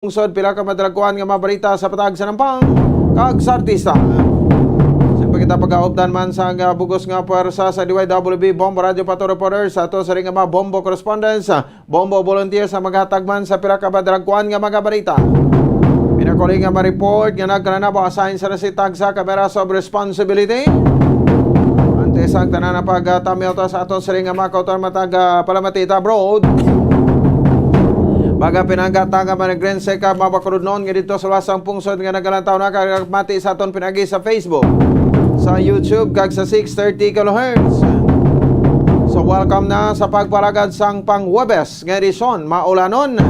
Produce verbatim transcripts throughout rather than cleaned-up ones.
Pungsod, pila ka madalagkuan nga mga balita sa patag sa nampang kag sa artista. Sa pagkita pagkaupdan man sa nga bugos nga pwersa sa D Y W B Bombo Radio Pato Reporter, sa ato sa ring nga mga Bombo correspondents, Bombo volunteers ang maghatag man sa pila ka madalagkuan nga mga balita. Pinakuli nga ma-report nga nagkalanaw, assign sa nasi tagsa ka Meras of Responsibility. Antes ang tanan na pagtamyot sa aton siring nga mga kautuan matag, ah, palamati ta abroad. Baga pinanggata nga managrense ka mabakurudnon nga dito sa lasang pungsod nga nagalantaw na kag mati sa aton pinagi sa Facebook, sa YouTube, kag sa six thirty kilohertz. So, welcome na sa pagpalagad sang pang Huwebes nga edisyon, maulanon,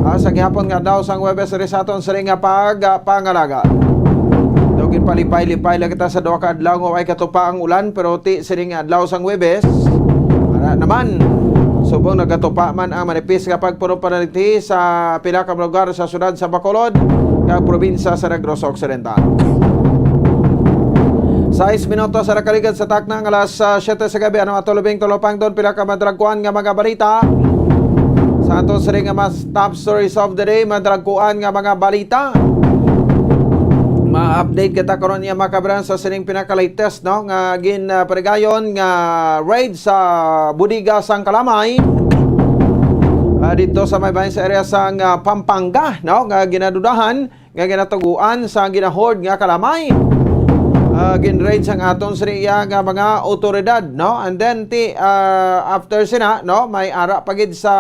ah, sa gihapon nga adlaw sang Huwebes diri sa aton siring nga pagpangalaga. Daw ginpalipay-lipay lang kita sa duha ka adlaw nga way katupa ang ulan, pero ti siring nga adlaw sang Huwebes, ara naman, subong nagatupa man ang manipis nga pagpuno panaliti sa pila ka lugar sa siyudad sa Bacolod kag probinsya sa Negros Occidental. Sais minutos sa nakaligad sa takna nga alas, ah, siyete sa gabi, ano ato labing tulopangton, pila ka madalagkuan nga mga balita. Sa ato siring nga mas top stories of the day, madalagkuan nga mga balita. Ma-update kita karon niya, mga kabaran, sa sining pinaka-latest, no, nga gin, ah, parigayon nga raid sa bodega sang Kalamay, ah, dito sa may bahin sa area sang, ah, Pampanga, no, nga ginadudahan nga ginatuguan sa ginahord nga kalamay. Ah, ginraid sang aton sa iya nga mga awtoridad, no? And then, ti, ah, after sina, no, may ara pa gid sa,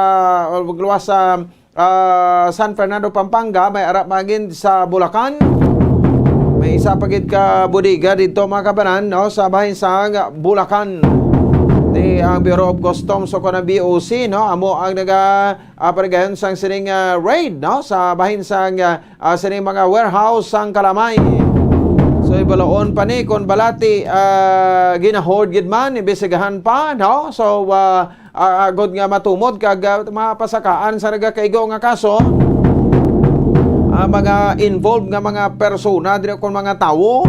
uh, luwas sa, ah, San Fernando, Pampanga, may ara pa gid sa Bulacan. May isa pa gid ka bodega dito, mga kabanan, no, sa bahin sa Bulacan. Ti ang Bureau of Customs o kon ang B O C, no, amo ang naga ah, parigayon sang sining, ah, raid, no, sa bahin sang, ah, ah, sining mga warehouse sang kalamay. So, ibaloon pa ni kon balati, ah, ginahord gid man, imbestigahan pa, no? So, ah, ah, agod nga matumod kag, ah, mapasakaan sa nagakaigo nga kaso, ah, mga involved nga mga persona diri kon mga tawo,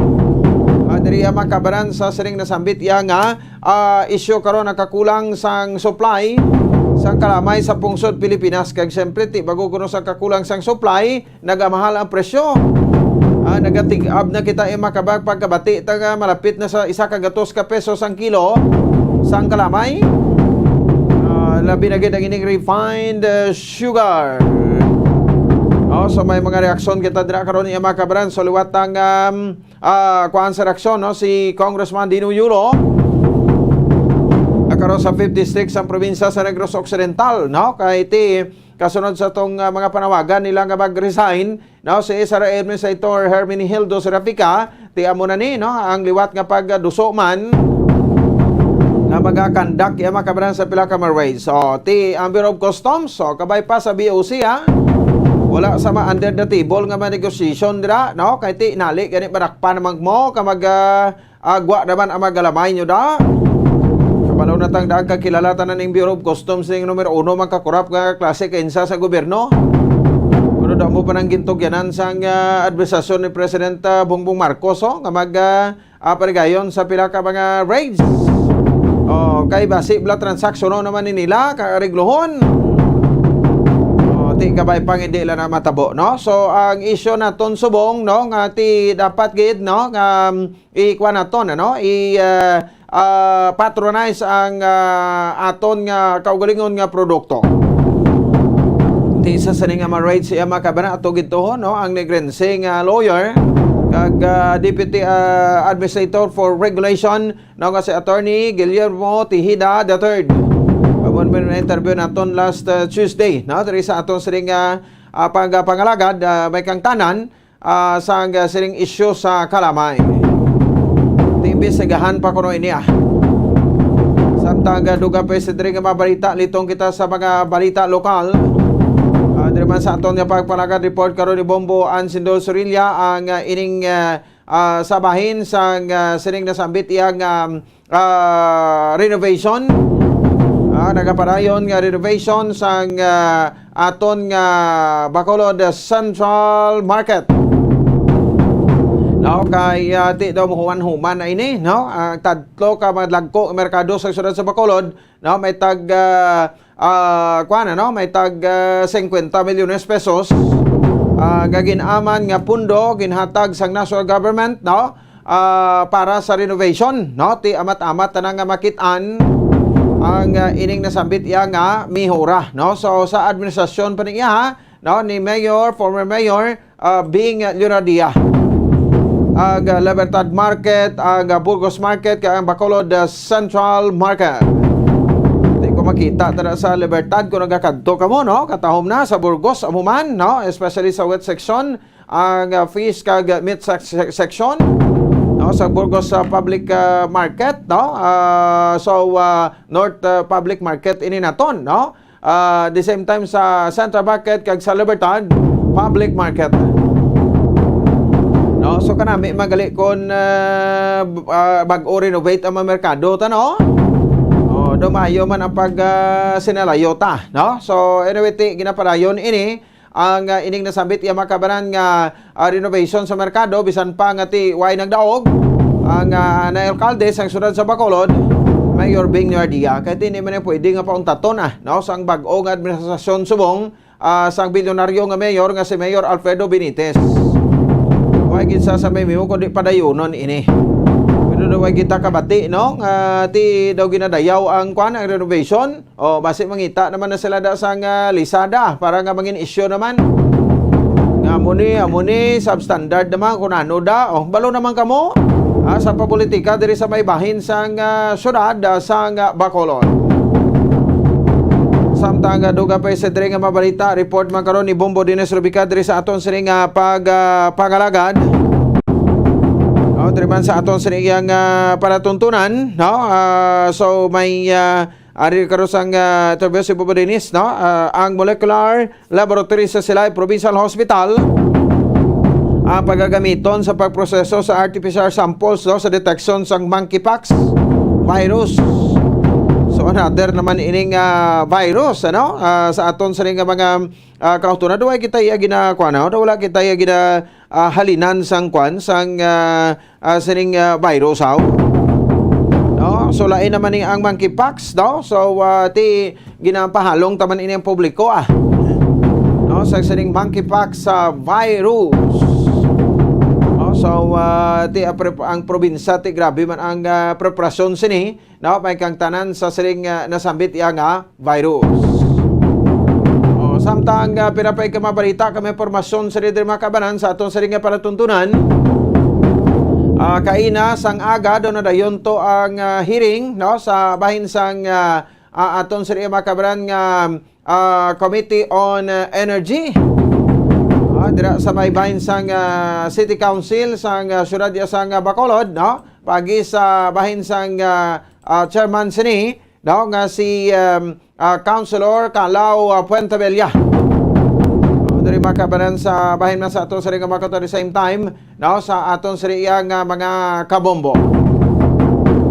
ah, diri ang makabaran sa sining nasambit iya nga ah, isyu karon ang kakulang sang supply sang kalamay sa pungsod Pilipinas. Kag siyempre, ti bago kuno sa kakulang sang supply, nagamahal ang presyo. Ah, nagatig-ab na kita, eh, makabag pagkabati ta nga malapit na sa isa ka gatos ka pesos ang kilo sang kalamay. Ah, labi na gid ang ining refined, eh, sugar. Oh, so may mga reaksyon kita dira karon, iya, mga kabaran. So, liwat ang, um, ah, kuan sa reaksyon, no, si Congressman Dino Yulo, ah, karon sa fifth District sang probinsya sa Negros Occidental, no? Kay ti kasunod sa tong, ah, mga panawagan nila nga mag-resign, no, si S R A Administrator Herminihildo Serafica, ti amo na ni, no, ang liwat nga pagduso man nga magakandak iya, mga kabaran, sa pila ka mga raid. So, ti ang Bureau of Customs, so, kabay pa sa B O C, ha? Wala sa ma-under the table nga mga negotiation dira, no? Kay ti nali gani marakpan naman mo ka mag, ah, agwa naman ang mga galamay nyo da. Kabalo na tang daan kakilala tanan ning Bureau of Customs ning numero uno man kakurap nga klase kainsa sa gobyerno. Pero damo pa nang gintugyanan sang, ah, administrasyon ni President, ah, Bongbong Marcos, oh, nga mag, ah, ah, parigayon sa pila ka mga raids. Oh, kay basi bala transaksyon naman ni nila, kaariglohon. Oh, ti kabay pang hindi lang na matabo, no? So, ang isyu naton subong, no, nga ti dapat gid, no, nga, um, ikuha naton, ano, i, ah, ah, patronize ang, ah, aton nga kaugalingon nga produkto. Ti sa sini nga ma-raid siya, mga kabaran, ato gid to, no, ang Negrense nga lawyer kag, ah, Deputy, ah, Administrator for Regulation, no, nga si Attorney Guillermo Tejeda the third. Amo man na interview naton last, ah, Tuesday, no, diri sa aton siring, ah, ah, pag-, pangalagad, ah, may kangtanan, ah, sang, ah, siring isyu sa kalamay. Imbestigahan pa kuno ini, ah. Samtang, ah, dugang pa sa diri nga mga balita, litong kita sa mga balita lokal. Ah, diri man sa aton nga pagpalagad report karon ni Bombo Ansindo Sorilla ang, ah, ining, ah, ah, sa bahin sang, ah, sining nasambit iyang, um, ah, renovation. Ah, nagapadayon nga renovation sang, ah, aton nga Bacolod Central Market. No, kay, ah, ti daw mahuman-human na ini, no? Ang tatlo ka mga dagko nga merkado sa siyudad sa Bacolod, no, may tag, ah, ah, kuwan, ano, may tag, ah, singkwenta milyones pesos. ah, nga gin-aman nga pundo ginhatag sang national government, no? Ah, para sa renovation, no? Ti amat-amat tanan nga makit-an ang, ah, ining nasambit iya nga mihura, no? So, sa administrasyon pa niya, no, ni Mayor, former Mayor, ah, Bing Leonardia. Ang, ah, Libertad Market, ang, ah, Burgos Market, kag ang Bacolod, ah, Central Market. Di ko makita tara sa Libertad kung nagakadto kamo, no? Katahom na sa Burgos, amo man, no? Especially sa wet section, ang, ah, fish kag meat sec-, sec-, section, no? Sa Burgos, ah, Public, ah, Market, no? Ah, so, ah, North, ah, Public Market ini naton, no? Ah, the same time sa Central Market kag sa Libertad Public Market. No, so kanami magali kon, ah, b-, ah, bag-o renovate ang mga merkado ta, no? Oh, do maayo man ang pag, ah, sinalayo ta, no? So anyway, ti ginapadayon ini ang, ah, ining nasambit iya makabanan nga ah, renovation sa merkado, bisan pa nga ti way nagdaog ang, ah, na alkalde sang siyudad sa Bacolod, Mayor Bing Leonardia, kay ti hindi man pwede nga pauntaton, ah, no, sang bag-o nga administrasyon subong, ah, sang bilyonaryo nga mayor nga si Mayor Alfredo Benitez. Way gid sa sa may mimo kundi padayunon ini. Pero daw way kita kabati, no, nga ti daw ginadayaw ang kwan, ang renovation. O, basi mangita naman na sila da sang, ah, Lazada para nga mangin issue naman. Nga amo ni, amo ni, substandard naman kung ano da. O, balo naman kamo, ah, sa papolitika diri sa may bahin sang, ah, syudad, ah, sang, ah, Bacolod. Samtang, ah, dugang pa sa diri nga mabalita, report man karon ni Bombo Dines Rubica diri sa aton sini nga pag, ah, pangalagad. O, diri man sa aton sini iyang, ah, palatuntunan, no? Ah, so, may, ah, Ari karon sang, ah, interview si Bombo Dines, no? Ah, ang Molecular Laboratory sa Silay Provincial Hospital ang pagagamiton sa pagproseso sa artificial samples, no, sa detection sang monkeypox virus. So, another naman ining, ah, virus, ano? Ah, sa aton sini nga mga, ah, kautoran, wala kita iya gina-, kuwan, no? Wala kita iya gina-, ah, halinan sang kwan, sang, ah, ah, sining, ah, virus, haw? No? So, lain naman ni ang monkeypox, no? So, ah, ti ginapahalong taman ini ang publiko, ah. No? Sa sining monkeypox sa virus. No? So, ah, ti, ah, pre-, ang probinsya, ti grabe man ang, ah, preparasyon sini. No, may kang tanan sa siring, ah, nasambit iya nga virus. O, samtang, ah, pira pa ka mabalita kag impormasyon sa diri mga kabanan sa aton siring nga palatuntunan. Ah, kaina sang aga daw nadayon to ang, ah, hearing, no, sa bahin sang, ah, ah, aton siring mga kabanan nga ah, Committee on, ah, Energy. Ah, dira sa may bahin sang, ah, City Council sang, ah, siyudad ya sang, ah, Bacolod, no? Pagi sa bahin sang, ah, ah, chairman sini, no, nga si, um, ah, Councilor Calao, ah, Puentebella. No, diri makabanan sa bahin man sa aton sini nga mga kautoran, the same time, no, sa aton sini iya nga mga kabombo.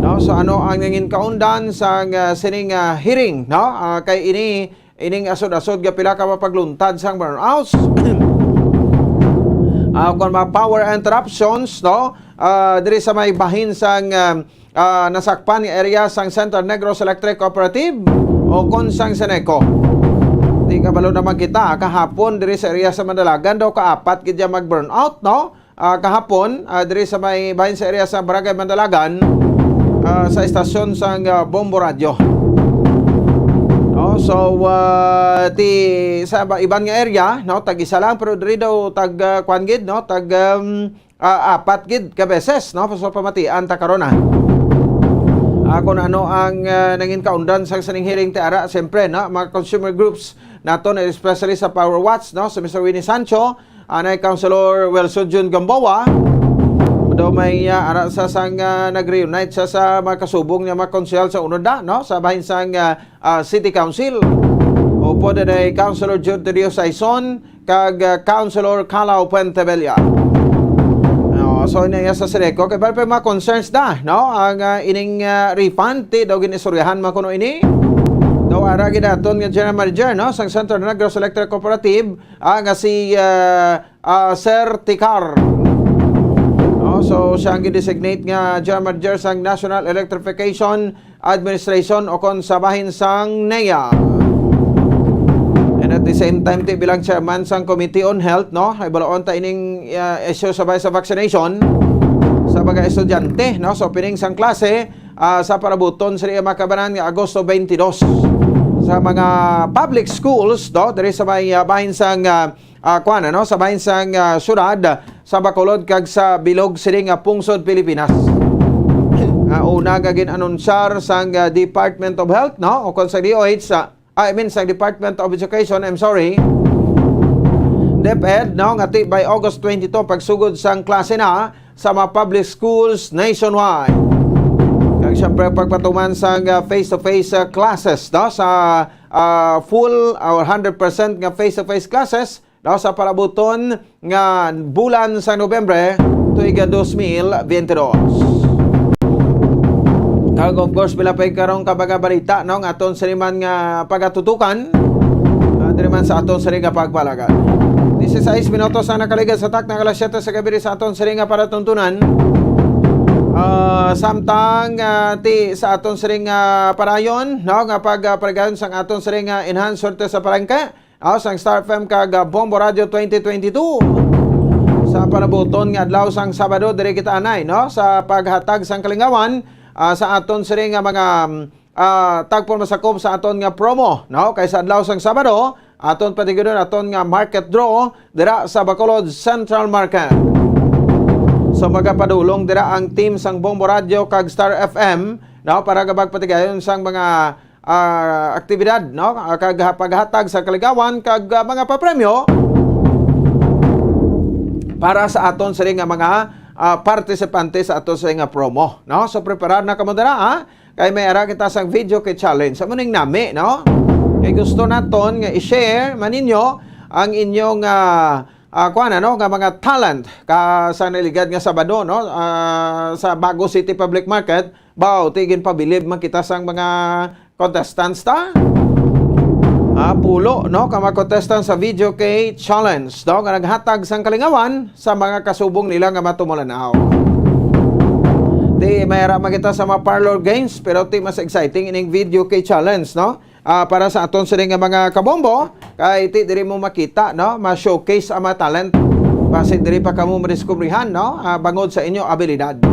No, so ano ang nangin kaundan sang, ah, sining, ah, hearing, no? Ah, kay ini ining asod-asod nga pila ka mapagluntad sang brownouts. Ah, kon mga power interruptions, no? Ah, diri sa may bahin sang, ah, ah, nasakpan nga area sang Central Negros Electric Cooperative o kon sang Seneco. Di kabalo naman kita, kahapon diri sa area sa Mandalagan daw kaapat gid ya mag-brownout, no? Ah, kahapon, ah, diri sa may bahin sa area sa Barangay Mandalagan, ah, sa estasyon sang, ah, Bombo Radyo. No, so, ah, ti, sa ba-, iban nga area, no, tag-isa lang, pero diri daw tag, ah, kwan gid, no, tag, um, ah, apat gid ka beses, no, so pamatian ta karon, ah. Ah, kung ano ang, ah, nangin kaundan sa sining hearing ti ara, siyempre, no, mga consumer groups naton, especially sa Power Watch, no, si Mister Winnie Sancho, anay Councilor Wilson Jun Gamboa. Daw may, ah, ara sa sang, ah, nag-reunite sa, sa mga kasubong niya mga konsehal sa unod na, no? Sa bahin sang, ah, ah, City Council. Upod anay Councilor Jun Teddy Saison kag, ah, Councilor Calao Puentebella. No, so, ina iya sa Seneco, kay para pa mga concerns da, no? Ang, ah, ining, ah, refund, ti daw gin-istoryahan man kuno ini. Daw ara gid aton nga General Manager, no, sang Central Negros Electric Cooperative, ah, nga si, ah, ah, Sir Ticar. No, so, siya ang gidesignate nga General Manager sang National Electrification Administration o kon sa bahin sang NEA. And at At the same time, ti bilang chairman sang Committee on Health, no, ay balaon ta ining, ah, issue sa, sa vaccination sa mga estudyante, no, sa opening sang klase, ah, sa parabuton sa mga kabanan nga Agosto twenty-two sa mga public schools, no, diri sa may, ah, bahin sang, ah, ah, kuwan, ano, sa bahin sang, ah, syudad sa Bacolod kag sa bilog sini nga pungsod Pilipinas. Nga una nga gin-anunsyar sang, ah, Department of Health, no, o kon sa D O H, sa, ah, I mean, sa Department of Education, I'm sorry, DepEd, no, nga ti by August twenty-two, pagsugod sang klase na sa mga public schools nationwide. Kag syempre, pagpatuman sang, ah, face-to-face, ah, classes, no, sa, ah, full or hundred percent nga face-to-face classes, no, sa palabuton nga bulan sa Nobyembre, tuig dos mil biyente dos. Kag of course, pila pa karon ka mga balita, no, nga aton sini man nga pagatutukan, ah, diri man sa aton sini nga pagpalagad. Dieciséis minutos ang nakaligad sa takna nga alas siyete sa gabi sa aton sini nga palatuntunan. Ah, samtang, ah, ti sa aton sini nga parayon, no, nga pag, ah, paligayon sang aton sini nga enhanced sorte sa palengke, aw sang Star F M kag, ah, Bombo Radio twenty twenty-two. Sa panabuton nga adlaw sang Sabado, diri kita anay, no, sa paghatag sang kalingawan, ah, sa aton sini nga mga, mm, ah, tagpon masakop sa aton nga promo, no? Kay sa adlaw sang Sabado, aton patigudon aton nga market draw dira sa Bacolod Central Market. So, magapadulong dira ang team sang Bombo Radio kag Star F M, no, para nga magpatigayon sang mga, ah, aktibidad, no, ah, kag ha-, paghatag sa kaligawan kag, ah, mga papremyo para sa aton sini nga mga, ah, partisipante sa aton sini nga promo, no? So, preparar na kamo dira, ha? Kay may ara kita sang video kay challenge. Amo ning nami, no? Kay gusto naton nga i-share man ninyo ang inyong, ah, ah, kuwan, ano, nga mga talent ka sa naligad nga Sabado, no? Ah, sa Bago City Public Market, baw, ti ginpabilib man kita sang mga contestants ta. Ah, pulo, no, ka mga contestants sa video kay challenge, no, nga naghatag sang kalingawan sa mga kasubong nila nga matumulanaw. Ti may ara man kita sa mga parlor games, pero ti mas exciting ining video kay challenge, no? Ah, para sa aton sini nga mga kabombo, kay ti diri mo makita, no, ma-showcase ang mga talent. Basi diri pa kamo madiskubrihan, no, ah, bangod sa inyo abilidad.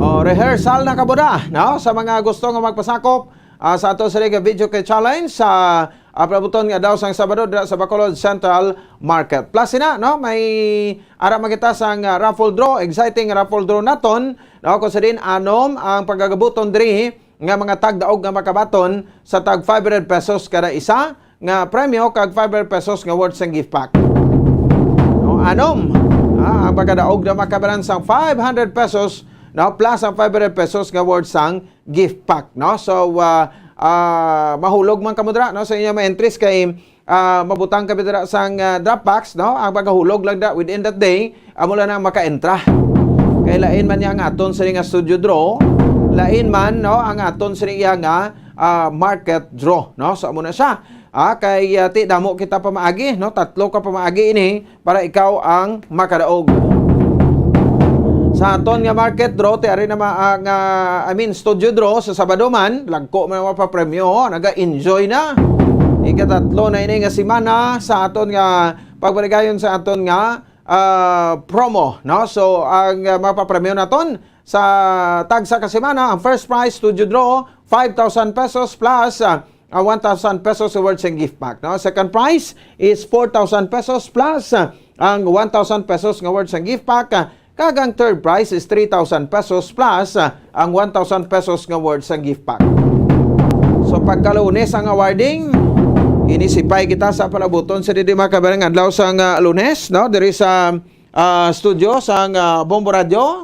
O, rehearsal na kamo da, no, sa mga gusto nga magpasakop, ah, sa aton sini nga video kay challenge sa, ah, palabuton nga adlaw sang Sabado dira sa Bacolod Central Market. Plus sina, no, may ara man kita sang, ah, raffle draw, exciting raffle draw naton, no, kung sa din anom ang pagagabuton diri nga mga tagdaog nga makabaton sa tag five hundred pesos kada isa nga premyo kag five hundred pesos nga worth sang gift pack. No, anom, ah, ang pagkadaog na makabalan sang five hundred pesos, no, plus ang five hundred pesos nga worth sang gift pack, no? So, ah, ah, mahulog man kamo dira, no, sa inyo mga entries kay, ah, mabutang kami dira sang, ah, drop box, no? Ang pagkahulog lang da within that day, amo lang ang maka-entra. Kay lain man niya ang aton sini nga studio draw, lain man, no, ang aton sini iya nga, ah, market draw, no? So, amo na siya. Ah, kay, ah, ti damo kita pamaagi, no? Tatlo ka pamaagi ini para ikaw ang makadaog. Sa aton nga market draw, ti ari na ma-, ah, nga, I mean, studio draw sa Sabado man, lagko man ang mapapremyo, naga-enjoy na. Ikatatlo na ini nga semana sa aton nga pagpaligayon sa aton nga, ah, promo, no? So, ang, ah, mapapremyo naton sa tagsa ka semana, ang first prize, studio draw, five thousand pesos plus, ah, ah, one thousand pesos worth sa gift pack, no? Second prize is four thousand pesos plus, ah, ang one thousand pesos nga worth sa gift pack, ah, kag ang third prize is three thousand pesos plus, ah, ang one thousand pesos nga worth sa gift pack. So, pagka Lunes ang awarding, inisipay kita sa palabuton sa didi makabarang adlaw sa nga Lunes, no? Diri sa ah, studio sang, ah, Bombo Radio,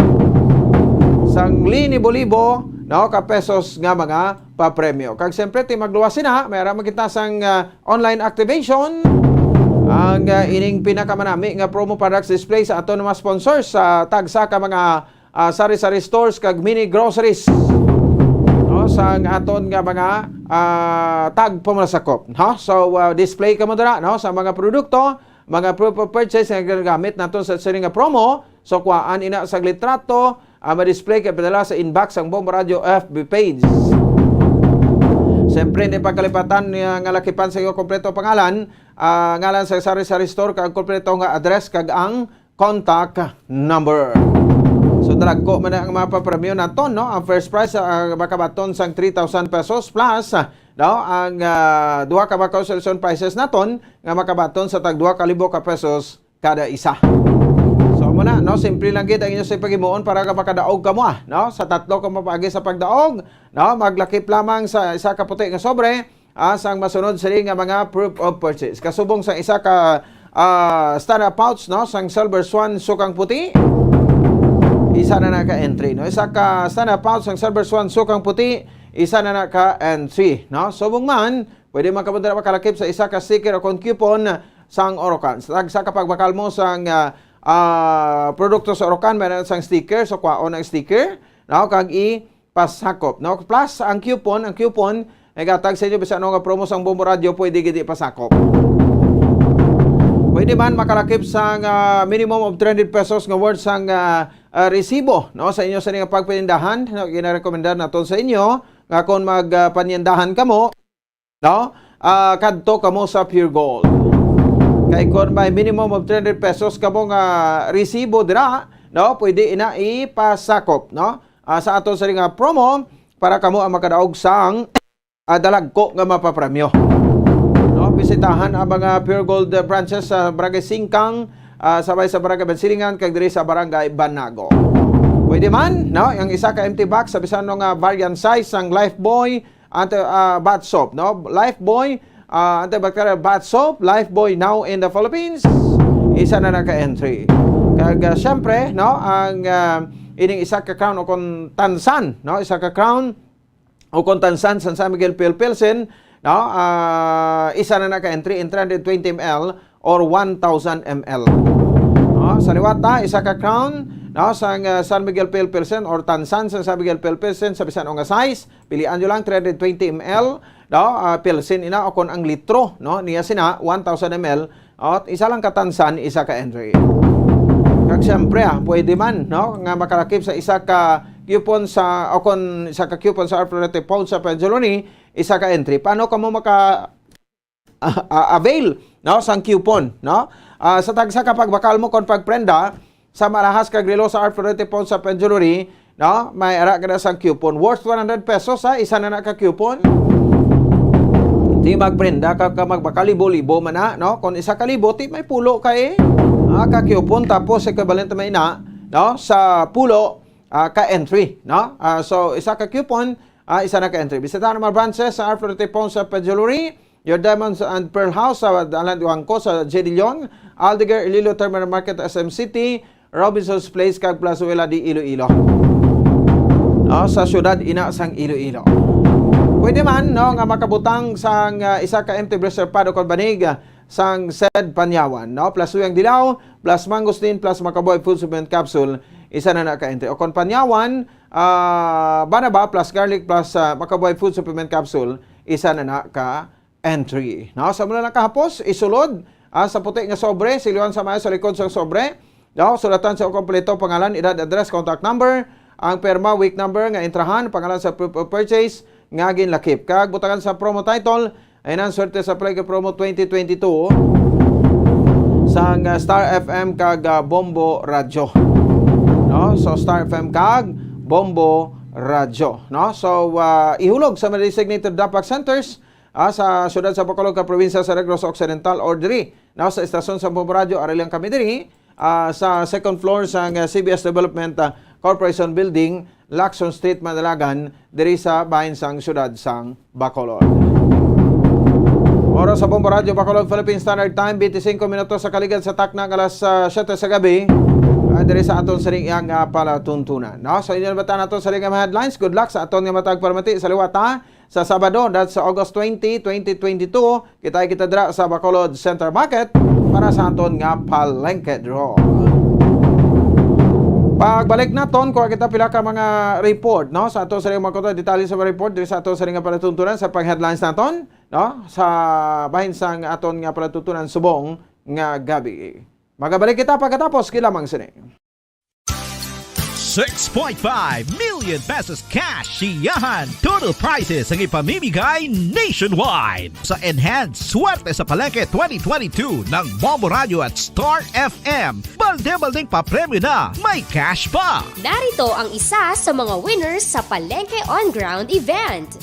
sang linibo-libo, no, ka pesos nga mga papremyo. Kag siyempre, ti magluwas sina, may ara man kita sang, ah, online activation. Ang, ah, ining pinakamanami nga promo products display sa aton mga sponsors sa tagsa ka mga, ah, sari-sari stores kag mini groceries. No, sang aton nga mga, ah, tagpamasakop, no? So, ah, display kamo dira, no, sa mga produkto mga proof of purchase nga ginagamit nato sa sini nga promo. So, kuhaan ina sa litrato, ah, ma-display kay padala sa inbox sang Bombo Radio F B page. Siyempre, hindi pagkalipatan niya nga lakipan sa iyo kompleto pangalan, ah, ngalan sa sari-sari store, kag kompleto nga address, kag ang contact number. So, dalagko man ang mapapremyo naton, no? Ang first prize, ah, makabaton sang three thousand pesos plus, ah, no? Ang, ah, duha ka mga consolation prizes naton nga makabaton sa tag duha ka libo ka pesos kada isa. So, amo na, no? Simple lang gid ang inyo sa paghimuon para ka makadaog kamo, ah, no? Sa tatlo ka mapaagi sa pagdaog, no? Maglakip lamang sa isa ka puti nga sobre, ah, sang masunod sini nga mga proof of purchase. Kasubong sang isa ka, ah, standard pouch, no, sang Silver Swan sukang puti, isa na na ka entry, no? Isa ka standard pouch sang Silver Swan sukang puti, isa na na ka entry, no? Subong man, pwede man kamo dira makalakip sa isa ka sticker o kon coupon sang Orocan. Sa tagsa ka pagbakal mo sang, ah, ah, produkto sa Orocan, meron sang sticker, so kwaon ang sticker, no? Kag i pasakop, no? Plus, ang coupon, ang coupon, nagatag sa inyo bisan ano nga promo sang Bombo Radio, pwede gid ipasakop. Pwede man makalakip sang, ah, minimum of three hundred pesos nga worth sang, ah, ah, resibo, no? Sa inyo sa nga pagpanindahan, no? Ginarekomendar naton sa inyo nga kung mag, ah, panindahan kamo, no? Ah, kadto kamo sa Pure Gold. Kay kon may minimum of three hundred pesos kamo nga resibo dira, no? Pwede ina ipasakop, no? Ah, sa aton sa nga promo para kamo ang makadaog sang, ah, dalagko nga mapapremyo. No? Bisitahan ang mga Pure Gold, ah, branches sa Barangay Singkang, ah, sabay sa Barangay Bansilingan, kag diri sa Barangay Banago. Pwede man, no? Ang isa ka empty box sa bisan nga variant size sang Lifebuoy, anti, ah, bath soap, no? Lifebuoy, ah, antibacterial bath soap, Lifebuoy now in the Philippines. Isa na na ka entry. Kag, ah, syempre, no, ang, ah, ining isa ka crown o kon tansan, no? Isa ka crown o kon tansan sang San Miguel Pale Pilsen, no? Ah, isa na na ka entry in three hundred twenty M L or one thousand M L. No? Sa liwat ta, isa ka crown, no, sang, ah, San Miguel Pale Pilsen or tansan sang San Miguel Pale Pilsen sa bisan nga size, pilian nyo lang three hundred twenty M L, no? Ah, Pilsen ina o kon ang litro, no? Niya sina one thousand M L, at isa lang ka tansan, isa ka entry. Kag siyempre, ah, pwede man, no, nga makalakip sa isa ka coupon sa, o kon isa ka coupon sa Arflorete Pound sa Penjoloni, isa ka entry. Paano kamo maka, ah, ah, avail, no, sang coupon, no? Ah, sa tagsa ka pagbakal mo kon pagprenda sa alahas kag relo sa Arflorete Pound sa Penjoloni, no? May ara ka na sang coupon worth one hundred pesos, ha? Isa na na ka coupon. Di magprenda ka, ka magbakal, libo-libo man na, no? Kung isa ka libo, ti may pulo ka, eh. Ah, ka coupon, tapos equivalent may na, no? Sa pulo, ah, ka entry, no? Ah, so, isa ka coupon, ah, isa na ka entry. Bisitahan ang mga branches sa Arflorete Pound sa Penjoloni, Your Diamonds and Pearl House sa Dalan Duangco sa J D Leon, Aldeguer, Iloilo Terminal Market, S M City, Robinson's Place, kag Plazuela de Iloilo. Ah, sa siyudad ina sang Iloilo. Pwede man, no, nga makabutang sang, ah, isa ka empty blister pad o kon banig, ah, sang Sed Panyawan, no? Plus Uyang Dilaw, plus Mangosteen, plus Makabuhay Food Supplement Capsule, isa na na ka entry. O kon Panyawan, ah, Banaba, plus Garlic, plus, ah, Makabuhay Food Supplement Capsule, isa na na ka entry. No? Sa mula lang kahapos, isulod, ah, sa puti nga sobre, siluan sa maayo sa likod sang sobre. No? Sulatan sa kompleto, pangalan, edad, address, contact number, ang perma, week number nga entrahan, pangalan sa proof of purchase nga ginlakip. Kag butangan sa promo title, ay nang swerte sa Play Ka Promo twenty twenty-two sang, ah, Star F M kag, ah, Bombo Radyo. No? So, Star F M kag Bombo Radyo. No? So, ah, ihulog sa mga designated drop-off centers, ah, sa siyudad sa Bacolod kag probinsya sa Negros Occidental or diri, no, sa estasyon sa Bombo Radyo, ari lang kami diri, ah, sa second floor sang, ah, C B S Development, ah, Corporation Building, Lacson Street, Madalagan, diri sa bahin sang siyudad sang Bacolod. Oras sa Bombo Radyo Bacolod, Philippine Standard Time, twenty-five minutos sa kaligad sa takna nga alas, ah, siyete sa gabi, ah, diri sa aton siring nga palatuntunan. No? So, inyo nabatan naton sa mga headlines. Good luck sa aton nga matag palamati sa liwat, ha? Sa Sabado, that's sa August twenty, twenty twenty-two, kita kita dira sa Bacolod Center Market para sa aton nga palengke draw. Pagbalik naton, kuha kita pila ka mga report, no? Sa ato sa mga kuto, detalye sa mga report, diri sa ato sa nga palatuntunan sa pag-headlines naton, no? Sa bahin sang aton nga palatuntunan subong nga gabi. Magabalik kita pagkatapos, kailamang sini. Six point five million pesos cash siyahan total prizes ang ipamimigay nationwide sa Enhanced Swerte sa Palengke twenty twenty-two ng Bombo Radio at Star F M. Balde-baldeng papremyo na, may cash pa! Narito ang isa sa mga winners sa Palengke On Ground event.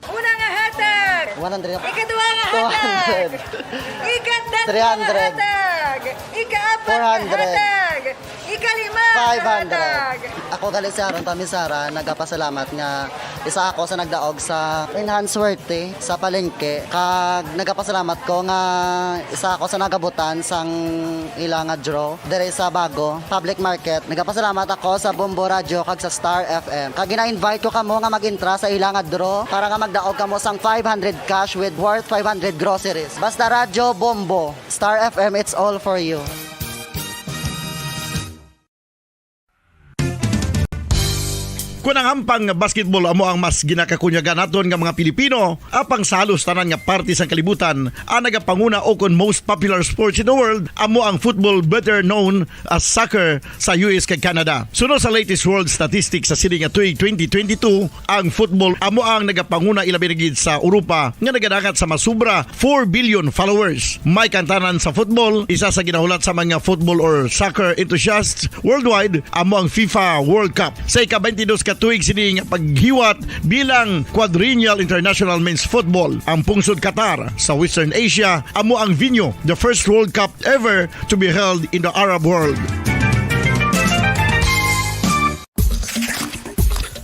Una nga hatag. One hundred. Ikaduha nga hatag. Two hundred. Ikatlo nga hatag. Ikaapat nga hatag. Four hundred. Ikalima nga five hundred. Hatag. Ako gali si Aaron Tamisara, nagapasalamat nga isa ako sa nagdaog sa Enhanced Swerte sa palengke, kag nagapasalamat ko nga isa ako sa nagabutan sang ila nga draw diri sa Bago Public Market. Nagapasalamat ako sa Bombo Radio kag sa Star F M. Kag gina-invite ko kamo nga mag-entra sa ila nga draw para nga magdaog kamo sang five hundred cash with worth five hundred groceries. Basta Radyo Bombo, Star F M, it's all for you. Kun ang hampang nga basketball amo ang mas ginakakunyagan naton nga mga Pilipino, apang sa halos tanan nga parte sang kalibutan, ang nagapanguna ukon most popular sports in the world amo ang football, better known as soccer, sa U S kag Canada. Suno sa latest world statistics sa sini nga tuig twenty twenty-two, ang football amo ang nagapanguna, ilabi na gid sa Europa, nga nagadangat sa masubra four billion followers. May kantanan sa football, isa sa ginahulat sa mga football or soccer enthusiasts worldwide amo ang FIFA World Cup. Sa ika-twenty-dos ka tuig sini nga paghiwat bilang Quadrennial International Men's Football, ang pungsod Qatar sa Western Asia amo ang venue. The first World Cup ever to be held in the Arab world.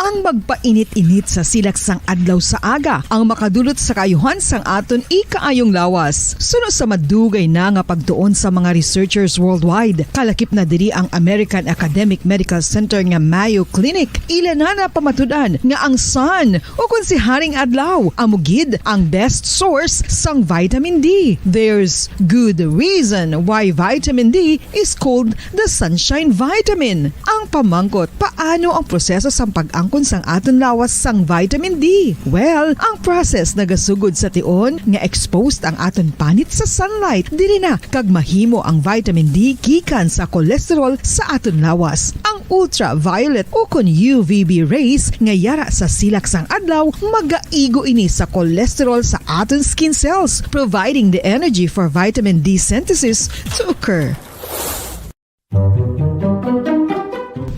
Ang magpainit-init sa silak sang adlaw sa aga ang makadulot sa kaayuhan sang aton ikaayong lawas. Suno sa madugay na nga pagtuon sa mga researchers worldwide, kalakip na diri ang American Academic Medical Center nga Mayo Clinic. Ila na napamatud-an nga ang sun, o kon si Haring Adlaw, amo gid ang best source sang vitamin D. There's good reason why vitamin D is called the sunshine vitamin. Ang pamangkot, paano ang proseso sang pag-angkon sang aton lawas sang vitamin D? Well, ang process nagasugod sa tion nga exposed ang aton panit sa sunlight. Diri na kag mahimo ang vitamin D gikan sa cholesterol sa aton lawas. Ang ultraviolet ukon U V B rays nga yara sa silak sang adlaw magaigo ini sa cholesterol sa aton skin cells, providing the energy for vitamin D synthesis to occur.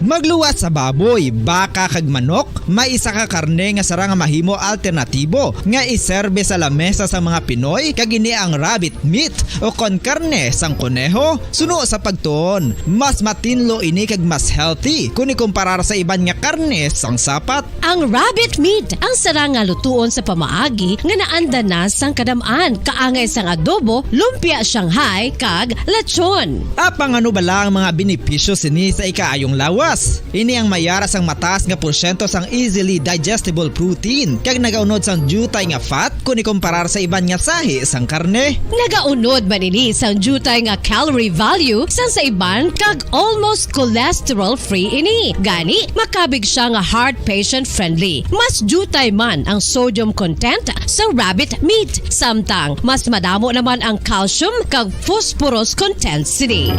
Magluwas sa baboy, baka, kag manok, may isa ka karne nga sarang nga mahimo alternatibo nga iserbe sa lamesa sang mga Pinoy, kag ini ang rabbit meat o kon karne sang koneho. Suno sa pagtuon, mas matinlo ini kag mas healthy kon ikumparar sa iban nga karne sang sapat. Ang rabbit meat ang sarang nga lutuon sa pamaagi nga naanda na sang kadam-an, kaangay sang adobo, lumpia Shanghai, kag lechon. Apang ano bala ang mga benepisyo sini sa ikaayong lawas? Ini ang mayara sang mataas nga porsyento sang easily digestible protein, kag nagaunod sang diutay nga fat kon ikumparar sa iban nga sahi sang karne. Nagaunod man ini sang diutay nga calorie value sang sa iban, kag almost cholesterol-free ini. Gani, makabig sia nga heart patient-friendly. Mas diutay man ang sodium content sa rabbit meat, samtang mas madamo naman ang calcium kag phosphorus content sini.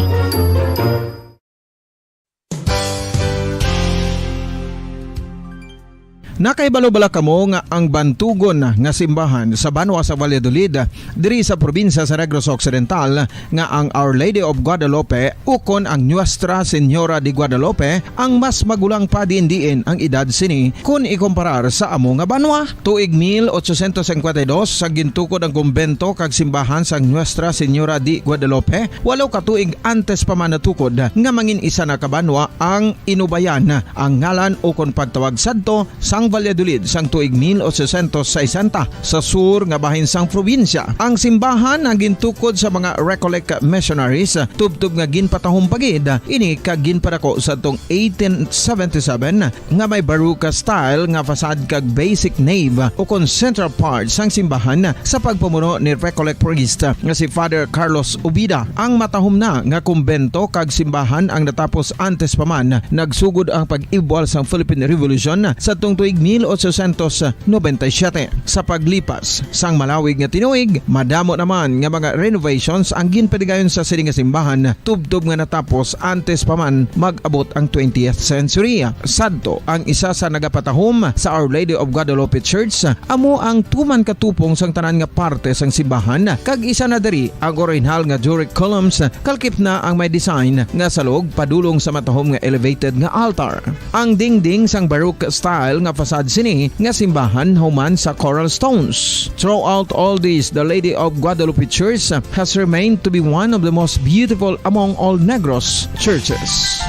Nakahibalo bala kamo nga ang bantugon nga simbahan sa banwa sa Valladolid, diri sa probinsya sa Negros Occidental, nga ang Our Lady of Guadalupe ukon ang Nuestra Señora de Guadalupe ang mas magulang pa diin-diin ang edad sini kon ikumparar sa amo nga banwa? Tuig mil ochocientos cincuenta y dos, sa gintukod ang kumbento kag simbahan sang Nuestra Señora de Guadalupe, walo ka tuig antes pa man natukod nga mangin isa na ka banwa ang Inubayan, ang ngalan ukon pagtawag sadto sang Valladolid sang tuig mil ochocientos sesenta sa sur nga bahin sang probinsya. Ang simbahan ang gintukod sa mga Recollect missionaries, tubtob nga ginpatahom pa gid ini kag ginpadako sadtong eighteen seventy-seven, nga may Baroque style nga facade kag basic nave ukon central part sang simbahan sa pagpamuno ni Recollect priest nga si Father Carlos Ubida. Ang matahom na nga kumbento kag simbahan ang natapos antes pa man nagsugod ang pag-ibwal sang Philippine Revolution sadtong tuig mil ochocientos noventa y siete. Sa paglipas sang malawig nga tinuig, madamo naman nga mga renovations ang ginpadigayon sa sini nga simbahan, tubtob nga natapos antes pa man mag-abot ang twentieth century. Sadto, ang isa sa nagapatahom sa Our Lady of Guadalupe Church amo ang tuman ka tupong sang tanan nga parte sang simbahan, kag isa na diri ang orihinal nga Doric columns, kalkip na ang may design nga salog padulong sa matahom nga elevated nga altar. Ang dingding sang Baroque style nga facade sini nga simbahan human sa coral stones. Throughout all this, the Lady of Guadalupe Church has remained to be one of the most beautiful among all Negros churches.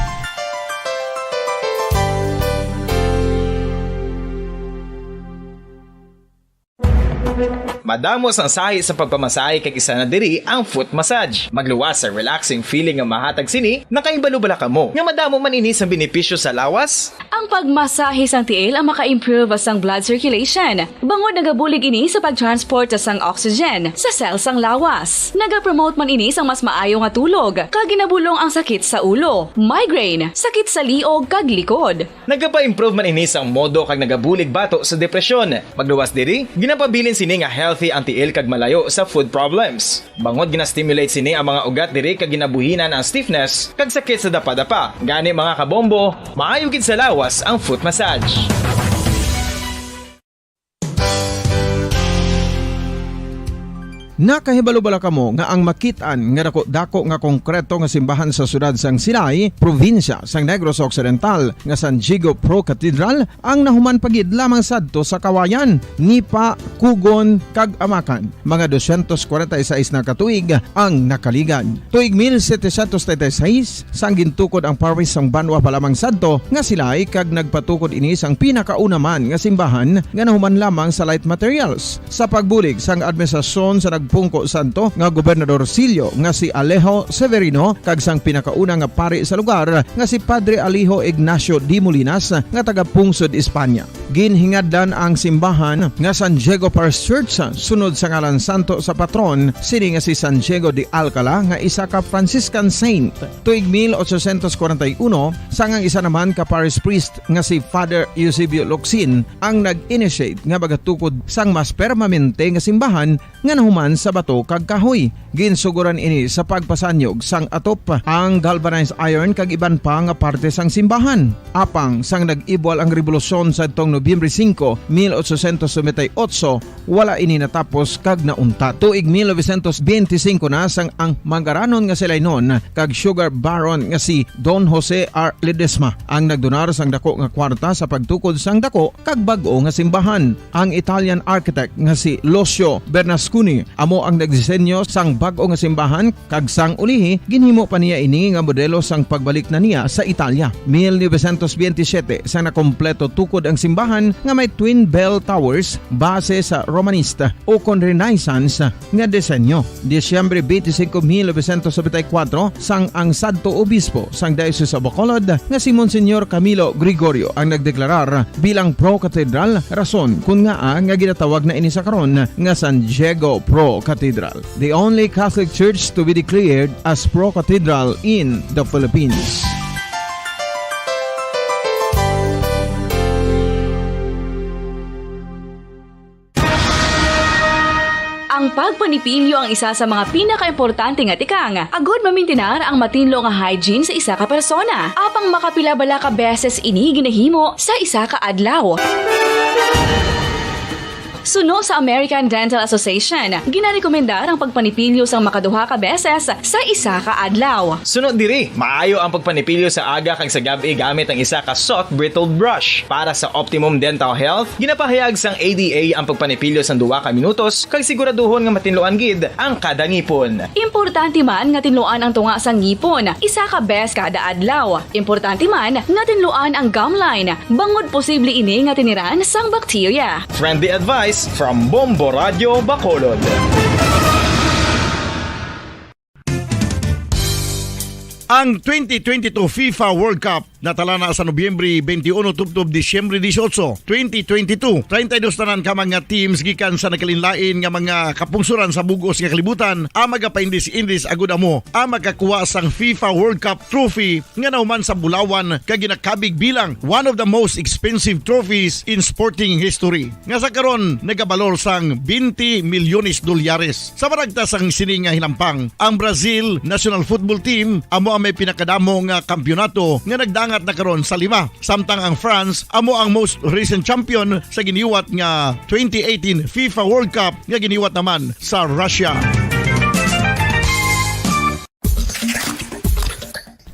Madamo sang sahi sa pagpamasahe, kag isa na diri ang foot massage. Magluwas sa relaxing feeling nga mahatag sini. Nakahibalo bala kamo nga madamo man ini sang benepisyo sa lawas? Ang pagmasahe sang tiil ang maka-improve sang blood circulation, bangod nagabulig ini sa pag-transport sang oxygen sa cell sang lawas. Nagapromote man ini sang mas maayo nga tulog, kag ginabulong ang sakit sa ulo, migraine, sakit sa liog, kag likod. Nagapa-improve man ini sang modo kag nagabulig bato sa depresyon. Magluwas diri, ginapabilin sini nga healthy ang tiil kag malayo sa foot problems. Bangod gina-stimulate sini ang mga ugat diri kag ginabuhinan ang stiffness kag sakit sa dapadapa. Gani, mga kabombo, maayo gid sa lawas ang foot massage. Nakahibalo bala kamo nga ang makit-an nga dako-dako nga konkreto nga simbahan sa siyudad sang Silay, probinsya sang Negros Occidental, nga San Diego Pro Cathedral ang nahuman pa gid lamang sadto sa Kawayan, Nipa, Cogon, kag Amacan, mga dosyentos kwarenta y seis na ka tuig ang nakaligad. Tuig mil setecientos treinta y seis, sang gintukod ang parish sang banwa pa lamang sadto nga Silay, kag nagpatukod ini sang pinakauna man nga simbahan nga nahuman lamang sa light materials. Sa pagbulig sang administrasyon sa nagpungko sadto nga Gobernador Sillo nga si Alejo Severino kag sang pinakauna nga pari sa lugar nga si Padre Alejo Ignacio de Molinas nga taga-pungsod Espanya. Ginhingadlan ang simbahan nga San Diego Parish Church sunod sa ngalan santo sa patron sini nga si San Diego de Alcala nga isa ka Franciscan saint. Tuig mil ochocientos kwarenta y uno, sang ang isa naman ka parish priest nga si Father Eusebio Locsin ang nag-initiate nga magatukod sang mas permanente nga simbahan nga nahuman sa bato kag kahoy. Ginsugoran ini sa pagpasanyog sang atop, ang galvanized iron kag iban pa nga parte sang simbahan. Apang sang nag-ibwal ang rebolusyon sadtong Nobyembre singko, mil ochocientos noventa y ocho, wala ini natapos kag nauntat. Tuig mil novecientos benti singko na sang ang mangaranon nga Silaynon kag sugar baron nga si Don Jose R. Ledesma ang nagdonar sang dako nga kwarta sa pagtukod sang dako kag bag-o nga simbahan. Ang Italian architect nga si Lucio Bernasconi amo ang nagdisenyo sang bag-o nga simbahan, kag sang ulihi ginhimo pa niya ini nga modelo sang pagbalik na niya sa Italia. Mil novecientos benti siyete, sang nakompleto tukod ang simbahan nga may twin bell towers base sa Romanista ukon Renaissance nga disenyo. Disyembre benti singko, mil novecientos nobenta y kuwatro, sang ang sadto obispo sang Diocese of Bacolod nga si Monsignor Camilo Gregorio ang nagdeklarar bilang pro-cathedral, rason kon ngaa nga ginatawag na ini sa karon nga San Diego Pro Cathedral, the only Catholic church to be declared as pro-cathedral in the Philippines. Ang pagpanipilyo ang isa sa mga pinakaimportante nga tikang agud mamintinar ang matinlo nga hygiene sa isa ka persona. Apang makapila bala ka beses ini ginahimo sa isa ka adlaw? Suno sa American Dental Association, ginarekomendar ang pagpanipilyo sang makaduha ka beses sa isa ka adlaw. Suno diri, maayo ang pagpanipilyo sa aga kag sa gab-i gamit ang isa ka soft bristled brush. Para sa optimum dental health, ginapahayag sang A D A ang pagpanipilyo sang duha ka minutos kag siguraduhon nga matinluan gid ang kada ngipon. Importante man nga tinluan ang tunga sang ngipon isa ka bes kada adlaw. Importante man nga tinluan ang gum line, bangod posible ini nga tiniran sang bakterya. Friendly advice from Bombo Radio Bacolod. Ang twenty twenty-two FIFA World Cup Natala na sa Nobyembre twenty-one tubtob Disyembre dieciocho, twenty twenty-two, treinta y dos tanan ka mga teams gikan sa nagkalainlain nga mga kapungsoran sa bug-os nga kalibutan ang magapaindis-indis agud amo ang makakuha sang FIFA World Cup trophy nga nahuman sa bulawan kag ginakabig bilang one of the most expensive trophies in sporting history, nga sa karon nagabalor sang twenty milyones dolyares. Sa maragta sang sini nga hinampang, ang Brazil national football team amo ang may pinakadamo nga kampiyonato nga nagdangat na karon sa lima, samtang ang France amo ang most recent champion sa giniwat nga twenty eighteen FIFA World Cup nga giniwat naman sa Russia.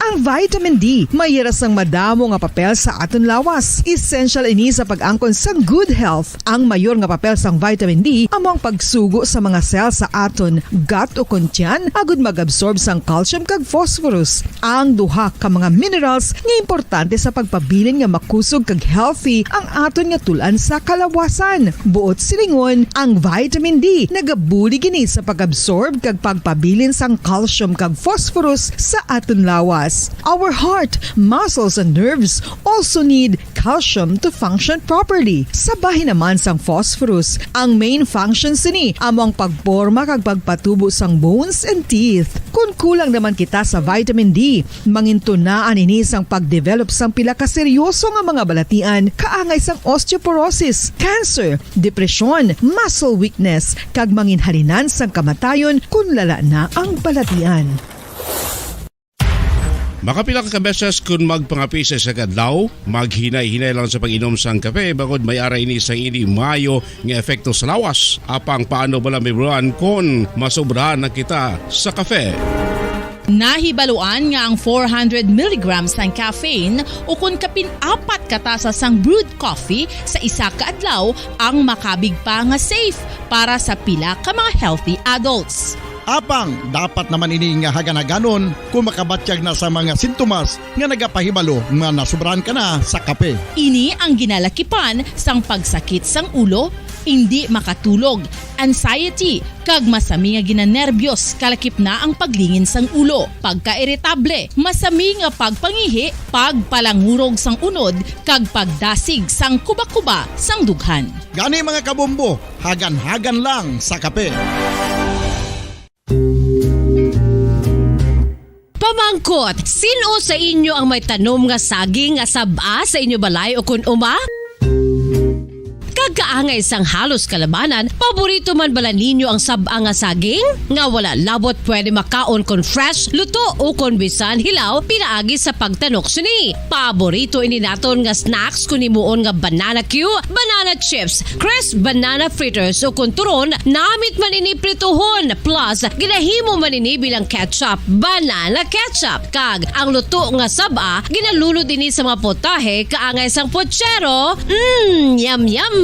Ang vitamin D may hira sang madamo nga papel sa aton lawas. Essential ini sa pag-angkon sang good health. Ang mayor nga papel sang vitamin D amo ang pagsugo sa mga cell sa aton gut o kon tiyan agud mag-absorb sang calcium kag phosphorus, ang duha ka mga minerals nga importante sa pagpabilin nga makusog kag healthy ang aton nga tul-an sa kalawasan. Buot silingon, ang vitamin D nagabulig ini sa pag-absorb kag pagpabilin sang calcium kag phosphorus sa aton lawas. Our heart, muscles, and nerves also need calcium to function properly. Sa bahin naman sang phosphorus, ang main function sini amo ang pagporma kag pagpatubo sang bones and teeth. Kon kulang naman kita sa vitamin D, mangintunaan ini sang pagdevelop sang pila ka seryoso nga mga balatian, kaangay sang osteoporosis, cancer, depresyon, muscle weakness, kag manginhalinan sang kamatayon kon lala na ang balatian. Makapila ka beses kon magpangape sa isa ka adlaw, maghinay-hinay lang sa pag-inom sang kape, bangod may ara ini sang ini maayo nga epekto sa lawas. Apang paano bala, Ma'am Ron, kon masobrahan na kita sa kape? Nahibaluan nga ang four hundred milligrams sang caffeine, o kon kapin apat ka tasa sang brewed coffee sa isa ka adlaw, ang makabig pa nga safe para sa pila ka mga healthy adults. Apang dapat naman ini nga hagan-haganon kon makabatyag na sa mga sintomas nga nagapahibalo nga nasobrahan ka na sa kape. Ini ang ginalakipan sang pagsakit sang ulo, indi makatulog, anxiety, kag masami nga ginanerbyos, kalakip na ang paglingin sang ulo, pagkairitable, masami nga pagpangihi, pagpalangurog sang unod, kag pagdasig sang kuba-kuba sang dughan. Gani, mga kabombo, hagan-hagan lang sa kape. Pamangkot, sin-o sa inyo ang may tanom nga saging nga sab-a sa inyo balay o kon uma? Kag kaangay sang halos kalabanan, paborito man bala ninyo ang sab-a nga saging? Nga wala labot pwede makaon kon fresh, luto, o kon bisan hilaw pinaagi sa pagtanok sini. Paborito ini naton nga snacks kon himuon nga banana cue, banana chips, crisp banana fritters, o kon turon, namit man ini prituhon, plus ginahimo man ini bilang ketchup, banana ketchup. Kag ang luto nga sab-a ginalunod ini sa mga putahe kaangay sang puchero. Mm, yum, yum.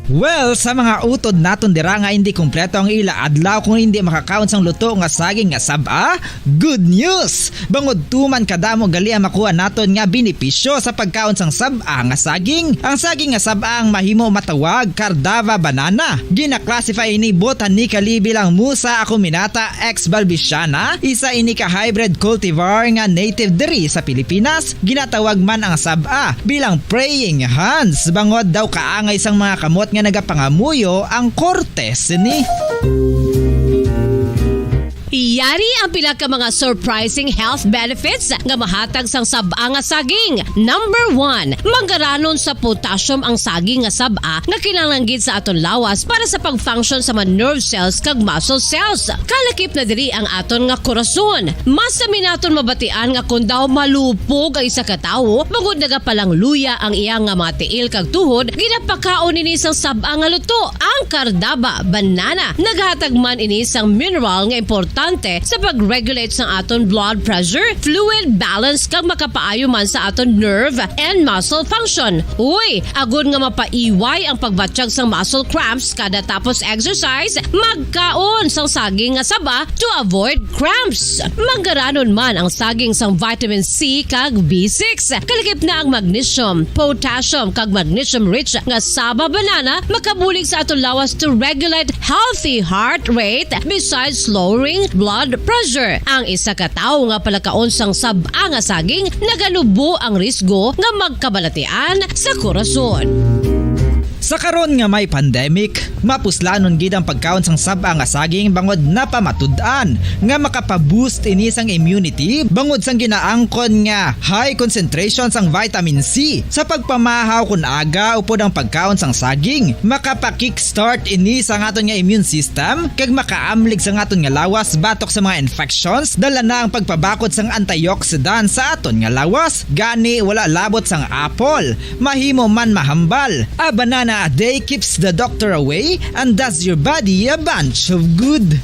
Well, sa mga utod naton dira nga indi kompleto ang ila adlaw kung indi makakaon sang luto nga saging nga sab-a, good news! Bangod tuman kadamo gali ang makuha naton nga benepisyo sa pagkaon sang sab-a nga saging. Ang saging nga sab-a ang mahimo matawag Cardava banana. Gina-classify ini botanically bilang Musa acuminata ex balbisiana, isa ini ka hybrid cultivar nga native diri sa Pilipinas. Ginatawag man ang sab-a bilang praying hands, bangod daw kaangay sang mga kamot nga nagapangamuyo ang korte sini. Yari ang pila ka mga surprising health benefits nga mahatag sang sab-a nga saging. Number one, mangaranon sa potassium ang saging nga sab-a nga kinahanglan gid sa aton lawas para sa pag-function sa mga nerve cells kag muscle cells. Kalakip na diri ang aton nga korason. Masami naton mabatian nga kon daw malupog ang isa ka tawo, bangod nagapalangluya ang iya nga mga tiil kag tuhod, ginapakaon ini sang sab-a nga luto, ang Cardava banana. Naghatag man ini sang mineral nga importante sa pag-regulate sang aton blood pressure, fluid balance, kag makapaayo man sa aton nerve and muscle function. Uy, agod nga mapaiway ang pagbatyag sang muscle cramps kada tapos exercise, magkaon sang saging nga saba to avoid cramps. Mangaranon man ang saging sang vitamin C kag B six. Kalakip na ang magnesium, potassium, kag magnesium-rich nga saba banana makabulig sa aton lawas to regulate healthy heart rate, besides lowering blood blood pressure. Ang isa ka tawo nga palakaon sang sab-a nga saging nagalubo ang risgo nga magkabalatian sa korason. Sa karon nga may pandemic, mapuslanon gid ang pagkaon sang sab-a nga saging bangod napamatud-an nga makapa-boost ini sang immunity bangod sang ginaangkon nga high concentration sang vitamin C. Sa pagpamahaw kon aga upod ang pagkaon sang saging, makapa-kickstart ini sa aton nga immune system kag makaamlig sa aton nga lawas batok sa mga infections. Dala na ang pagpabakod sang antioxidant sa aton nga lawas, gani wala labot sang apple. Mahimo man mahambal. A banana a day keeps the doctor away and does your body a bunch of good.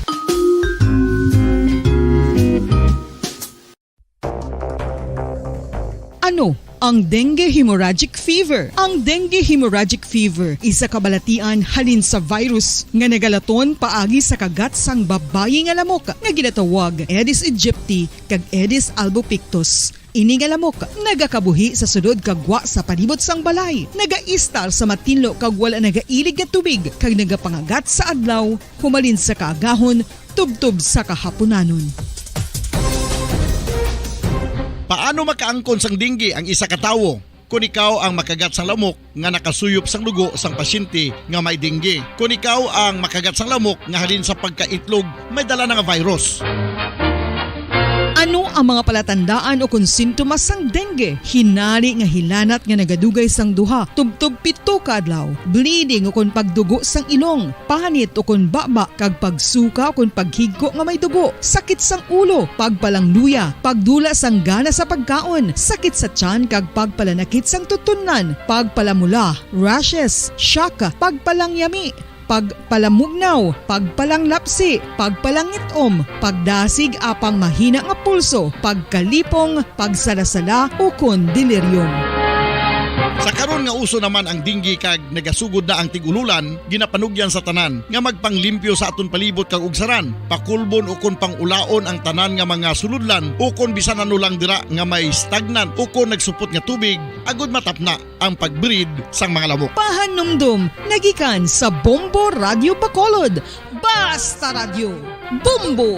Ano ang dengue hemorrhagic fever? Ang dengue hemorrhagic fever isa ka balatian halin sa virus nga nagalaton paagi sa kagat sang babayi nga lamok nga ginatawag Aedes aegypti kag Aedes albopictus. Ini nga lamok nagakabuhi sa sulod kag gwa sa palibot sang balay, nagaistar sa matinlo kag wala nagailig nga tubig, kag nagapangagat sa adlaw humalin sa kaagahon tubtob sa kahapunanon. Paano makaangkon sang dengue ang isa ka tawo? Kon ikaw ang makagat sang lamok nga nakasuyop sang dugo sang pasyente nga may dengue, kon ikaw ang makagat sang lamok nga halin sa pagkaitlog may dala na nga virus. Ano ang mga palatandaan ukon sintomas sang dengue? Hinari nga hilanat nga nagadugay sang duha tubtob pito ka adlaw, bleeding ukon pagdugo sang ilong, panit ukon baba, kag pagsuka ukon paghigko nga may dugo, sakit sang ulo, pagpalangluya, pagdula sang gana sa pagkaon, sakit sa tiyan kag pagpalanakit sang tutunlan, pagpalamula, rashes, shock, pagpalangyami, pagpalamugnaw, pagpalanglapsi, pagpalangit-om, pagdasig apang mahina nga pulso, pagkalipong, pagsalasala, ukon delirium. Sa karon nga uso naman ang dengue kag nagasugod na ang tig-ululan, ginapanugyan sa tanan nga magpanglimpyo sa aton palibot kag ugsaran, pakulbon ukon pang-ulaon ang tanan nga mga sulodlan ukon bisan ano lang dira nga may stagnant ukon nagsupot nga tubig agod matapna ang pag-breed sang mga lamok. Pahanumdom nga gikan sa Bombo Radyo Bacolod. Basta Radyo, Bombo!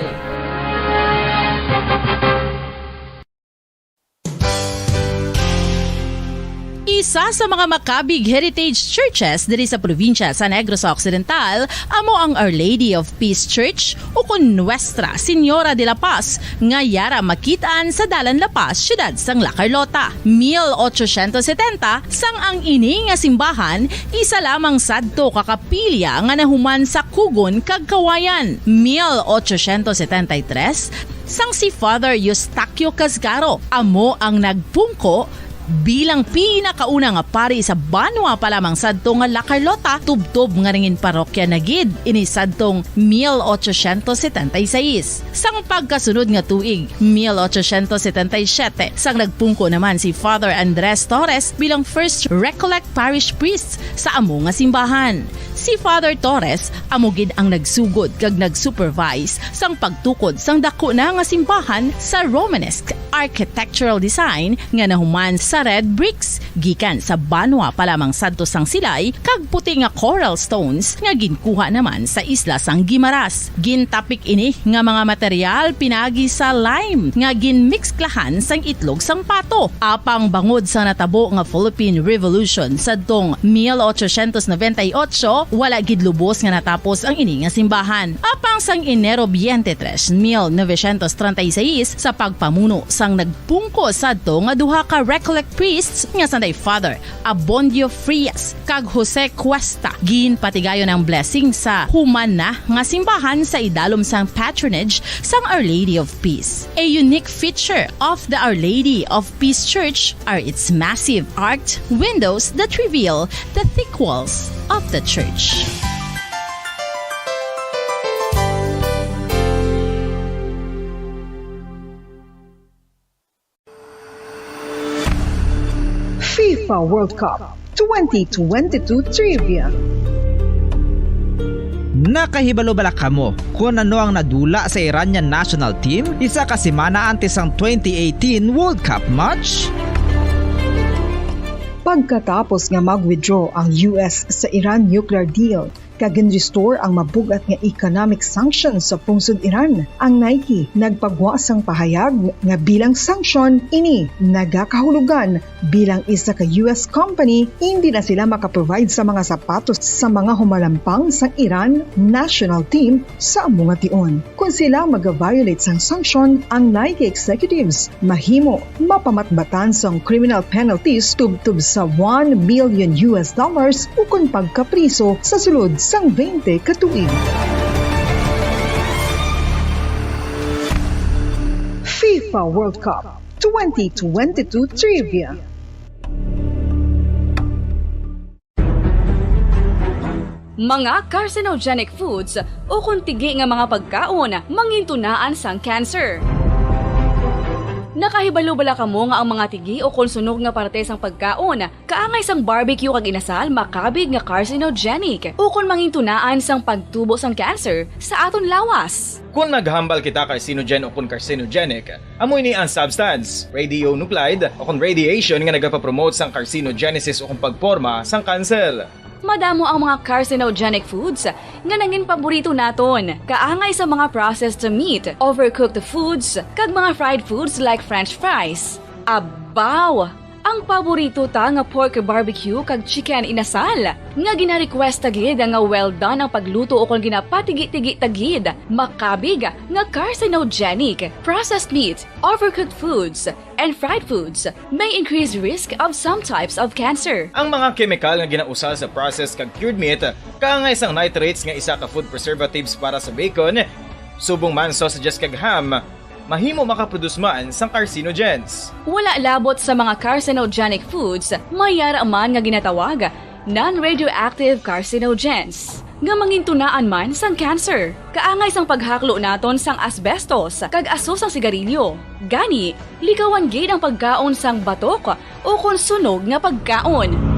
Isa sa mga Macabig Heritage Churches diri sa probinsya sa Negros Occidental amo ang Our Lady of Peace Church, ukon Nuestra Señora de la Paz, nga yara makit-an sa Dalan La Paz, siyudad sang La Carlota. Mil ochocientos setenta, sang ang ini nga simbahan isa lamang sadto ka kapilya nga nahuman sa kugon kag kawayan. Mil ochocientos setenta y tres, sang si Father Eustaquio Casgaro amo ang nagpungko bilang pinakauna nga pari sa banwa pa lamang sadto nga La Carlota, tubtob nga nangin parokya na gid ini sadtong mil ochocientos setenta y seis. Sang pagkasunod nga tuig, mil ochocientos setenta y siete, sang nagpungko naman si Father Andres Torres bilang first Recollect Parish Priest sa amo nga simbahan. Si Father Torres amo gid ang nagsugod kag nag-supervise sang pagtukod sang daku na nga simbahan sa Romanesque architectural design nga nahuman sa red bricks gikan sa banwa pa lamang sadto sang silay kag puti nga coral stones nga ginkuha naman sa isla sang Guimaras. Gintapik ini nga mga material pinaagi sa lime nga ginmikslahan sang itlog sang pato. Apang bangod sa natabo nga Philippine Revolution sadtong mil ochocientos noventa y ocho, wala gid lubos nga natapos ang ini nga simbahan. Apang sang Enero twenty-three, mil novecientos treinta y seis, sa pagpamuno sang nagpungko sadto nga duha ka Recollect priests nga sanday Father Abondio Frias kag Jose Cuesta, ginpatigayon ang blessing sa human na nga simbahan sa idalom sang patronage sang Our Lady of Peace. A unique feature of the Our Lady of Peace Church are its massive arched windows that reveal the thick walls of the church. FIFA World Cup twenty twenty-two Trivia. Nakahibalo bala kamo kon ano ang nadula sa Iranian national team isa ka semana antes sang twenty eighteen World Cup match? Pagkatapos nga mag-withdraw ang U S sa Iran nuclear deal, kag gin-restore ang mabug-at nga economic sanctions sa pungsod Iran. Ang Nike nagpagwa sang pahayag nga bilang sanction ini nagakahulugan bilang isa ka U S company, hindi na sila makaprovide sa mga sapatos sa mga humalampang sang Iran national team sa amo nga tion. Kon sila mag-violate sang sanction, ang Nike executives mahimo mapamatbatan sang criminal penalties tubtob sa one million U S dollars ukon pagkapriso sa sulod sang twenty ka tuig. FIFA World Cup twenty twenty-two Trivia. Mga carcinogenic foods ukon tigi nga mga pagkaon mangintunaan sang cancer. Nakahibalo bala kamo nga ang mga tigi ukon sunog nga parte sang pagkaon kaangay sang barbecue kag inasal makabig nga carcinogenic ukon mangintunaan sang pagtubo sang cancer sa aton lawas? Kon naghambal kita carcinogen ukon carcinogenic, amo ini ang substance, radionuclide, ukon radiation nga nagapapromote sang carcinogenesis ukon pagporma sang kanser. Madamo ang mga carcinogenic foods nga nangin paborito naton, kaangay sa mga processed meat, overcooked foods, kag mga fried foods like French fries. Abaw! Ang paborito ta nga pork barbecue kag chicken inasal, nga gina-request ta gid nga well done ang pagluto ukon ginapatigi-tigi ta gid, makabig nga carcinogenic. Processed meat, overcooked foods, and fried foods may increase risk of some types of cancer. Ang mga kemikal nga ginausal sa processed kag cured meat, kaangay sang nitrates nga isa ka food preservatives para sa bacon, subong man sausages kag ham, mahimo makaproduce man sang carcinogens. Wala labot sa mga carcinogenic foods, may yara man nga ginatawag non-radioactive carcinogens, nga mangintunaan man sang cancer. Kaangay sang paghaklo naton sang asbestos kag aso sang sigarilyo. Gani, likawan gid ang pagkaon sang batok ukon sunog nga pagkaon.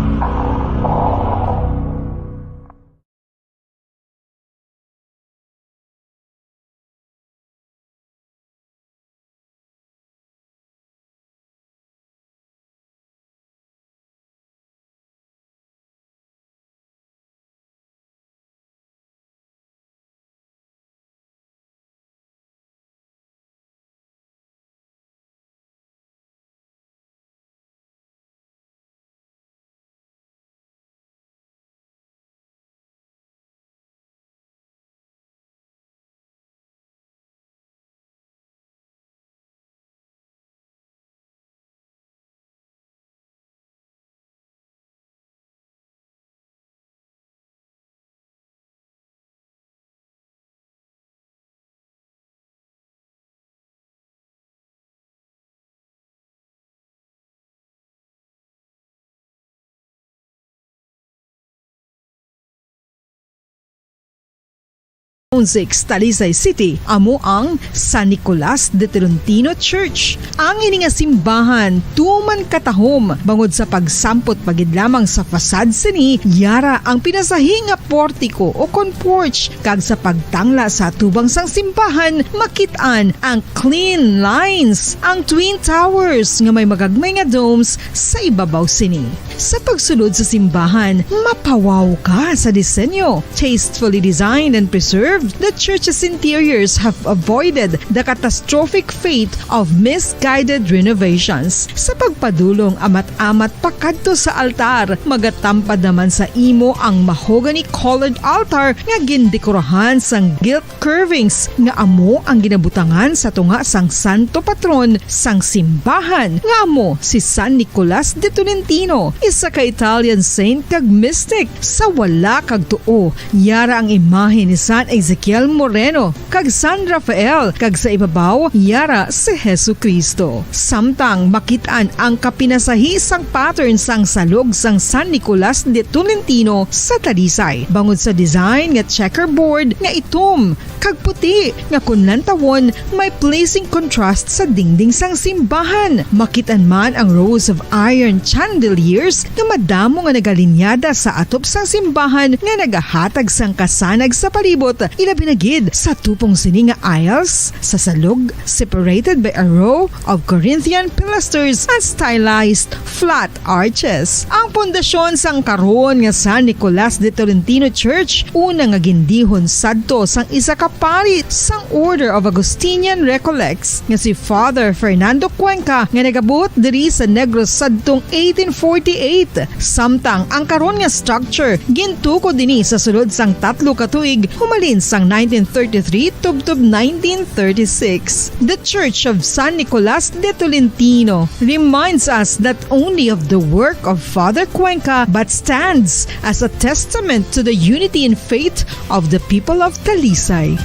Zone six, Talisay City, amo ang San Nicolas de Tolentino Church. Ang ini nga simbahan tuman katahom bangod sa pagsampot pa gid lamang sa facade sini, yara ang pinasahi nga portiko ukon porch, kag sa pagtangla sa atubang sang simbahan, makit-an ang clean lines, ang twin towers nga may magagmay nga domes sa ibabaw sini. Sa pagsulod sa simbahan, mapawaw ka sa disenyo. Tastefully designed and preserved, the church's interiors have avoided the catastrophic fate of misguided renovations. Sa pagpadulong amat-amat pakadto sa altar, magatampad naman sa imo ang mahogany colored altar nga gindekorahan sang gilt curvings nga amo ang ginabutangan sa tunga sang santo patron sang simbahan, nga amo si San Nicolas de Tolentino, isa ka Italian saint kag mystic. Sa wala kag tuo, yara ang imahe ni San Ezekiel Moreno kag San Rafael, kag sa ibabaw, yara si Jesu-Cristo. Samtang makit-an ang kapinasahi sang pattern sang salog sang San Nicolas de Tolentino sa Talisay, bangod sa design nga checkerboard nga itom kag puti nga kon lantawon may pleasing contrast sa dingding sang simbahan. Makit-an man ang rows of iron chandeliers nga madamo nga nagalinyada sa atop sang simbahan nga nagahatag sang kasanag sa palibot, labi na gid sa tupong sini nga aisles sa salog, separated by a row of Corinthian pilasters and stylized flat arches. Ang pundasyon sang karon nga San Nicolas de Tolentino Church una nga gindihon sadto sang isa ka pari sang Order of Augustinian Recollects nga si Father Fernando Cuenca nga nagabuot diri sa Negros sadtong eighteen forty-eight. Samtang ang karon nga structure gintukod ini sa sulod sang tatlo ka tuig humalin sang nineteen thirty-three tubtob nineteen thirty-six. The Church of San Nicolas de Tolentino reminds us not only of the work of Father Cuenca but stands as a testament to the unity in faith of the people of Talisay.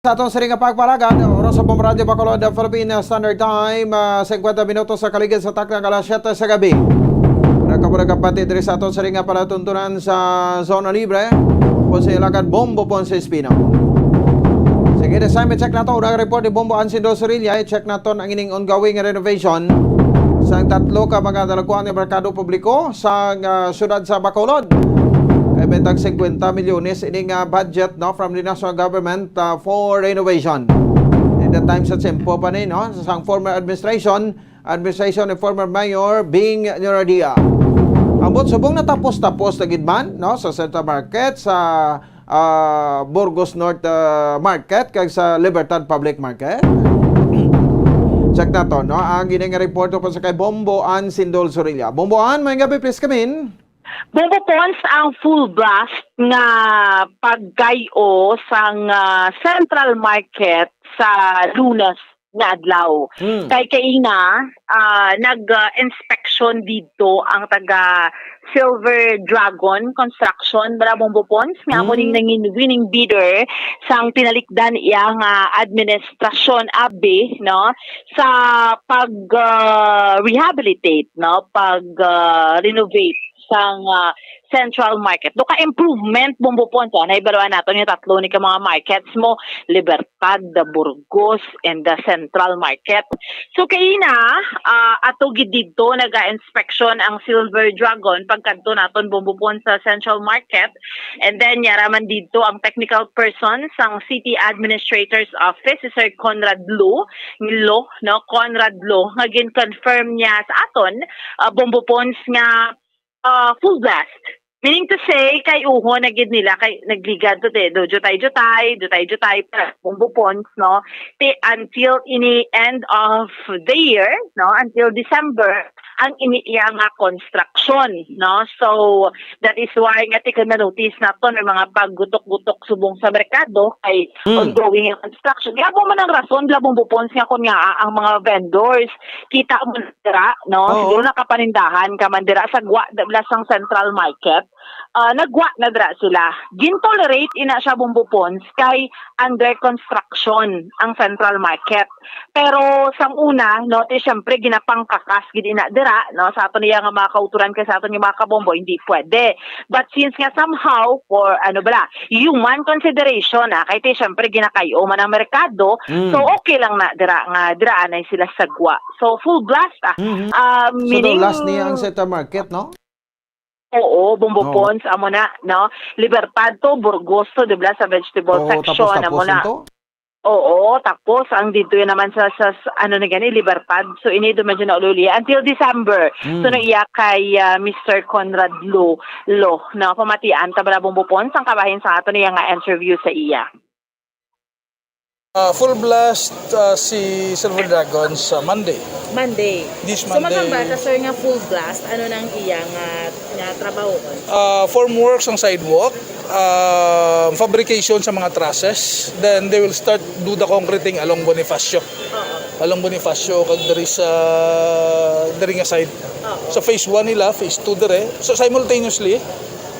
Sa aton sini nga pagpalagad, oras sa Bombo Radyo Bacolod, Philippine Standard Time, ah, singkwenta minutos sa kaligid sa takna nga alas siyete sa gabi. Nagkabulag ang pati diri sa aton sini nga palatuntunan sa Zona Libre. Ponce Ilagad, Bombo Ponce Espino. Sige, this time, i-check nato unang report ni Bombo Ansindo Sorilla. I-check naton ang ining ongoing renovation sang tatlo ka mga dalagkuan nga merkado publiko sa, ah, siyudad sa Bacolod. Kay bentang singkwenta milyones ini nga budget, no, from the national government, ah, for renovation. In the time sa tiyempo pa ni, no, sang former administration, administration ni former Mayor Bing Niradia. Ambot subong natapos-tapos na gid man, no, sa Central Market, sa, ah, Burgos North, ah, Market, kag sa Libertad Public Market. Check naton, no, ang ining report ko sa kay Bombo Ann Sindol Sorilla. Bombo Ann, may gabi, please come in. Bombo Pons, ang full blast nga paggayo sang, ah, Central Market sa Lunes nga adlaw. Hmm. Kay kaina, ah, nag, ah, inspection didto ang taga Silver Dragon Construction, bala, Bombo Pons, nga amo ning Hmm. nangin winning bidder sang tinalikdan iya nga administrasyon, abi, no, sa pag, ah, rehabilitate, no, pag, ah, renovate sang, ah, Central Market. Do ka improvement, Bombo Pons, ah, nahibaluan naton nga tatlo ni ka mga markets mo, Libertad, the Burgos, and the Central Market. So, kaina, ah, ato gid didto naga-inspection ang Silver Dragon pagkadto naton, Bombo Pons, sa Central Market. And then, yara man didto ang technical person sang City Administrator's Office, si Sir Conrad Lo, Lo, no, Conrad Lo, nga gin-confirm niya sa aton, ah, Bombo Pons, nga, ah, full blast. Meaning to say, kay uhon na gid nila, kay nagligad to, te, do, jutay-jutay, jutay-jutay, para Bombo Pons, no, ti until ini end of the year, no, until December, ang ini iya nga construction, no. So, that is why nga ti ka na-notice naton may mga paggutok-gutok subong sa merkado kay Mm. ongoing ang construction. Kaya mo man ang rason, bala, Bombo Pons, nga kun nga ang mga vendors, kita mo na dira, no? Oo. Siguro nakapanindahan ka man dira sa gwa, da-, bala, sang Central Market. Ah, nagwa na dira sila. Gintolerate ina siya, Bombo Pons, kay under construction ang Central Market. Pero sang una, no, ti siyempre ginapangkakas gid ina dira, no, sa aton iya nga mga kauturan kay sa aton nga mga kabombo, hindi pwede. But since nga somehow, for, ano bala, human consideration, ah, kay ti siyempre ginakayo man ang merkado, Mm. so okay lang na dira nga dira anay sila sagwa. So full blast, ah. Mhm. Ah, So, the meaning last niya ang Central Market, no? Oo, Bombo Oo. Pons, amo na, no? Libertad to, Burgos to, di ba, sa vegetable Oo, section, tapos, amo tapos na. Ito? Oo, tapos ang dito yun naman sa, sa, sa, ano na gani, Libertad. So, ini do medyo naululi. Until December. Hmm. So, no, iya kay, ah, Mister Conrad Lo, Lo, no? Pamatian, ta bala, Bombo Pons, ang kabahin sa ato niya nga interview sa iya. Ah, full blast, ah, si Silver Dragon sa Monday. Monday. This So, Monday. Magambata, sir, nga full blast, ano nang iya nga, nga trabaho? Ah, formwork sang sidewalk, ah, fabrication sa mga trusses, then they will start do the concreting along Bonifacio. Oo. Along Bonifacio, kag diri sa, diri nga side. Oo. So, phase one nila, phase two dire. So, simultaneously,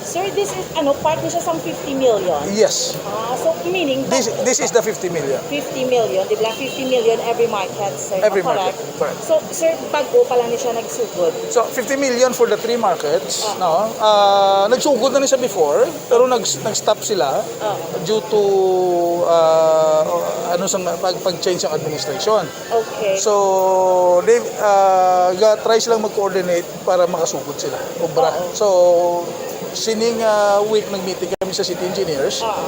Sir, this is, ano, part ni siya sang fifty million? Yes. Ah, so meaning, This this is the fifty million. fifty million, di ba? Fifty million every market, sir. Every Correct? market, correct. So, sir, bago pa lang ni siya nagsugod. So fifty million for the three markets, Ah. no? Ah, nagsugod na ni siya before, pero nag nag-stop sila Ah. due to ah, ano sa pag pag-change ng administration. Okay. So they uh, ga-try silang mag-coordinate para makasugod sila obra. Oo. So sining ah, week nag-meeting kami sa city engineers. Oo.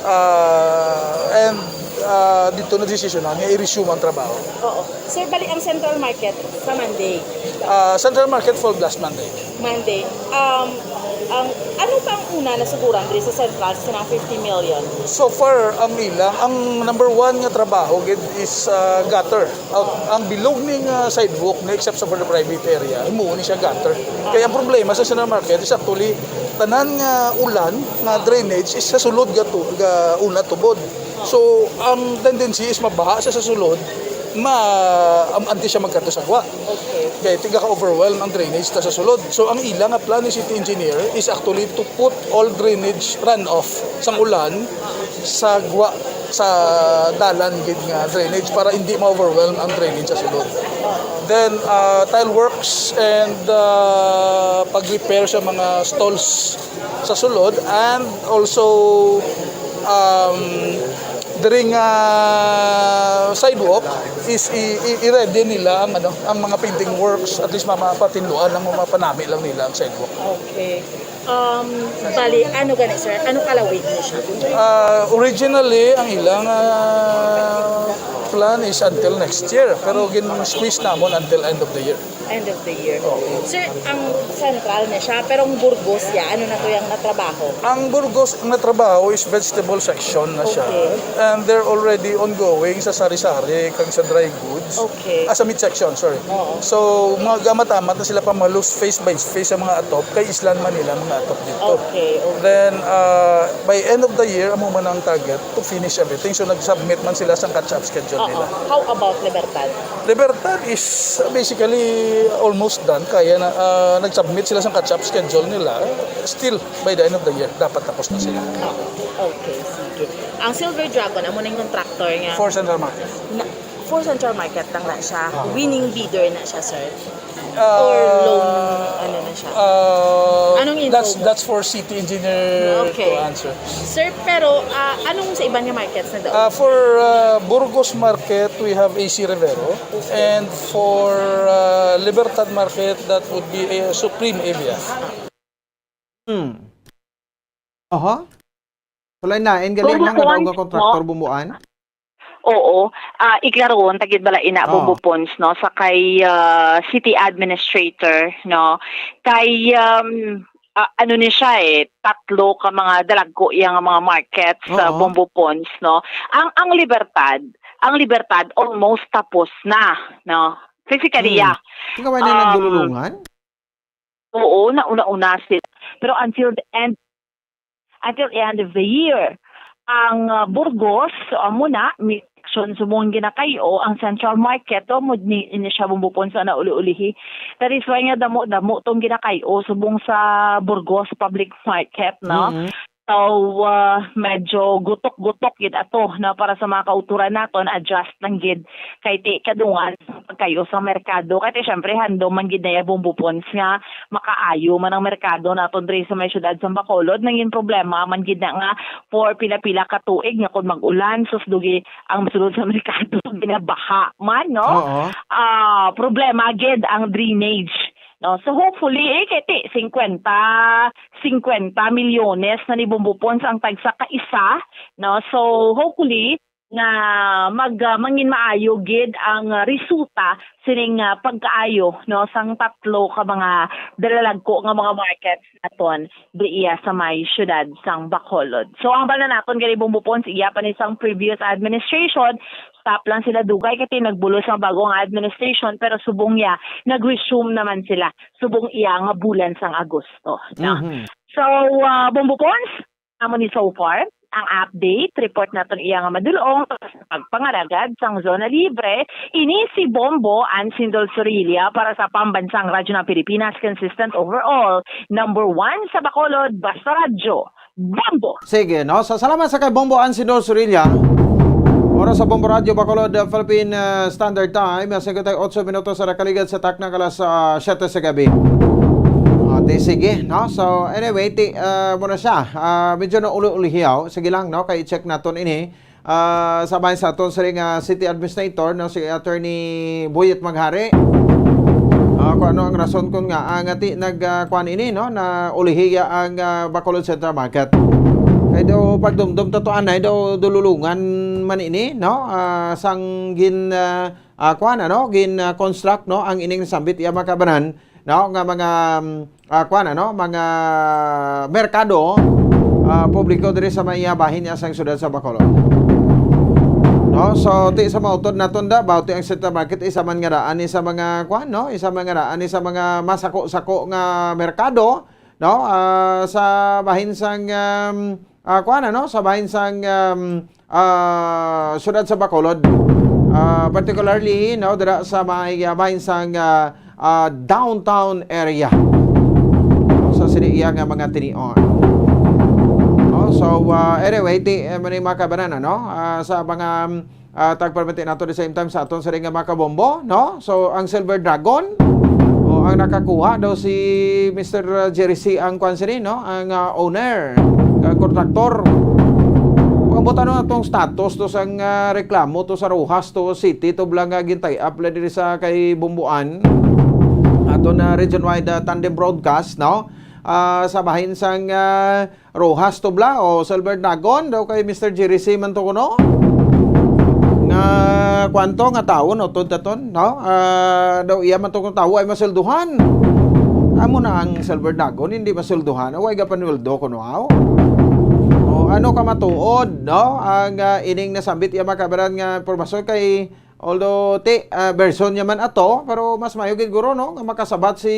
Ah, and ah, dito na desisyonan nga i-resume ang trabaho. Oo. Sir, bali ang Central Market sa Monday. Ah, Central Market full blast Monday. Monday. Um, ang, ano pa ang una na suguran diri sa Central sa nang fifty million? So far, ang ilang, ang number one nga trabaho gid is ah, gutter. Ang, ang bilog ning ah, sidewalk na except sa for the private area, himuon ni siya gutter. Kaya ang problema sa Central Market is actually tanan nga ulan nga drainage is sa sulod ga, tu, ga una tubod. So ang tendency is mabaha sa sa sulod, ma am- antes siya magkadto sa gwa. Okay. Kay tiga ka overwhelm ang drainage ta sa sulod. So ang ila nga plan ni city engineer is actually to put all drainage runoff sang ulan sa gwa sa dalan gid nga drainage para hindi ma-overwhelm ang drainage sa sulod. Then uh, tile works and uh, pag-repair sa mga stalls sa sulod and also um, during uh, sidewalk is i- i- i-ready nila ang ano ang mga painting works, at least mamapatinduan lang, mapanami lang nila ang sidewalk. Okay. Um, bali, ano gani, sir? Ano kalawig ni siya? Uh, originally, ang ilang uh, plan is until next year, pero gin-squeeze namon until end of the year. End of the year. Sir, ang Central na siya, pero ang Burgos ya, ano na to yung natrabaho? Ang Burgos, ang natrabaho is vegetable section na siya. Okay. And they're already ongoing sa sari-sari kag sa dry goods. Okay. Ah, sa meat section, sorry. Oo. So, mga gamat-amat na sila pamalos face by face sa mga atop, kay islan man nila mga atop dito. Okay, okay. Then, uh, by end of the year, amo man ang target to finish everything. So, nag-submit man sila sa catch-up schedule Oo. nila. How about Libertad? Libertad is basically almost done. Kaya na, uh, nag-submit sila sa catch-up schedule nila. Still, by the end of the year, dapat tapos na sila. Oo. Okay, sige. Ang Silver Dragon, amo na yung contractor niya. For Central Market. Na, for Central Market lang na siya. Ah. Winning bidder na siya, sir. Uh, Or loan, ano na siya? Uh, Anong info that's, mo? That's for city engineer Okay. to answer. Sir, pero ah, anong sa iban nga markets na daw? Uh, for uh, Burgos Market, we have A C Rivero. And for uh, Libertad Market, that would be uh, Supreme Avia. Hmm. Aha. Wala na, and galing Burgos lang nga daw Point, nga contractor no? Bumbuan. Oo. Ah, iklaron, tagid bala ina, Oo. Bumbu Pons, no? Sa kay ah, city administrator, no? Kay, um, ah, ano ni siya eh, tatlo ka mga dalagko yang mga market sa Oo. Bumbu Pons, no? Ang, ang Libertad, ang Libertad almost tapos na, no? Physically, Hmm. yeah. Ikaw ay na Um, nagdululungan? Oo, nauna-una sila. Pero until the end, until the end of the year, ang ah, Burgos, so amo na, may section subong ginakayo, ang Central Market, o mo ni ini siya Bumbu Pons na uli-ulihi. That is why nga damo-damo tong ginakayo subong sa Burgos Public Market, no? Mm-mm. So, ah, medyo gutok-gutok gid ato, no, para sa mga kauturan naton, adjust lang gid kay ti kadungan pagkayo sa merkado. Kay ti, syempre, handom man gid na ya Bumbu Pons nga makaayo man ang merkado naton diri sa may siyudad sa Bacolod. Nangin problema man gid na nga for pila-pila ka tuig nga kung mag-ulan, sus, dugi ang sulod sa merkado ginabaha man, no? Oo. Ah, problema gid ang drainage, no? So hopefully, eh, kay ti, singkwenta, singkwenta milyones na ni Bumbu Pons ang tagsa ka isa, no? So hopefully nga mag ah, mangin maayo gid ang ah, resulta sining ah, pagkaayo, no, sang tatlo ka mga dalalagko nga mga markets naton diya sa may siyudad sang Bacolod. So ang bala naton gani Bumbu Pons, iya pa ni sang previous administration, stop lang sila dugay kay nagbulos ang bagong administration, pero subong iya nag-resume naman sila subong iya nga bulan sang Agosto, no? Mhm. So, ah, Bumbu Pons, amo ni so far. Ang update report naton iya nga madulong sa pagpangalagad sang zona libre, ini si Bombo Ansindol Sorilla para sa Pambansang Radyo ng Pilipinas, consistent overall, number one sa Bacolod, Basta Radyo, Bombo! Sige, no? So, salamat sa kay Bombo Ansindol Sorilla. Oras sa Bombo Radyo Bacolod, uh, Philippine, uh, Standard Time, uh, singkwenta y ocho minutos sa nakaligad sa takna alas, uh, siyete sa gabi. Ah, ti, sige, no? So, anyway, ti, uh, muna siya. Ah, medyo naulo-ulihiyaw. Sige lang, no? Kay i-check naton ini. Ah, sa bahin sa aton siring nga City Administrator, no, si Attorney Boyet Maghari. Ah, kung ano ang rason kung nga, ah, nga ti nag, ah, kuan ini, no, na ulihiya ang, ah, Bacolod Central Market. Kay daw pagdumdum tatuanay daw dululungan man ini, no? Ah, sang gin, ah, ah, kuan, ano, gin, ah, construct, no, ang ining nasambit iya mga kabanan, no, nga mga, mm, ah, kuan, ano, mga merkado, ah, publiko diri sa may, ah, bahin niya sang siyudad sa Bacolod. No, so ti sa mautod naton da, bawti ang Central Market, isa man nga daan ni sa mga kuan, no, isa man nga daan ni sa mga masako-sako nga merkado, no, ah, sa bahin sang, um, ah, kuan, ano, sa bahin sang, um, ah, siyudad sa Bacolod. Ah, particularly, no, dira sa may, ah, bahin sang, ah, ah, downtown area. Sa sini iya nga mga tinion. Oh, so, ah, anyway, ti, eh, mani mga kabanan, no? Ah, sa mga, um, ah, tagpamati nato the same time sa aton siring nga mga kabombo, no? So, ang Silver Dragon, o ang nakakuha daw si Mister Jerry C ang kwan sini, no? Ang, ah, owner, ang kontraktor. Pangbutan na atong status to sang, ah, reklamo to sa Roxas to City to bala nga gintay up la diri sa kay Bumbuan. Ato na region-wide, ah, tandem broadcast, no? Ah, sa bahin sang, ah, Roxas to bala o Silver Dragon daw kay Mister Jerry C man to kuno. Nga kwanto nga tawo, no, tod taton, no? Ah, daw iya man to kung tawo ay masulduhan. Amo na ang Silver Dragon, hindi masulduhan. Away ga panweldo kuno, aw. O, ano ka matuod, no? Ang, ah, ining nasambit iya makabaran nga impormasyon kay Although, ti, ah, version niya man ato, pero mas maayo gid guro, no, nga makasabat si,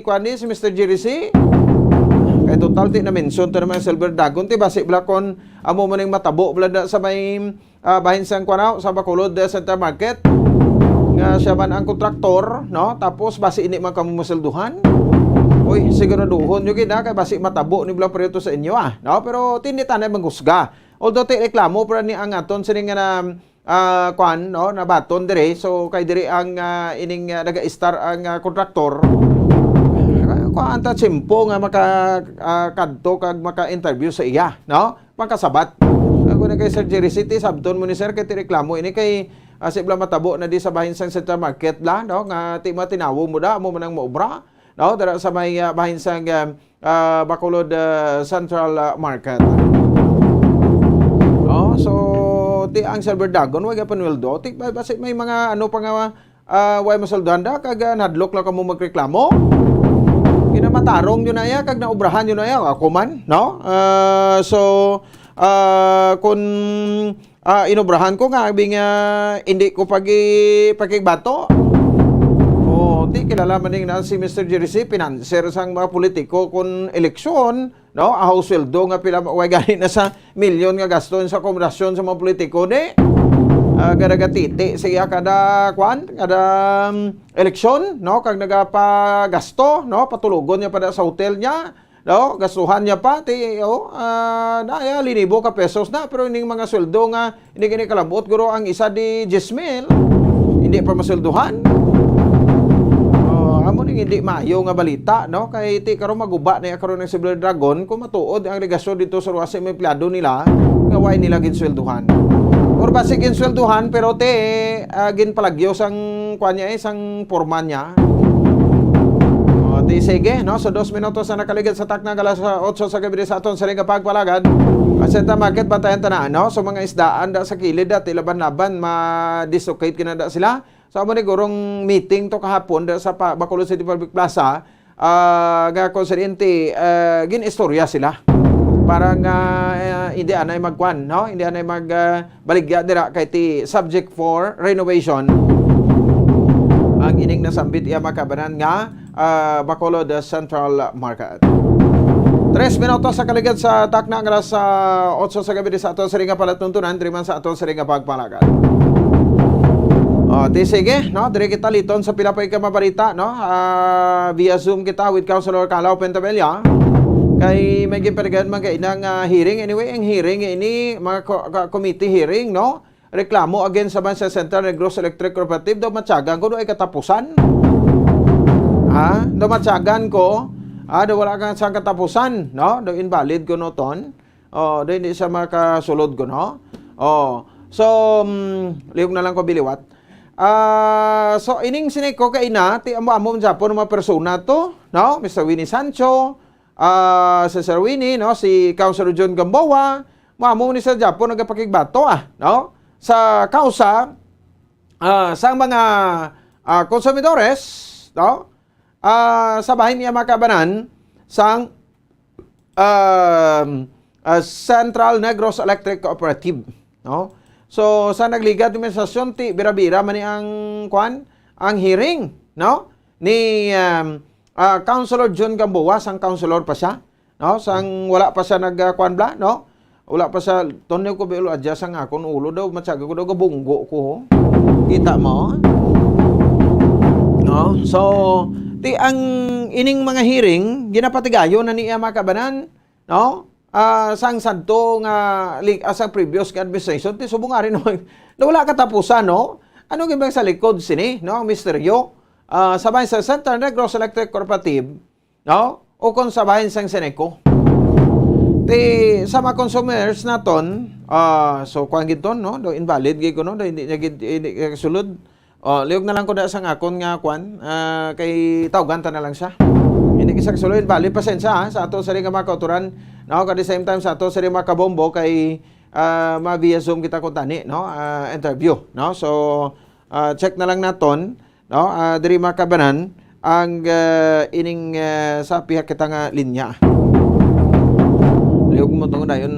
kuan ni, si Mister Jerry C. Kay total, ti, na-mention to naman ang Silver Dragon, ti, basi bala kon amo man ang matabo bala na sa may, ah, bahin sang kuan, sa Bacolod, ah, Center Market, nga siya man ang kontraktor, no? Tapos, basi ini man kamo masulduhan. Uy, siguraduhon nyo gid, ha, kay basi matabo ni bala proyekto sa inyo, ah, no? Pero, ti, hindi tanay manghusga. Although, ti, reklamo, pero ni ang aton, sini nga na, ah, kwan, no, nabaton diri. So, kay diri ang, ah, ining, ah, naga-start ang, ah, kontraktor. Ah, kwan, ta tiyempo nga maka, ah, kadto kag maka-interview sa iya, no? Pangkasabat. Ako na kay Sir Jerry City, sabton mo ni Sir, kay ti reklamo ini kay, ah, sibla matabo na di sa bahin sang Central Market la, no? Nga ti matinawon mo da, mo man ang maobra, no? Dara sa may, ah, bahin sang, ah, ah, Bacolod, ah, Central, ah, Market. Oh, so, ti ang Silver Dragon, wag panweldo. Ti, ba-, basi may mga ano pa nga, ah, way masulduhan da, kag, ah, nadlok lang kamo magreklamo. Ginamatarong yun na iya, kag naubrahan yun na iya, ako man, no? Ah, so, ah, kung ah, inubrahan ko nga, abi nga, hindi ko pagi-, pakigbato. Oh, ti, kilala man ning na si Mister Jerry C, pinanser sang mga politiko kun eleksyon, no? Aho sweldo nga pila, way gani na sa milyon nga gasto sa akomodasyon sa mga politiko, di? Ah, garagatiti siya kada, kwan, kada, um, eleksyon, no? Kag nagapagasto, no? Patulogon niya pa da sa hotel niya. No, gastuhan niya pa, ti, oh, ah, na, ya, linibo ka pesos na, pero ining mga sweldo nga, hindi gani kalabot, guro, ang isa di diyes mil, hindi pa masweldohan. Oh, amo ning hindi maayo nga balita, no? Kay ti karon maguba na ya karon ang Silver Dragon kung matuod ang alegasyon dito sa ruwasi mga empleyado nila nga way nila ginsweldohan. Or basi ginsweldohan, pero ti, ah, ginpalagyo sang, kuan niya, eh, sang porma niya. O, di sige, no? So, dos minutos na nakaligid sa takna, alas otso sa gabi sa aton siring nga pagpalagad. Ang Central Market, bantayan ta na, no? So, mga isdaan da sa kilid, da, ti laban-laban, ma-dislocate gid na da sila. So, amo ni gurong meeting to kahapon da sa pa-, Bacolod City Public Plaza, ah, nga konsidente, ah, gin-istorya sila para nga, ah, hindi anay magkuan, no? Hindi anay mag, ah, baligya dira kay ti subject for renovation ang ining nasambit iya makabanan nga, ah, Bacolod Central Market. Tre Tres minutos sa kaligad sa takna nga alas, ah, otso sa gabi sa ato sa ring nga palatuntunan, diri man sa ato sa ring nga pagpalagan. O, di sige, no? Diri kita liton sa pila pa ka mabalita, no? Ah, via Zoom kita with Councilor Carlo Pentabella. Kay may ginpaligan man kay inang, ah, hearing. Anyway, ang hearing ini, mga ko-, ka-, committee hearing, no? Reklamo against sa man sa Central Negros Electric Cooperative, daw matyagan ko, daw ay katapusan. Ha? Daw matyagan ko, ah, daw wala kang sang katapusan, no? Daw invalid ko no ton. Oh, daw hindi siya makasulod ko, no? Oh, so, mm, lihog na lang ko biliwat. Ah, so, ining sining ko kay ina, ti amo-amo man Japon ang mga persona to, no? Mister Winnie Sancho, ah, si Sir Winnie, no? Si Councilor John Gamboa, amo-amo ni sa Japon nagapakigbato, ah, no? Sa kausa, ah, sang mga, ah, konsumidores, no? Ah, sa bahin niya makabanan sang, um, ah, Central Negros Electric Cooperative, no? So, sa nagligad administrasyon, ti bira-bira man ni ang, kwan, ang hearing, no? Ni, um, ah, Councilor John Gamboa, sang councilor pa siya, no? Sang wala pa siya nag, ah, kwan bla, no? Wala pa siya, Tonyo ko bilo adya sang akon ulo daw, matyaga ko daw gabunggo ko, ho. Kita mo? No? So, ti ang ining mga hearing, ginapatigayon na niya mga kabanan, no? Ah, sang sadto nga, li-, ah, sang previous nga administration, ti subong ari naman, na wala katapusan, no? Ano gid bang sa likod sini, no? Ang misteryo, ah, sa bahin sa Central Negros Electric Cooperative, no? O kung sa bahin sang Ceneco. Ti, sa mga consumers naton, ah, so, kuwan gid ton, no? Do invalid gid ko, no? Do hindi niya gid, hindi niya sulod. Oh, lihog na lang ko na sang akon nga kuwan, ah, kay tawgan ta na lang siya. Hindi kisa sulod, invalid. Pasensya, ha, sa ato sa rin nga mga kauturan, no? At the same time, sa ato sa rin mga kabombo, kay, ah, ma-via Zoom kita kung tani, no? Ah, interview, no? So, ah, check na lang naton, no? Ah, diri makabanan ang, ah, ining, ah, sa pihak kita nga linya. Lihog mo tong dayon,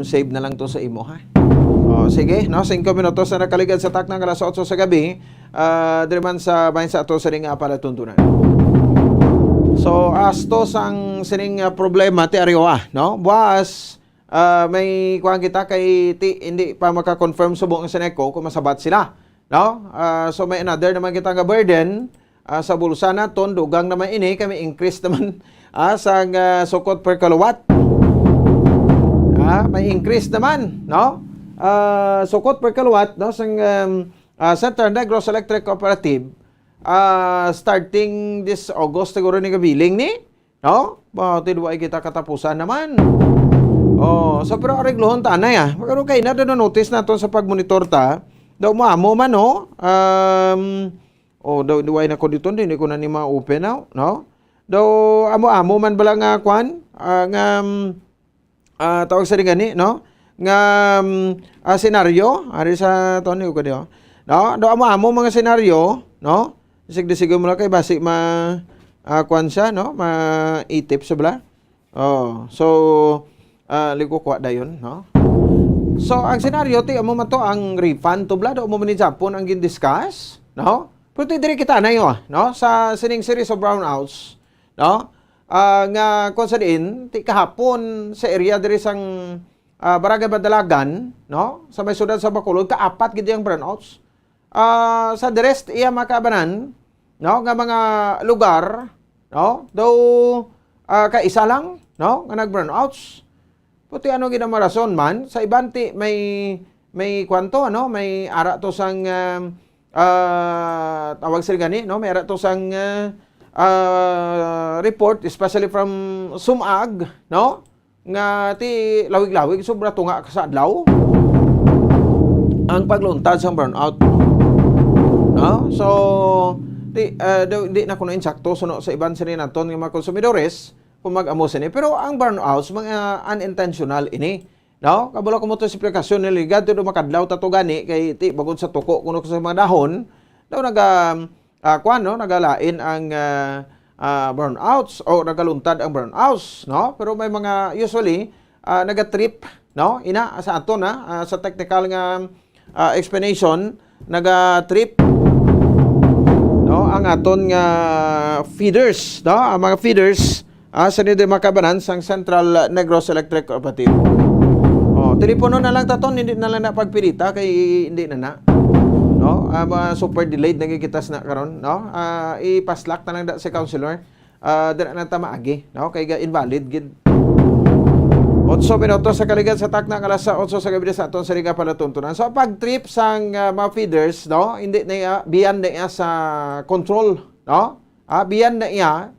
save na lang to sa imo, ha? Oh, sige, no? Singko minutos na nakaligad sa takna nga alas otso sa gabi, ah, diri man sa bahin sa ato sa ring, ah, palatuntunan. So, asto sang sining, ah, problema ti Arioa, no? Buwas, ah, may kuwan kita kay ti, hindi pa maka-confirm subong ang Ceneco kung masabat sila, no? Ah, so may another naman kita nga burden, ah, sa bulsa naton, dugang naman ini, kay may increase naman, ah, sa, ah, sukot per kilowatt. Ah, may increase naman, no? Ah, sukot per kilowatt, no, sang, um, ah, Central Negros Electric Cooperative, ah, starting this August siguro ni gabiling ni, no? Ba, ti, wa kita katapusan naman. Oh, so, pero areglohon ta anay, ah. Pero kay na, na-notice naton sa pagmonitor ta, daw mo amo man, no? Um, oh, daw, di, wa na ko dito, hindi ko na ni ma-open out, no? Daw, amo-amo man bala nga, kwan? Ah, nga, um, ah, tawag sa gani, no? Nga, um, ah, senaryo, ari sa Tony ko diyo. No? Daw, amo-amo mga senaryo, no? Sigdi-sigdi mo lang kay basi ma, ah, kwan siya, no? Maitip sa bala. Oh, so, ah, ligo kwa dayon, no? So, ang senaryo, ti, amo man to ang refund to bala, daw mo man ni Japon ang gindiscuss, no? Pero ti, diri kita na yun, no? Sa sining series of brownouts, no? Ah, nga, kung sa diin, ti kahapon sa area diri sang, ah, Barangay Madalagan, no? Sa may siyudad sa Bacolod, kaapat gid ang brownouts. Ah, sa the rest, iya makabanan, no? Nga mga lugar, no? Daw, ah, kaisa lang, no? Nga nag-brownouts. Puti ano gid ang mga rason man, sa iban ti may, may kwanto, ano, may ara to sang, um, ah, tawag sila gani, no? May ara to sang, ah, ah, report, especially from Sumag, no? Nga ti lawig-lawig, sobra tunga ka sa adlaw ang pagluntad sang brownout. No? So, ti, ah, daw, di na kuno insakto, suno sa iban sini naton nga mga konsumidores, kung mag-amo sini. Pero ang brownouts, mga unintentional ini. No? Kabalo ko mo to sa esplikasyon ni Ligad, to makadlaw ta to gani, kay ti, bagod sa tuko, kuno sa mga dahon, daw naga, ah, kwan, no? Nagalain ang, ah, ah, brownouts o nagaluntad ang brownouts, no? Pero may mga, usually, ah, nagatrip, no? Ina, sa ato na, ah, sa technical nga, ah, explanation, nagatrip, no, ang aton nga feeders, no? Ang mga feeders, Ah, sa Didi Makabanan sang Central Negros Electric Cooperative. Oh, telepono na lang taton, hindi na lang na pagpilita kay hindi na na. No? Ah, ma- super delayed na gikitas na karon, no? Ah, ipaslak na lang da si councilor. Ah, dira na ta maagi, no? Kay ga invalid gid. Otso minutos sa kaligad sa takna nga alas otso sa gabi sa aton sa Liga Palatuntunan. So, pag trip sang ah, mga feeders, no? Hindi na iya, biyan na iya sa control, no? Ah, biyan na iya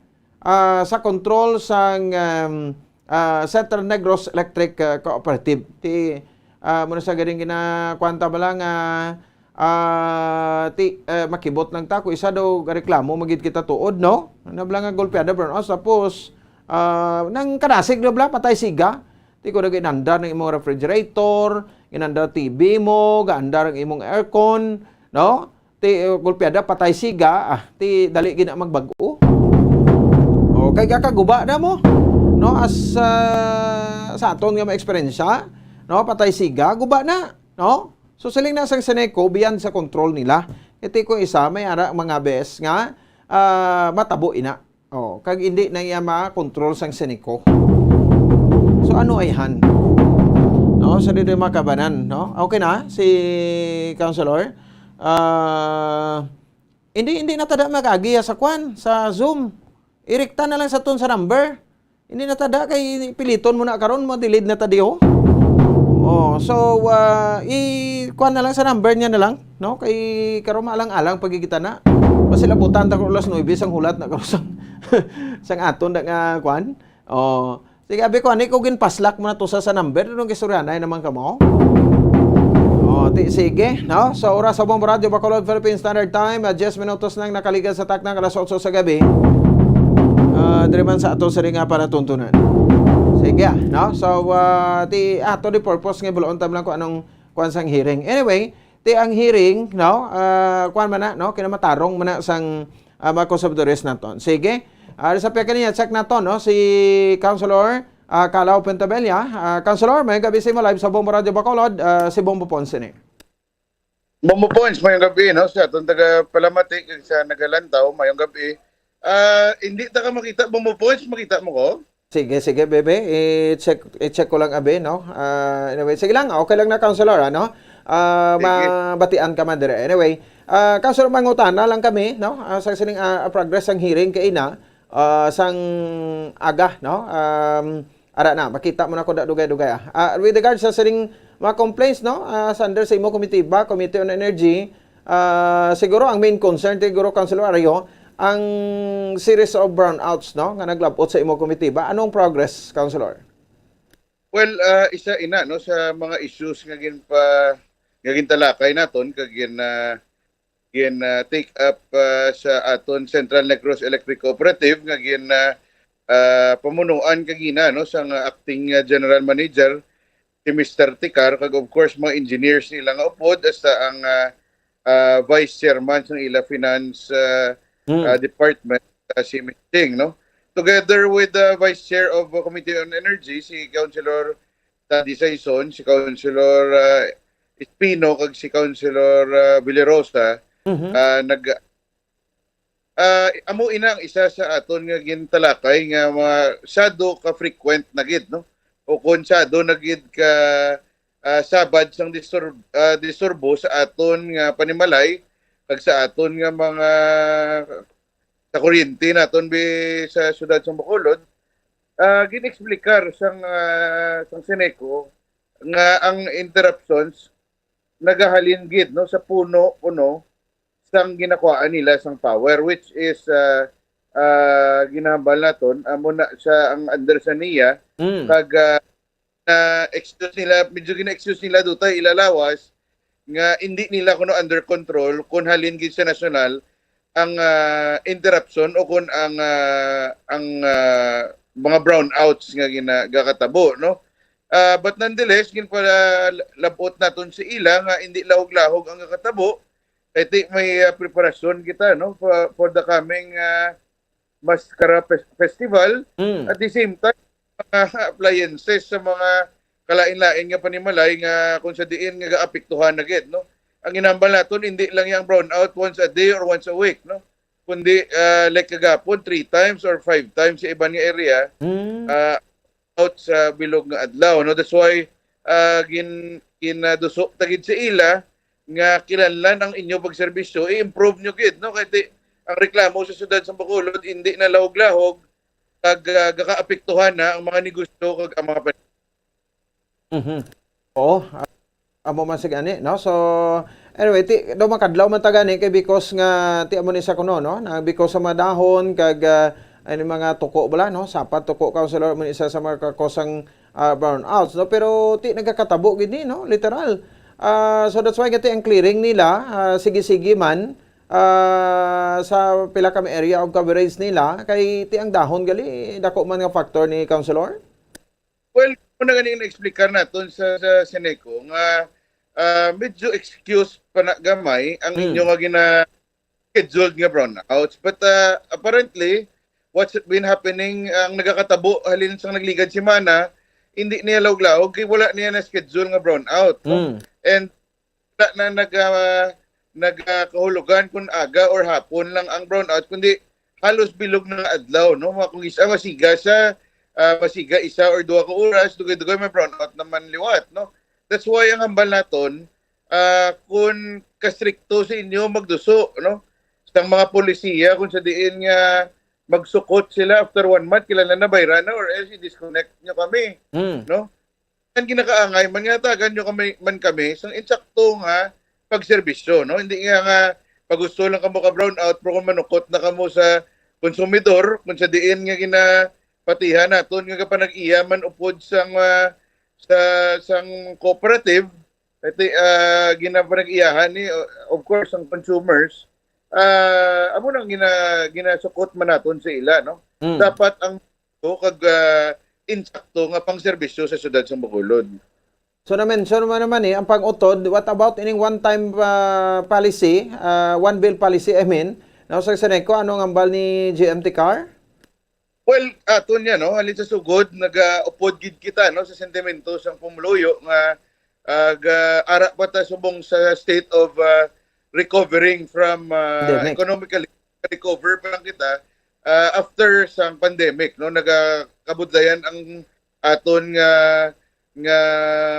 ah, sa control sang um, ah, Central Negros Electric ah, Cooperative. Ti ah, muna sa galing ginakwanta ba lang ah, ah, ti ah, makibot lang ta ko isa daw reklamo magid kita tuod, no? Nabla nga golpeada, burnout, tapos ah, nang kanasig na bla patay siga. Ti ko nag inandar ng imong refrigerator, inandar T V mo, gaandar ang imong aircon, no? Ti uh, gulpiada patay siga, ah, ti dali gina magbag-o. O kay kakaguba na mo, no? As uh, sa aton nga mga eksperyensya, no? Patay siga, guba na, no? So siling na sang Seneco, beyond sa control nila. Iti ko isa, may ara mga bes nga uh, matabo ina. Oh, kag hindi na iya ma-control sang Seneco. So ano ay han? No, sa dito makabanan, no? Okay na si Councilor. Ah, hindi hindi na tada magagi sa kwan sa Zoom. Irikta na lang sa tun sa number. Hindi na tada kay piliton mo na karon mo delete na tadi oh. Oh, so uh, i kuan na lang sa number niya na lang, no? Kay karon maalang-alang pagigita na. Basi labutan ta ko alas nuebe sang hulat na karon sang, sang aton da nga kuan. Oh, sige abi ko ani ko ginpaslak mo na to sa sa number nung istoryanay naman kamo. Oh, ti, sige, no? So oras sa Bombo Radio Bacolod Philippine Standard Time, uh, diyes minutos nang nakaligas sa taknang alas otso sa gabi. Uh, diri man sa ato sa nga para tuntunan. Sige, ah, no? So uh, ti ato di purpose nga buloon tam lang kung anong kuan sang hearing. Anyway, ti ang hearing, no? Uh, kuan man na, no? Kinamatarong man na sang uh, mga konsumidores naton. Sige. Uh, sa pia kaniya, check naton, no? Si Councilor uh, Calao Pentabella. Uh, Councilor, may gabi sa imo live sa Bombo Radio Bacolod, uh, si Bombo Ponce ni. Bombo Ponce, mayong gabi, no? Sa atong taga Palamati, sa nagalantaw, mayong gabi. Uh, hindi ta ka makita, Bombo Ponce, makita mo ko? Sige, sige, bebe. I-check, i-check ko lang, abi, no? Uh, anyway, sige lang. Okay lang na, Councilor, ano? Uh, mabatian ka man dire. Anyway, uh, Councilor, mangutana lang kami, no? Uh, sa sining uh, progress ang hearing kay ina, uh, sang aga, no? Um, ara na, makita mo na ko da dugay-dugay. Ah. Uh, with regards sa sining mga complaints, no? Uh, sa under sa imo komitiba, Committee on Energy, uh, siguro ang main concern, siguro, Councilor Arroyo, ang series of brownouts, no, nga naglabot sa imo komitiba. Anong progress, Councilor? Well, uh, isa ina, no, sa mga issues nga ginpa nga gintalakay naton kag gin uh, gin uh, take up uh, sa aton Central Negros Electric Cooperative nga gin uh, uh, pamunuan kagina, no, sang acting uh, general manager si Mister Tikar, kag of course mga engineers nila nga upod, hasta ang uh, uh, vice chairman sa ila finance uh, mm. uh, department, uh, si Miching, no? Together with the vice chair of the Committee on Energy, si Councilor Tadi Saison, si Councilor uh, Espino, kag si Councilor uh, Villarosa, mm-hmm. uh, nag uh, amo ina ang isa sa aton nga gintalakay nga mga sado ka frequent na gid, no? O kon sado na gid ka uh, sabad sang disturb, uh, disturbo sa aton nga panimalay kag sa aton nga mga sa kuryente naton bi sa siyudad sa Bacolod, uh, gin-explicar sang uh, sang Seneco nga ang interruptions nagahalin gid, no, sa puno kuno sang ginakuhaan nila sang power, which is uh, uh, ginahambal naton amo na sa ang under sa niya mm. kag uh, na excuse nila, medyo gina-excuse nila dutay ilalawas nga hindi nila kuno under control kung halin gid sa nasyonal ang uh, interruption o kung ang uh, ang uh, mga brownouts nga ginagakatabo, no? Uh, but nonetheless, ginpalabot naton sa ila nga hindi lahog-lahog ang kakatabo. I think may uh, preparasyon kita, no, for, for the coming uh, Mascara Festival. Mm. At the same time, mga appliances sa mga kalain-lain nga panimalay nga kung sa diin nga gaapektuhan na gid, no? Ang ginambal naton hindi lang yang brownout once a day or once a week, no? kundi, ah, like kagapon, three times or five times sa iban nga area, Mm. ah, out sa bilog nga adlaw, no? That's why, ah, gin-, ginaduso ta gid sa ila nga kinahanglan ang inyo pagserbisyo, i-improve nyo gid, no? Kay ti-, ang reklamo sa siyudad sa Bacolod, hindi na lahog-lahog, kag, ah, gakaapektuhan na ang mga negosyo kag ang mga pan- Mhm. Oo, ah, amo man sa gani, no? So, anyway, ti, daw makadlaw man ta gani kay because nga ti amo ni sa kuno, no? Na because sa mga dahon kag, ah, ano, mga tuko bala, no? Sapat tuko, Councilor, mo isa sa mga kakosang, ah, brownouts, no? Pero ti nagakatabo gid ni, no? Literal. Ah, so that's why gati ang clearing nila, ah, sige-sige man, ah, sa pila ka area of coverage nila, kay ti ang dahon gali dako man nga factor ni Councilor. Well, muna ganing na-explicar naton sa, sa Seneco nga, ah, medyo excuse pa na gamay ang Hmm. inyo nga gina-scheduled nga brownouts. But, ah, apparently, what's been happening, ang nagakatabo halin sa nagligad semana, hindi niya lahog-lahog, kay wala niya na-schedule nga brownout, no? Mm. And wala na nag, ah, nagkahulugan kung aga or hapon lang ang brownout, kundi halos bilog na nga adlaw, no? Mga kung isa, masiga siya, ah, masiga isa or duha ka oras, dugay-dugay may brownout naman liwat, no? That's why ang hambal naton, ah, kung kastrikto sa inyo magduso, no? Sang mga polisiya, kung sa diin nga magsukot sila after one month, kailangan na bayran na or else i-disconnect nyo kami, Mm. no? Ang ginakaangay, man nga tagan nyo kami, man kami, sang insakto nga pagserbisyo, no? Hindi nga nga pag gusto lang kamo ka brownout, pero kung manukot na kamo sa konsumidor, kung sa diin nga ginapatihan naton nga kapanag-iya man upod sang, ah, sa, sang cooperative, ito, ah, ginapanag-iyahan ni, uh, of course, ang consumers, ah, amo nang gina-, ginasukot man naton sa ila, no? Mm. Dapat ang to kag, ah, insakto nga pangserbisyo sa siyudad sa Bacolod. So na-mention mo naman eh, ang pang-utod, what about ining one-time, ah, policy, ah, one bill policy, I mean, no, sa Seneco, ano ang hambal ni G M Tecar? Well, aton niya, no, halin sa sugod, nagaupod gid kita, no, sa sentimento sang pumuluyo nga, ah, ga-, ara pa ta subong sa state of, ah, recovering from, ah, Pandemic. Economically recover pa lang kita, ah, after sang pandemic, no, nagakabudlayan ang aton nga, nga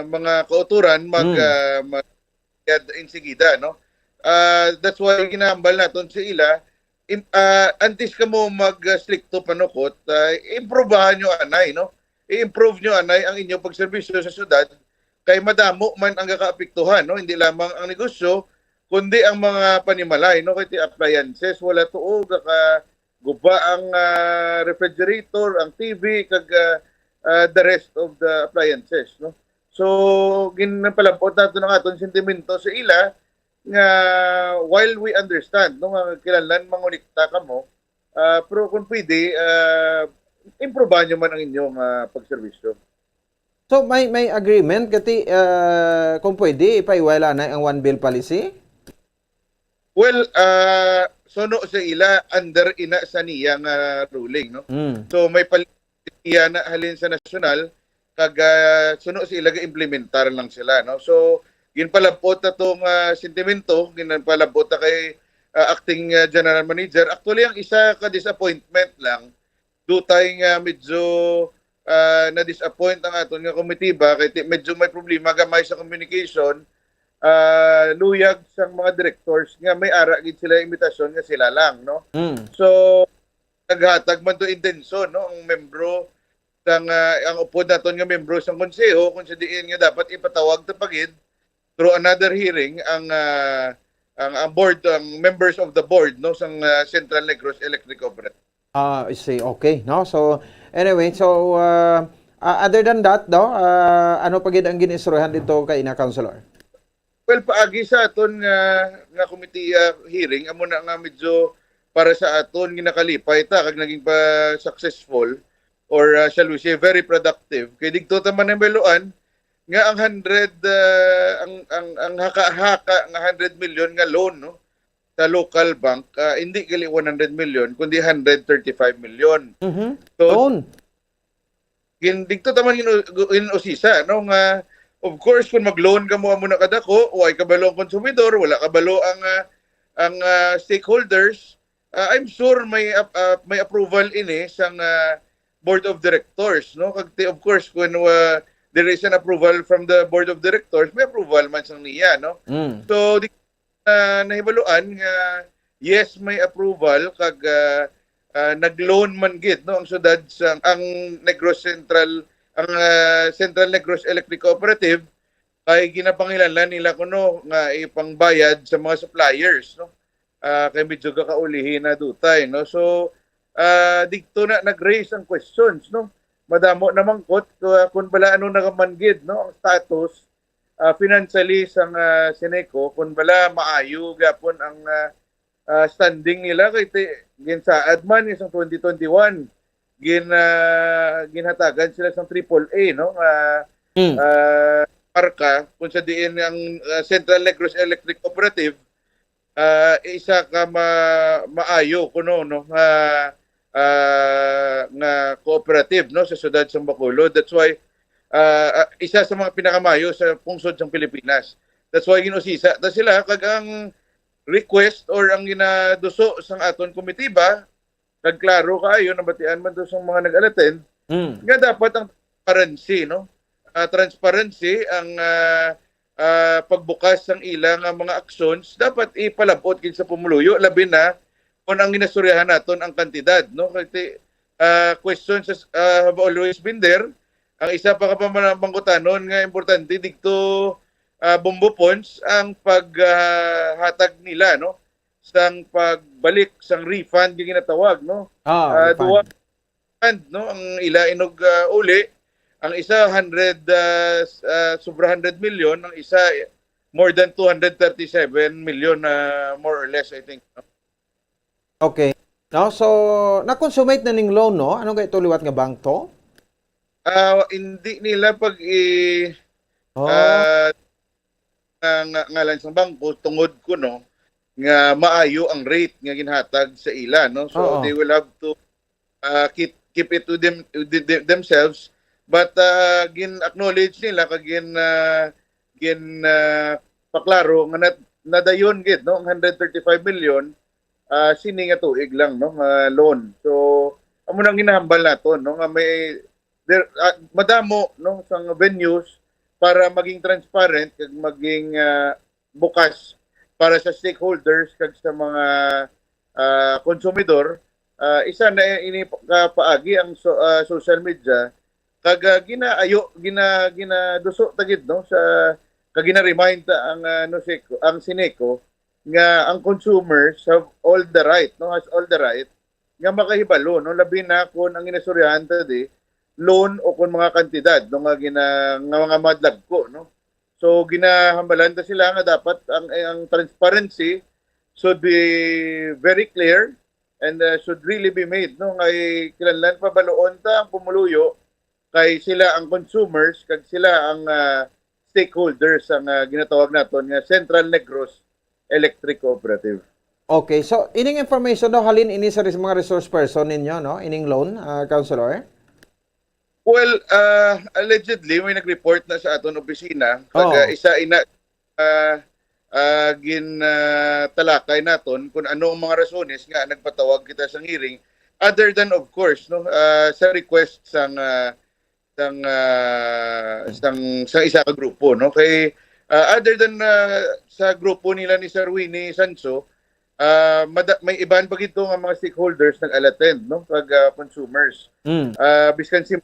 mga kauturan mag, Hmm. ah, mag-, insigida, no? Ah, that's why ginahambal naton sa ila, im-, ah, antes kamo mag, ah, strikto panukot, ah, improbahan nyo anay, no? I-improve nyo anay ang inyong pagserbisyo sa syudad, kay madamo man ang gakaapektuhan, no? Hindi lamang ang negosyo, kundi ang mga panimalay, no? Kay ti appliances, wala tuo, gaka-, guba ang, ah, refrigerator, ang T V, kag, ah, ah, the rest of the appliances, no? So, ginpalabot nato ang aton sentimento sa ila nga while we understand, no, nga kinahanglan mangonekta kamo, ah, pero kung pwede, ah, improbahan nyo man ang inyong, ah, pagserbisyo. So may, may agreement kati, ah, kung pwede ipaiwala na ang one bill policy? Well, ah, suno sa ila under ina sa niya nga ruling, no? Mm. So may pal-, iya na halin sa nasyonal, kag, ah, suno sa ila ga-implementar lang sila, no? So ginpalabot na tong, ah, sentimento, ginpalabot na kay, ah, acting, ah, general manager. Actually, ang isa ka disappointment lang, dutay nga medyo, ah, na-disappoint ang aton nga komitiba kay ti-, medyo may problema gamay sa communication, ah, luyag sang mga directors nga may ara gid sila imbitasyon nga sila lang, no? Mm. So naghatag man to intention, no, ang membro sang, ah, ang upod naton nga membro sang konseho kung sa diin nga dapat ipatawag ta pa gid through another hearing ang, ah, ang, ang board, ang members of the board, no, sang, ah, Central Negros Electric Cooperative. Ah, I see. Okay, no? So anyway, so ah, ah, other than that, no, ah, ano pa gid ang gin-istoryahan dito kay ina, Councilor? Well, paagi sa aton nga, nga committee, ah, hearing, amo na nga medyo para sa aton ginakalipay ta kag naging pa successful or, ah, shall we say, very productive. Kay digto ta man nahibaluan nga ang hundred, ah, ang, ang, ang haka-haka nga hundred million nga loan, no, sa local bank, ah, hindi gali one hundred million kundi hundred thirty-five million. Mhm. So, Loan. Gin-, digto ta man gin-, gin-usisa, no, nga of course kung mag-loan ka mo amo na kadako, way kabalo ang konsumidor, wala kabalo ang, ah, ang, ah, stakeholders, ah, I'm sure may ap- ah, may approval ini sang ah, board of directors, no? Kag ti- of course, when uh, there is an approval from the board of directors, may approval man sang niya, no? Mm. So di uh, nahibaluan nga yes, may approval kag uh, uh, nag-loan man gid, no, ang syudad sa ang Negros Central, ang uh, Central Negros Electric Cooperative, kay ginapangilanlan nila kuno nga ipangbayad sa mga suppliers, no? Ah, kay medyo gakaulihi na dutay, no? So, ah, dito na nag-raise ang questions, no? Madamo na mangkot uh, kung bala ano na man gid, no, ang status uh, financially sang uh, Sineco, kung bala maayo gyapon ang uh, uh, standing nila kay ti, ginsaad man isang twenty twenty-one gin uh, ginhatagan sila sang triple A, no, nga Mm. uh, marka kung sa diin ang uh, Central Negros Electric Cooperative uh, isa ka ma- maayo kuno, no, nga uh, nga cooperative, no, sa siyudad sa Bacolod. That's why uh, uh, isa sa mga pinakamayo sa pungsod sa Pilipinas. That's why ginusisa ta sila kag ang request or ang ginaduso sang aton komitiba, kag klaro kaayo, nabatian man to sa mga nag-attend, Mm. nga dapat ang transparency, no? Ah, transparency ang ah, ah, pagbukas sang ila nga mga actions dapat ipalabot gid sa pumuluyo, labi na kung ang ginastoryahan naton ang kantidad, no? Kay ti- ah, questions has- ah, have always been there. Ang isa pa ka pamangkutanon nga importante dito, ah, Bombo Pons, ang paghatag nila, no, sang pagbalik sang refund nga ginatawag, no? Ah, Ah, refund. Duha fund, no, ang ila inog ah, uli. Ang isa hundred, ah, s- ah, sobra hundred million, ang isa more than two hundred thirty-seven million, ah, more or less, I think, no? Okay. No, so na-consummate na ning loan, no? Ano kay to liwat nga bank to? Ah, hindi nila pag i Oh. ah, nga, nga ngalan sa bangko tungod kuno nga maayo ang rate nga ginhatag sa ila, no? So Oo. they will have to uh, keep keep it to them, with them- themselves, but uh, gin-acknowledge nila kag gin uh, gin uh, paklaro nga nat- nadayon gid, no, ang hundred thirty-five million uh, sini nga tuig lang, no, nga loan. So amo nang ginahambal naton, no, nga may there, uh, madamo, no, sang venues para maging transparent kag maging uh, bukas para sa stakeholders kag sa mga ah, konsumidor. Ah, isa na ini ka paagi ang so- ah, social media kag ah, ginaayo gina ginaduso ta gid, no, sa kag gina-remind ta ang ah, no, Seco- ang Sineco nga ang consumers have all the right, no, has all the right nga makahibalo, no, labi na kung ang ginastoryahan ta di loan o kung mga kantidad, no, nga gina nga mga madlagko, no. So ginahambalan ta sila nga dapat ang ang transparency should be very clear and uh, should really be made, no, nga kinahanglan pabaluon ta ang pumuluyo kay sila ang consumers kag sila ang uh, stakeholders ang uh, ginatawag naton nga Central Negros Electric Cooperative. Okay, so ining information daw halin ini sa ris- mga resource person ninyo, no? Ining loan, ah, Councilor? Well, uh, allegedly may nag-report na sa aton opisina kag Oh. uh, isa ina uh, uh, gin uh, talakay naton kung ano ang mga rasones nga nagpatawag kita sa hearing, other than of course, no, uh, sa request sang uh, sang uh, sang sa isa ka grupo, no, kay uh, other than uh, sa grupo nila ni Sir Winnie Sancho, uh, mada- may iban pa gito nga mga stakeholders nag-attend, no, kag uh, consumers. Mm. Uh, biskan si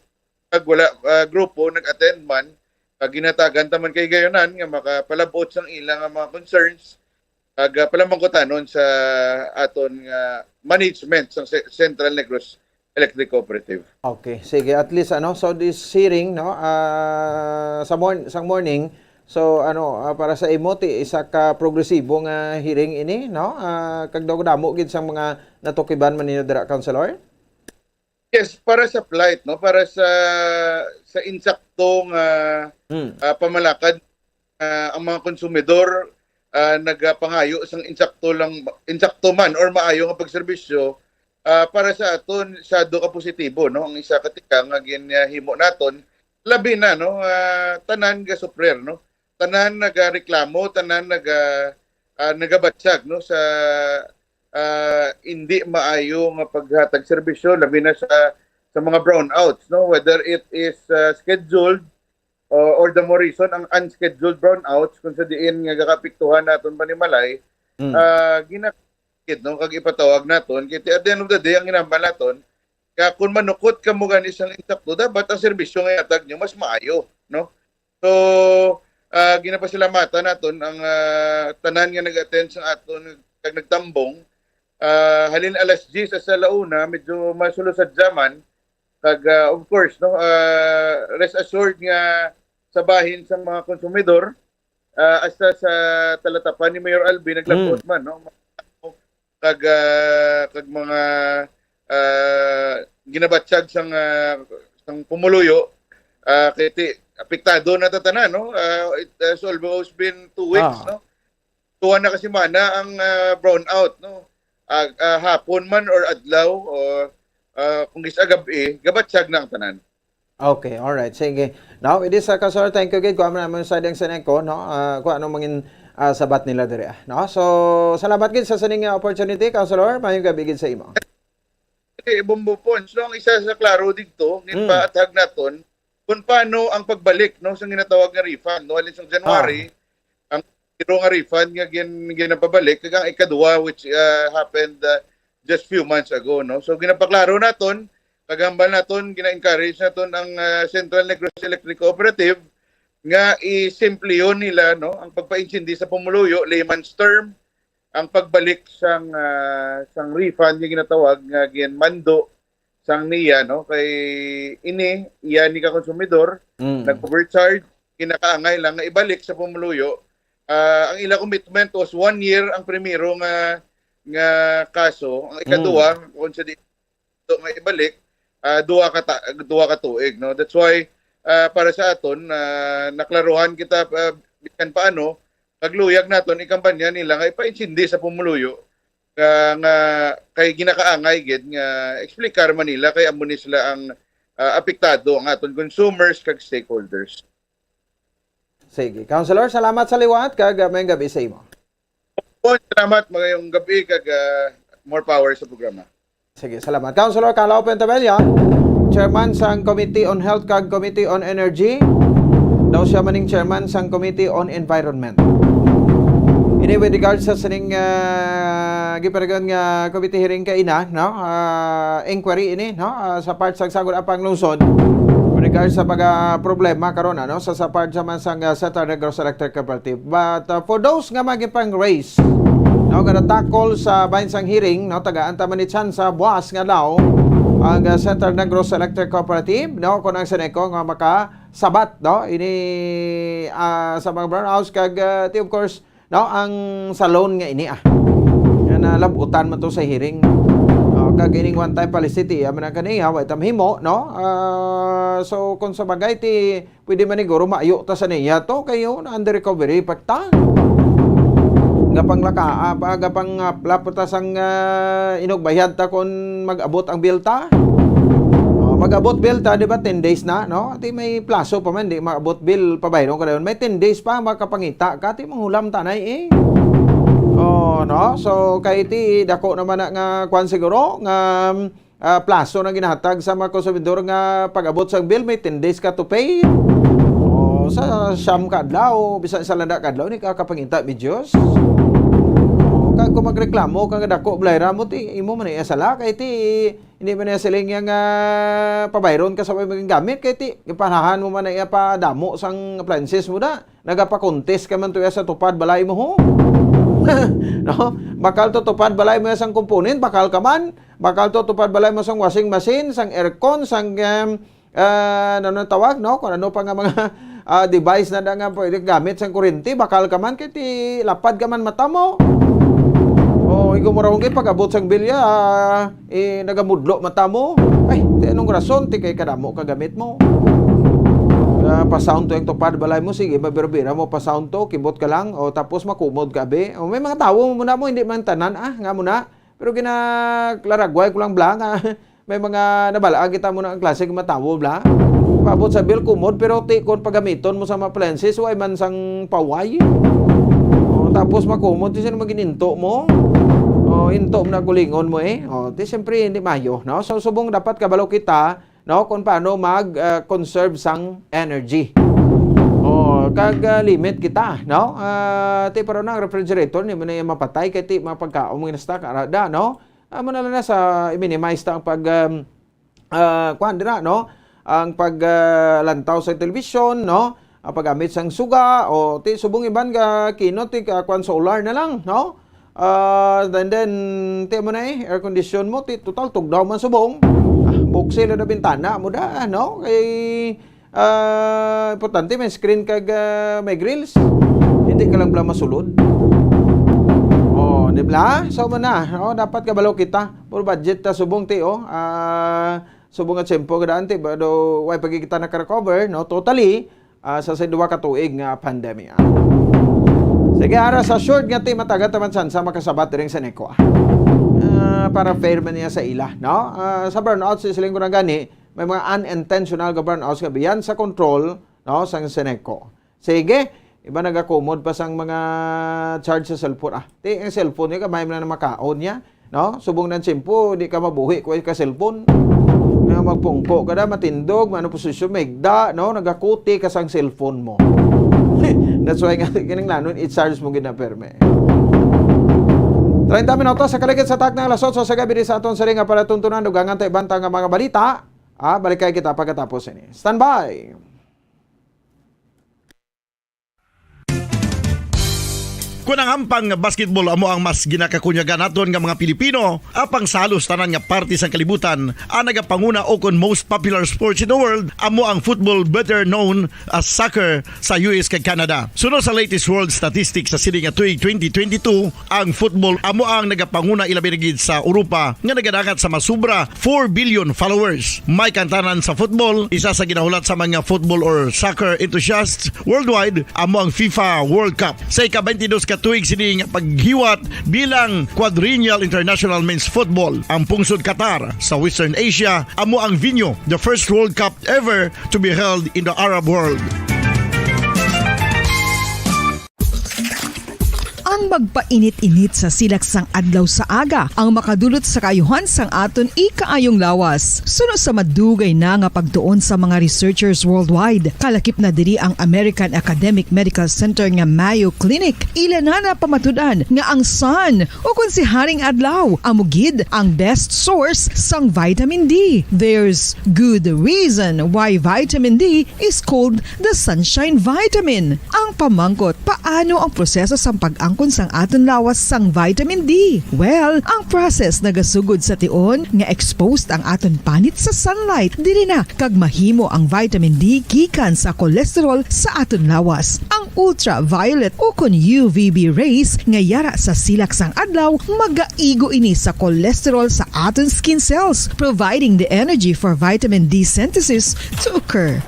kag wala uh, grupo nag-attend man, uh, ginatagan ta man kay gayonan nga makapalabot sang ila nga mga concerns kag uh, palamangkutanon sa aton nga management sang Se- Central Negros Electric Cooperative. Okay, sige, at least ano, so this hearing, no, ah, sa morn sa morning, so ano, ah, para sa imo ti isa ka progresibo nga hearing ini, no? Ah, kag daw damo gid sang mga natukiban man ninyo dira, Councilor? Yes, para sa plight, no, para sa sa insakto nga Mm. ah, pamalakad, ah, ang mga konsumidor ah, nagapangayo sang insakto lang, insakto man or maayo nga pagserbisyo, ah, para sa aton sado ka positibo, no, ang isa ka tikang nga ginhimo naton, labi na, no, ah, tanan ga suffer, no, tanan nagareklamo, tanan naga ah, nagabatyag, no, sa ah, hindi maayo nga paghatag serbisyo, labi na sa, sa mga brownouts, no? Whether it is, ah, scheduled, o, or the more reason, ang unscheduled brownouts, kung sa diin nga gakapiktuhan naton panimalay, Mm. ah, gina-, no? Kag ipatawag naton, kay at the end of the day, ang ginahambal naton, ka kung manukot ka mo gani sang insakto, dapat ang serbisyo nga ihatag nyo mas maayo, no? So, ah, ginapasalamatan naton ang, ah, tanan nga nag-attend sa aton kag nagtambong. Ah, halin alas diyes sa launa, medyo masulo sa jaman. Kag, ah, of course, no, ah, rest assured nga sa bahin sa mga konsumidor, ah, hasta sa talatapan ni Mayor Alvin, naglabot Mm. man, no? Kag, ah, kag mga, ah, ginabatyag sang, ah, sang pumuluyo, ah, kay ti-, apektado na ta tanan, no? Ah, it has almost been two weeks, Ah. no? Duha na ka semana ang, ah, brownout, no? Ah, ah, hapon man or adlaw, o, ah, kung gis-, ah, gab-i, gabatyag na ang tanan. Okay, all right. Sige. Now, it is, uh, Councilor, thank you gid. Kuha mo naman sa ding Seneco, no? Ah, kung anong mangin, ah, sabat nila diri, ah, no? So, salamat gid sa sining, uh, opportunity, Councilor. Mayong gabi gid sa imo. Okay, Bombo Pons, no? Ang isa sa klaro dito, Mm. ginpaathag naton, kung paano ang pagbalik, no, sa ginatawag nga refund, no? Halin sa January, Ah. ang zero nga refund nga gin-, ginapabalik, kag ang ikaduha, which, uh, happened, uh, just few months ago, no? So, ginapaklaro naton, kag hambal naton, gina-encourage naton ang, uh, Central Negros Electric Cooperative nga isimplihon nila, no, ang pagpaintsindi sa pumuluyo, layman's term, ang pagbalik sang, ah, sang refund nga ginatawag nga ginmando sang NEA, no? Kay ini, iya ni ka konsumidor, Mm. nag-overcharge, kinakaangay lang nga ibalik sa pumuluyo. Ah, ang ila commitment was one year ang primero nga, nga kaso. Ang ikaduha, Mm. kung sa di to nga ibalik, ah, duha ka ta-, duha ka tuig, no? That's why, ah, para sa aton, ah, naklaruhan kita, ah, bisan paano, kag luyag naton ikampanya nila nga ipaintsindi sa pumuluyo nga, nga kay ginakaangay gid nga explicar man nila kay amo ni sila ang, ah, apektado, ang aton consumers kag stakeholders. Sige. Councilor, salamat sa liwat, kag, ah, mayong gabi sa imo. Po, salamat, mayong gabi, kag, ah, more power sa programa. Sige, salamat. Councilor Carlo Pentabella, chairman sang Committee on Health kag Committee on Energy. Daw siya maning chairman sang Committee on Environment. Ini with regards sa sining, ah, giparagon nga committee hearing kaina, no? Ah, inquiry ini, no? Ah, sa part sa Sagol Apang Lungsod. With regards sa mga problema karon, ano, sa, sa part sa man sang, ah, Central Negros Electric Cooperative. But, uh, for those nga magipang-raise, no, nga natakol sa bahin sang hearing, no, tagaan ta man ni tsansa buwas nga adlaw ang, uh, Central Negros Electric Cooperative, no, kung ang Seneco nga makasabat, no, ini, ah, sa mga brownouts kag, uh, ti, of course, no, ang salon nga ini, ah, nga nalabutan man to sa hearing. Oh, kag ining one-time publicity, ah, man ang kaniya, wa ita mahimo, no? Ah, so, kung sa bagay, ti, pwede man siguro maayo ta sa niya to, kayo na under recovery pa ta. Gapang lakaa pa, gapang, ah, plap ta sang, ah, inugbayad ta kung mag-abot ang bill ta. Oh, mag-abot bill ta, di ba, ten days na, no? Di may plaso pa man, di mag-abot bill, pabayron ka dayon. May ten days pa, makapangita ka, ti manghulam tanay, eh. Oh, no? So, kay ti, dako naman na nga, kwan siguro, nga, ah, plaso na ginahatag sa mga konsumidor nga pag-abot sa bill, may ten days ka to pay. Oh, sa siyam ka adlaw, bisan sa landa ka adlaw, ni ka kapangita, mi Diyos. Oh, kag kung magreklamo ka nga dako, balay ra mo, ti, imo man iya sala, kay ti, hindi man iya siling nga, nga pabayron ka sa way maging gamit, kay ti, gipanahan mo man iya pa damo sang appliances mo da. Nagapakontes ka man to iya sa tupad balay mo, ho? No? Bakal to tupad balay mo iya sang component, bakal ka man. Bakal to tupad balay mo sang washing machine, sang aircon, sang, em, ah, ano na tawag, no? Kung ano pa nga mga, ah, device na da nga pwede gamit sang kuryente, bakal ka man, kay ti lapad ka man mata mo. O, igo mo ra, hungit pag-abot sang bilya, ah, eh, nagamudlo mata mo. Ay, ti anong rason, ti kay kadamo ka gamit mo. Ah, pa-sound to ang tupad balay mo, sige, mabira-bira mo, pa-sound to, kibot ka lang, o tapos makumod ka, be. O, may mga tawo mo na mo, hindi man tanan, ah, nga mo na. Pero ginaklaragway ko lang bala nga may mga nabalaan kita mo na ang klase nga matawo bala. Paabot sa bill, kumod, pero ti kon pagamiton mo sa mga appliances, way man sang paway. O, tapos makumod, ti sino magininto mo? O, hinto mo na gulingon mo eh. O, ti siyempre, hindi mayo, no? So, subong dapat kabalo kita, no, kung paano mag, ah, conserve sang energy. O, kag, ah, limit kita, no? Ah, ti pero na ang refrigerator, ni mo na yung mapatay, kay ti mga pagkaon mo yung na-stock, arada, no? Amo na lang na sa i-minimize ta ang pag, um, ah, kuan dira, no? Ang pag, ah, lantaw sa telebisyon, no? Ang paggamit sang suga, o ti subong iban ka kinot, ti ka kuan solar na lang, no? Ah, and then, ti mo na eh, air condition mo, ti total tugnaw man subong. Ah, buksi lang na bintana mo da, no? Kay, ah, importante may screen kag, ah, may grills. Hindi ka lang bala masulod. Oh, di ba? So, mo na, no? Dapat kabalo kita. Puro budget ta subong ti, oh. Ah, subong nga tiyempo, kada anti ba do, way pag kita naka-recover, no? Totally, ah, sa, sa duha ka tuig nga pandemya. Sige, ara sa short nga ti matagat naman san sa makasabat ring sa neko. Ah, para fair man niya sa ila, no? Ah, sa burnouts, siling ko na gani, may mga unintentional nga burnouts nga beyond sa control, no, sang Seneco. Sige, iba nagakumod pa sang mga charge sa cellphone. Ah, ti ang cellphone niya, kamay mo na makaon niya, no? Subong ng tiyempo, di ka mabuhi kung ka cellphone. Nga magpungko ka na, matindog, ano posisyon, maigda, no? Nagakuti ka sang cellphone mo. That's why nga, kinanglanon, i-charge mo ginaperme. Treinta minutos sa kaligid sa takna alas otso sa gabi di sa aton siring nga palatuntunan, dugangan ta ibanta nga mga balita. Ah, balikay kita pagkatapos ini. Standby! Kun ang ampang nga basketball amo ang mas ginakakunyagan naton nga mga Pilipino, apang sa halos tanan nga parte sang kalibutan, ang nagapanguna o kon most popular sports in the world amo ang football, better known as soccer, sa U S kag Canada. Suno sa latest world statistics sa sini nga tuig twenty twenty-two, ang football amo ang nagapanguna, ilabi na gid sa Europa, nga nagadangat sa masubra four billion followers. May kantanan sa football, isa sa ginahulat sa mga football or soccer enthusiasts worldwide, amo ang FIFA World Cup. Sa ika-twenty-dos ka tuig sini nga paghiwat bilang Quadrennial International Men's Football, ang pungsod Qatar sa Western Asia amo ang venue, the first World Cup ever to be held in the Arab world. Ang magpainit-init sa silak sang adlaw sa aga ang makadulot sa kaayuhan sang aton ikaayong lawas. Suno sa madugay na nga pagtuon sa mga researchers worldwide, kalakip na diri ang American Academic Medical Center nga Mayo Clinic. Ila na napamatud-an nga ang sun, o kon si Haring Adlaw, amo gid ang best source sang vitamin D. There's good reason why vitamin D is called the sunshine vitamin. Ang pamangkot, paano ang proseso sang pag-angkon sang aton lawas sang vitamin D? Well, ang process nagasugod sa tion nga exposed ang aton panit sa sunlight, diri na kag mahimo ang vitamin D gikan sa cholesterol sa aton lawas. Ang ultraviolet o kon U V B rays nga yara sa silak sang adlaw magaigo ini sa cholesterol sa aton skin cells, providing the energy for vitamin D synthesis to occur.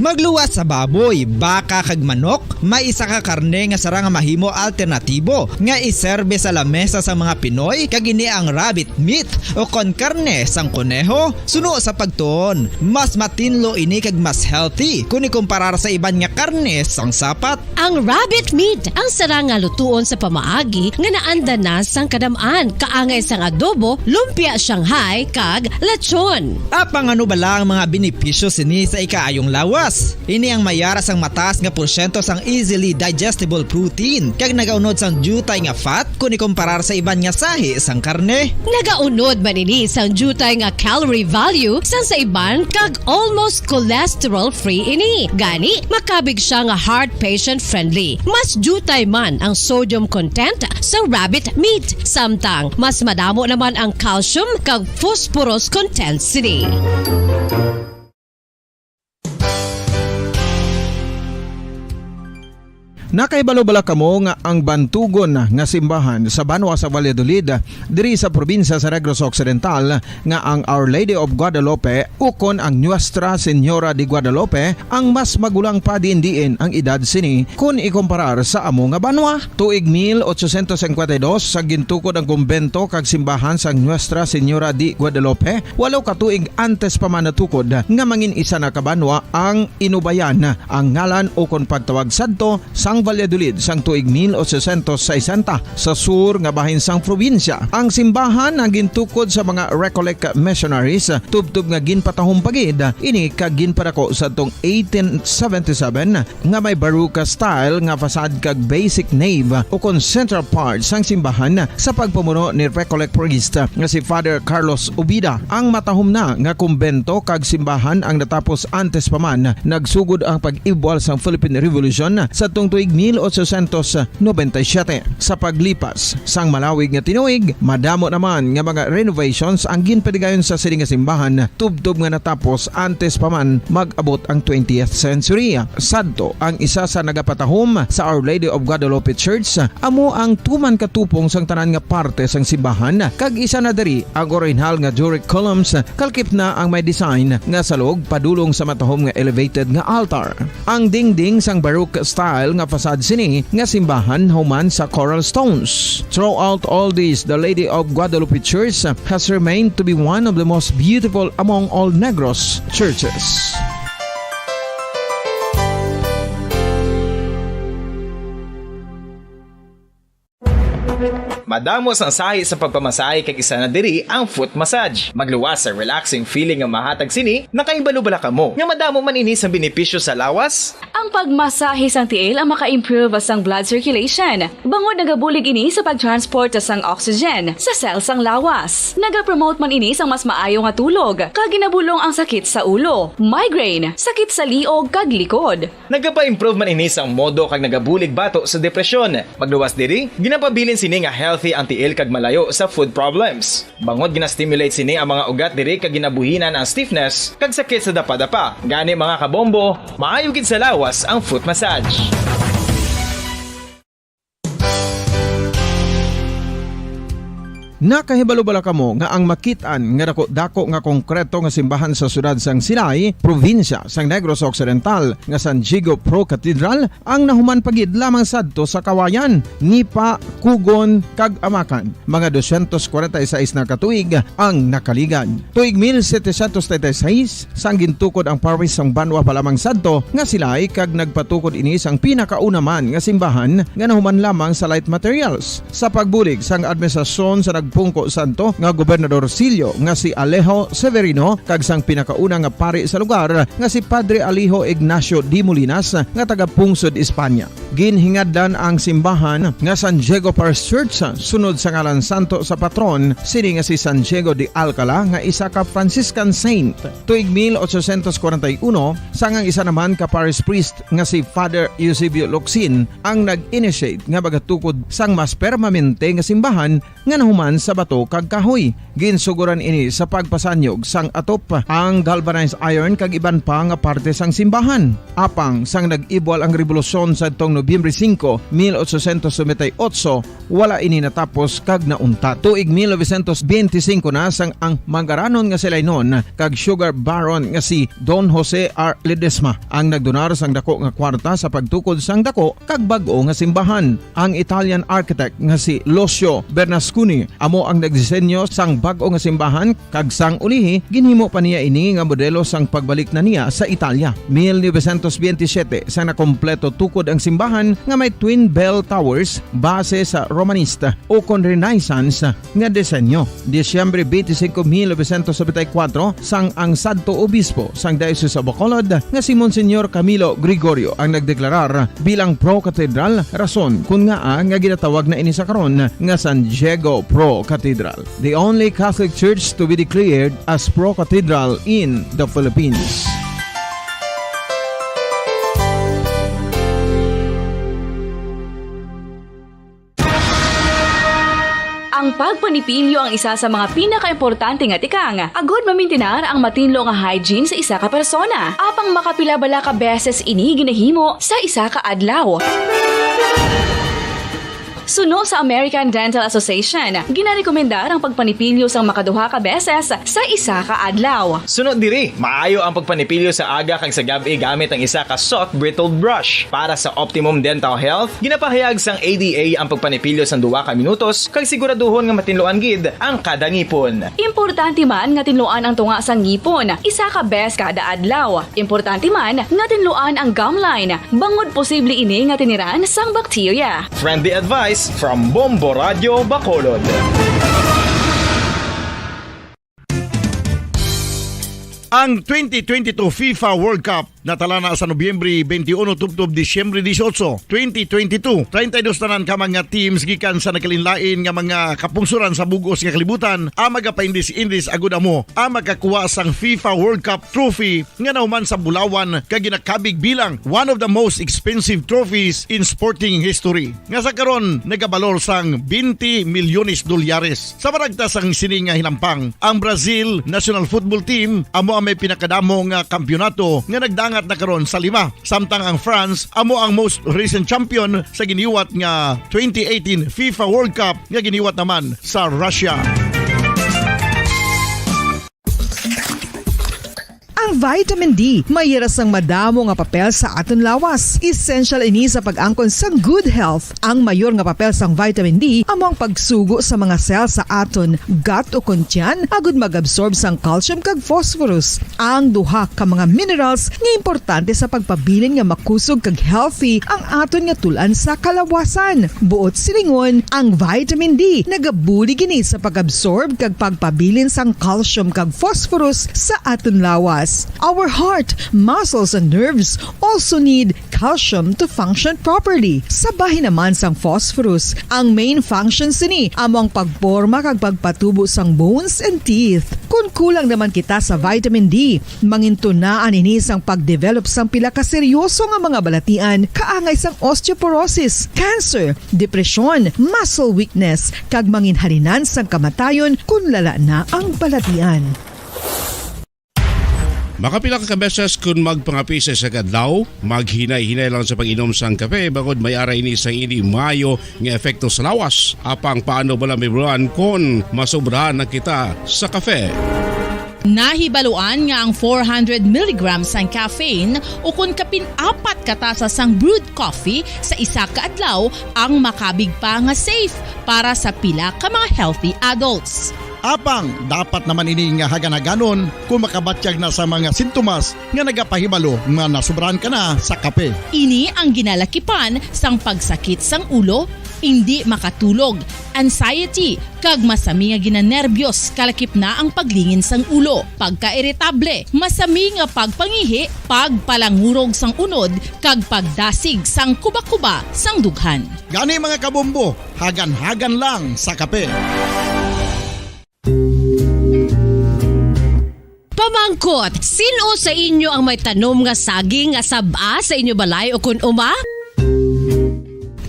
Magluwas sa baboy, baka kag manok, may isa ka karne nga sarang nga mahimo alternatibo nga iserbe sa lamesa sa mga Pinoy, kag ini ang rabbit meat o kon karne sang koneho. Suno sa pagtuon, mas matinlo ini kag mas healthy kon ikumparar sa iban nga karne sang sapat. Ang rabbit meat ang sarang nga lutuon sa pamaagi nga naanda na sang kadam-an, kaangay sang adobo, lumpia Shanghai, kag lechon. Apang ano bala ang mga benepisyo sini sa ikaayong lawas? Ini ang mayara sang mataas nga porsyento sang easily digestible protein, kag nagaunod sang diutay nga fat kon ikumparar sa iban nga sahi sang karne. Nagaunod man ini sang diutay nga calorie value sang sa iban, kag almost cholesterol-free ini. Gani, makabig siya nga heart patient-friendly. Mas diutay man ang sodium content sa rabbit meat, samtang mas madamo naman ang calcium kag phosphorus content sini. Nakahibalo bala kamo nga ang bantugon nga simbahan sa banwa sa Valladolid, diri sa probinsya sa Negros Occidental, nga ang Our Lady of Guadalupe ukon ang Nuestra Señora de Guadalupe ang mas magulang pa diin-diin ang edad sini kon ikumparar sa amo nga banwa? Tuig mil ochocientos cincuenta y dos, sa gintukod ang kumbento kag simbahan sang Nuestra Señora de Guadalupe, walo ka tuig antes pa man natukod nga mangin isa na ka banwa ang Inubayan, ang ngalan ukon pagtawag sadto sang Valladolid sang tuig mil ochocientos sesenta sa sur nga bahin sang probinsya. Ang simbahan ang gintukod sa mga Recollect missionaries, tubtob nga ginpatahom pa gid ini kag ginpadako sa tong eighteen seventy-seven nga may Baroque style nga facade kag basic nave ukon central part sang simbahan sa pagpamuno ni Recollect priest nga si Father Carlos Ubida. Ang matahom na nga kumbento kag simbahan ang natapos antes pa man nagsugod ang pag-ibwal sang Philippine Revolution sa tong tuig mil ochocientos noventa y siete. Sa paglipas sang malawig nga tinuig, madamo naman nga mga renovations ang ginpadigayon sa sini nga simbahan, tubtob nga natapos antes pa man mag-abot ang twentieth century. Sadto, ang isa sa nagapatahom sa Our Lady of Guadalupe Church amo ang tuman ka tupong sang tanan nga parte sang simbahan, kag isa na diri ang orihinal nga Doric columns, kalkip na ang may design nga salog padulong sa matahom nga elevated nga altar. Ang dingding sang Baroque style nga facade sini nga simbahan human sa coral stones. Throughout all this, the Lady of Guadalupe Church has remained to be one of the most beautiful among all Negros churches. Madamo sang sahi sa pagpamasahe kag isa na diri ang foot massage. Magluwas sa relaxing feeling nga mahatag sini, nakahibalo bala kamo nga madamo man ini sang benepisyo sa lawas? Ang pagmasahe sang tiil ang maka-improve sang blood circulation, bangod nagabulig ini sa pag-transport sang oxygen sa cell sang lawas. Nagapromote man ini sang mas maayo nga tulog, kag ginabulong ang sakit sa ulo, migraine, sakit sa liog, kag likod. Nagapa-improve man ini sang modo kag nagabulig bato sa depresyon. Magluwas diri, ginapabilin sini nga healthy ang tiil kag malayo sa foot problems. Bangod gina-stimulate sini ang mga ugat diri kag ginabuhinan ang stiffness kag sakit sa dapadapa. Gani, mga kabombo, maayo gid sa lawas ang foot massage. Nakahibalo bala kamo nga ang makit-an nga dako-dako nga konkreto nga simbahan sa siyudad sang Silay, probinsya sang Negros Occidental, nga San Diego Pro Cathedral ang nahuman pa gid lamang sadto sa Kawayan, Nipa, Cogon, kag Amacan, mga dosyentos kwarenta y seis na ka tuig ang nakaligad. Tuig mil setecientos treinta y seis, sang gintukod ang parish sang banwa pa lamang sadto nga Silay, kag nagpatukod ini sang pinakauna man nga simbahan nga nahuman lamang sa light materials. Sa pagbulig sang administrasyon sa nagpungko sadto nga Gobernador Silio nga si Alejo Severino kag sang pinakauna nga pari sa lugar nga si Padre Alejo Ignacio de Molinas nga taga Pungsod, Espanya. Ginhingadlan ang simbahan nga San Diego Parish Church sunod sa ngalan santo sa patron sini nga si San Diego de Alcala nga isa ka Franciscan saint. Tuig mil ochocientos kwarenta y uno, sang ang isa naman ka parish priest nga si Father Eusebio Locsin ang nag-initiate nga magatukod sang mas permanente nga simbahan nga nahuman sa bato kag kahoy. Ginsuguran ini sa pagpasanyog sang atop, ang galvanized iron kag iban pa nga parte sang simbahan. Apang sang nag-ibwal ang rebolusyon sadtong Nobyembre singko, mil ochocientos noventa y ocho, wala ini natapos kag nauntat. Tuig mil novecientos benti singko na sang ang mangaranon nga Silaynon kag sugar baron nga si Don Jose R. Ledesma ang nagdonar sang dako nga kwarta sa pagtukod sang dako kag bag-o nga simbahan. Ang Italian architect nga si Lucio Bernasconi amo ang nagdisenyo sang bag-o nga simbahan, kag sang ulihi ginhimo pa niya ini nga modelo sang pagbalik na niya sa Italia. Mil novecientos benti siyete, sang nakompleto tukod ang simbahan nga may twin bell towers base sa Romanista ukon Renaissance nga disenyo. Disyembre benti singko, mil novecientos nobenta y kuwatro, sang ang sadto obispo sang Diocese of Bacolod nga si Monsignor Camilo Gregorio ang nagdeklarar bilang pro-cathedral, rason kon ngaa nga ginatawag na ini sa karon nga San Diego Pro Cathedral, the only Catholic Church to be declared as pro-cathedral in the Philippines. Ang pagpanipilyo ang isa sa mga pinakaimportante nga tikang agud mamintinar ang matinlo nga hygiene sa isa ka persona. Apang makapila bala ka beses ini ginahimo sa isa ka adlaw? Suno sa American Dental Association, ginarekomendar ang pagpanipilyo sang makaduha ka beses sa isa ka adlaw. Suno diri, maayo ang pagpanipilyo sa aga kag sa gab-i gamit ang isa ka soft bristled brush. Para sa optimum dental health, ginapahayag sang A D A ang pagpanipilyo sang duha ka minutos kag siguraduhon nga matinluan gid ang kada ngipon. Importante man nga tinluan ang tunga sang ngipon isa ka bes kada adlaw. Importante man nga tinluan ang gum line, bangod posible ini nga tiniran sang bakterya. Friendly advice from Bombo Radio Bacolod. Ang twenty twenty-two FIFA World Cup natalana sa Nobyembre twenty-one tubtob Disyembre dieciocho, twenty twenty-two. Treinta y dos tanan ka mga teams gikan sa nagkalainlain nga mga kapungsoran sa bug-os nga kalibutan ang magapaindis-indis agud amo ang makakuha sang FIFA World Cup trophy nga nahuman sa bulawan kag ginakabig bilang one of the most expensive trophies in sporting history, nga sa karon nagabalor sang twenty milyones dolyares. Sa maragtas sang sini nga hinampang, ang Brazil national football team amo ang may pinakadamo nga kampiyonato nga nagdangat na karon sa lima, samtang ang France amo ang most recent champion sa giniwat nga twenty eighteen FIFA World Cup nga giniwat naman sa Russia. Ang vitamin D may hira sang madamo nga papel sa aton lawas. Essential ini sa pag-angkon sang good health. Ang mayor nga papel sang vitamin D amo ang pagsugo sa mga cell sa aton gut ukon tiyan agud mag-absorb sang calcium kag phosphorus, ang duha ka mga minerals nga importante sa pagpabilin nga makusog kag healthy ang aton nga tul-an sa kalawasan. Buot silingon, ang vitamin D nagabulig ini sa pag-absorb kag pagpabilin sang calcium kag phosphorus sa aton lawas. Our heart, muscles, and nerves also need calcium to function properly. Sa bahin naman sang phosphorus, ang main function sini amo ang pagporma kag pagpatubo sang bones and teeth. Kon kulang naman kita sa vitamin D, mangintunaan ini sang pag-develop sang pila ka seryoso nga mga balatian kaangay sang osteoporosis, cancer, depresyon, muscle weakness, kag manginhalinan sang kamatayon kon lala na ang balatian. Makapila ka beses kon magpangape sa isa ka adlaw, maghinay-hinay lang sa pag-inom sang kape, bangod may ara ini sang indi maayo nga epekto sa lawas. Apang paano bala, Ma'am Ron, kon masobrahan na kita sa kape? Nahibaluan nga ang four hundred milligrams sang caffeine ukon kapin apat ka tasa sang brewed coffee sa isa ka adlaw ang makabig pa nga safe para sa pila ka mga healthy adults. Apang dapat naman ini nga hagan-haganon kon makabatyag na sa mga sintomas nga nagapahibalo nga nasobrahan ka na sa kape. Ini ang ginalakipan sang pagsakit sang ulo, indi makatulog, anxiety, kag masami nga ginanerbiyos, kalakip na ang paglingin sang ulo, pagkairitable, masami nga pagpangihi, pagpalangurog sang unod, kag pagdasig sang kubakuba sang dughan. Gani, mga kabombo, hagan-hagan lang sa kape. Pamangkot, sin-o sa inyo ang may tanom nga saging nga sab-a sa inyo balay ukon uma?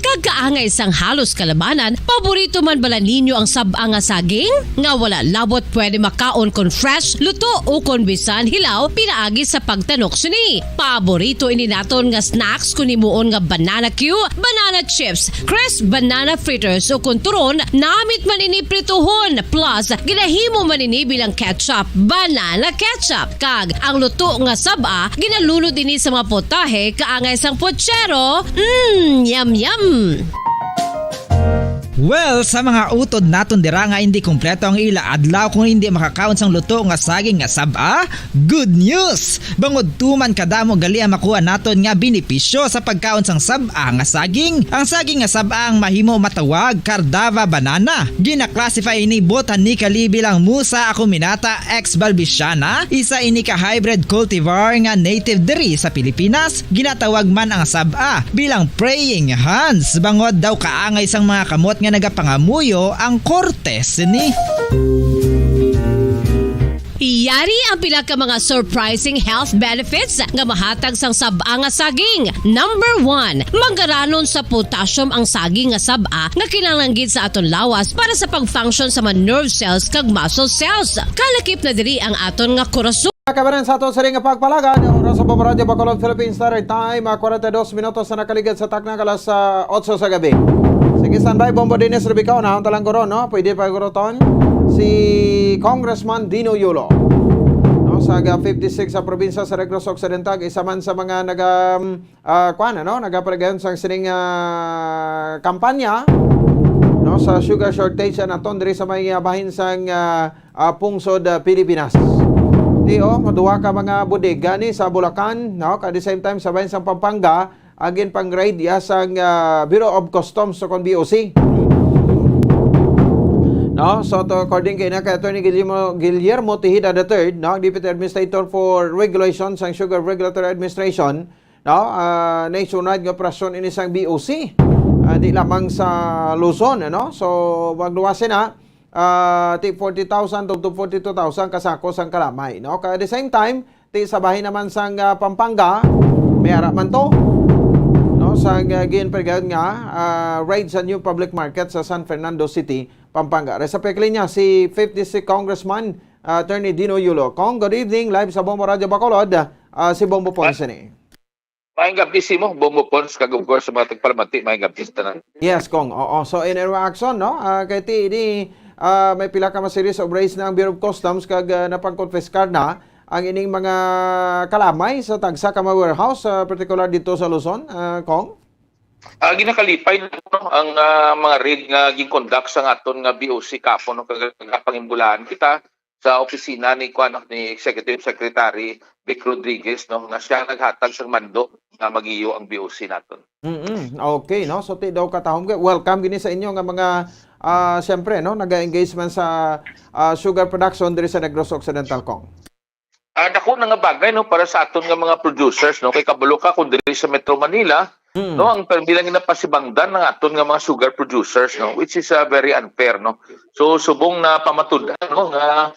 Kag kaangay sang halos kalabanan, paborito man bala ninyo ang sab-a nga saging? Nga wala labot pwede makaon kon fresh, luto, ukon bisan hilaw pinaagi sa pagtanok sini. Paborito ini naton nga snacks kon himuon nga banana cue, banana chips, crisp banana fritters, ukon turon, namit man ini prituhon, plus ginahimo man ini bilang ketchup, banana ketchup. Kag ang luto nga sab-a, ginalunod ini sa mga potahe kaangay sang pochero. Mm, yum, yum! Well, sa mga utod naton dira nga indi kompleto ang ila adlaw kung indi makakaon sang luto nga saging nga sab-a, good news! Bangod tuman kadamo gali ang makuha naton nga benepisyo sa pagkaon sang sab-a nga saging. Ang saging nga sab-a ang mahimo matawag Cardava banana. Gina-classify ini botanically bilang Musa acuminata ex balbisiana, isa ini ka hybrid cultivar nga native diri sa Pilipinas. Ginatawag man ang sab-a bilang praying hands, bangod daw kaangay sang mga kamot nga nagapangamuyo ang korte sini. Yari ang pila ka mga surprising health benefits nga mahatag sang sab-a nga saging. Number one, mangaranon sa potassium ang saging nga sab-a nga kinahanglan gid sa aton lawas para sa pag-function sa mga nerve cells kag muscle cells. Kalakip na diri ang aton nga korason. Kabanan sa aton sa ring pagpalagan, ang oras sa Bombo Radyo Bacolod, Philippine Standard Time, ah, forty-two minutos na nakaligad sa takna alas, ah, otso sa gabi. Sa Standby, Bombo Dennis Rebecca, unahon ta lang guro, no? Pwede pa guro ton si Congressman Dino Yulo. No, sa ga fifty-six sa probinsya sa Negros Occidental, isa man sa mga naga, ah, kuwan, ano, nagapadayon sang sining, ah, kampanya, no, sa sugar shortage sa naton diri sa may, ah, bahin sang, ah, ah, pungsod, ah, Pilipinas. Ti, oh, maduha ka mga bodega ni sa Bulacan, no, at the same time sa bahin sang Pampanga, agin pang raid ya sang, ah, Bureau of Customs o kon B O C. No? So, to, according kay na kay Attorney Guillermo, Guillermo Tejeda the third, no, ang Deputy Administrator for Regulation sang Sugar Regulatory Administration, no, ah, nationwide nga operasyon ini sang B O C. Ah, di lamang sa Luzon, ano? So, magluwas na, ah, ti forty thousand to, to forty-two thousand ka sako sang kalamay, no? Ka, at the same time, ti sa bahin naman sang, ah, Pampanga, may ara man to, no, sang, ah, ginpregad nga, ah, raid sa new public market sa San Fernando City, Pampanga. Re sa pekli niya si fifty-six Congressman, ah, Attorney Dino Yulo. Cong, good evening. Live sa Bombo Radyo Bacolod, ah, si Bombo Ponce ni. Maayong gabi sa imo, Bombo Pons, kag of course sa mga tagpalamati, maayong gabi sa tanan. Yes, Cong. Oo. So, in reaction, no? Ah, kay ti, di, ah, may pila ka mga series of raids na ang Bureau of Customs kag, ah, napangkonfiskar na ang ining mga kalamay sa tagsa ka mga warehouse, ah, particular dito sa Luzon, ah, Cong? Ah, ginakalipay na, no, ang, ah, mga raid nga gin-conduct sa aton nga B O C kapo, no, kag, kag pangimbulahan kita sa opisina ni, kuwan, ni Executive Secretary Vic Rodriguez, no, nga siya naghatag sang mando nga magiyo ang B O C naton. Mm-mm. Okay, no? So, ti daw katahom kay welcome gini sa inyo nga mga, ah, siyempre, no, naga-engage man sa, ah, sugar production diri sa Negros Occidental, Cong. Ah, dako na nga bagay, no, para sa aton nga mga producers, no, kay kabalo ka kung diri sa Metro Manila, Mm. no, ang permi lang ginapasibangdan ng aton nga mga sugar producers, no, which is, ah, very unfair, no. So, subong na pamatud-an, no, nga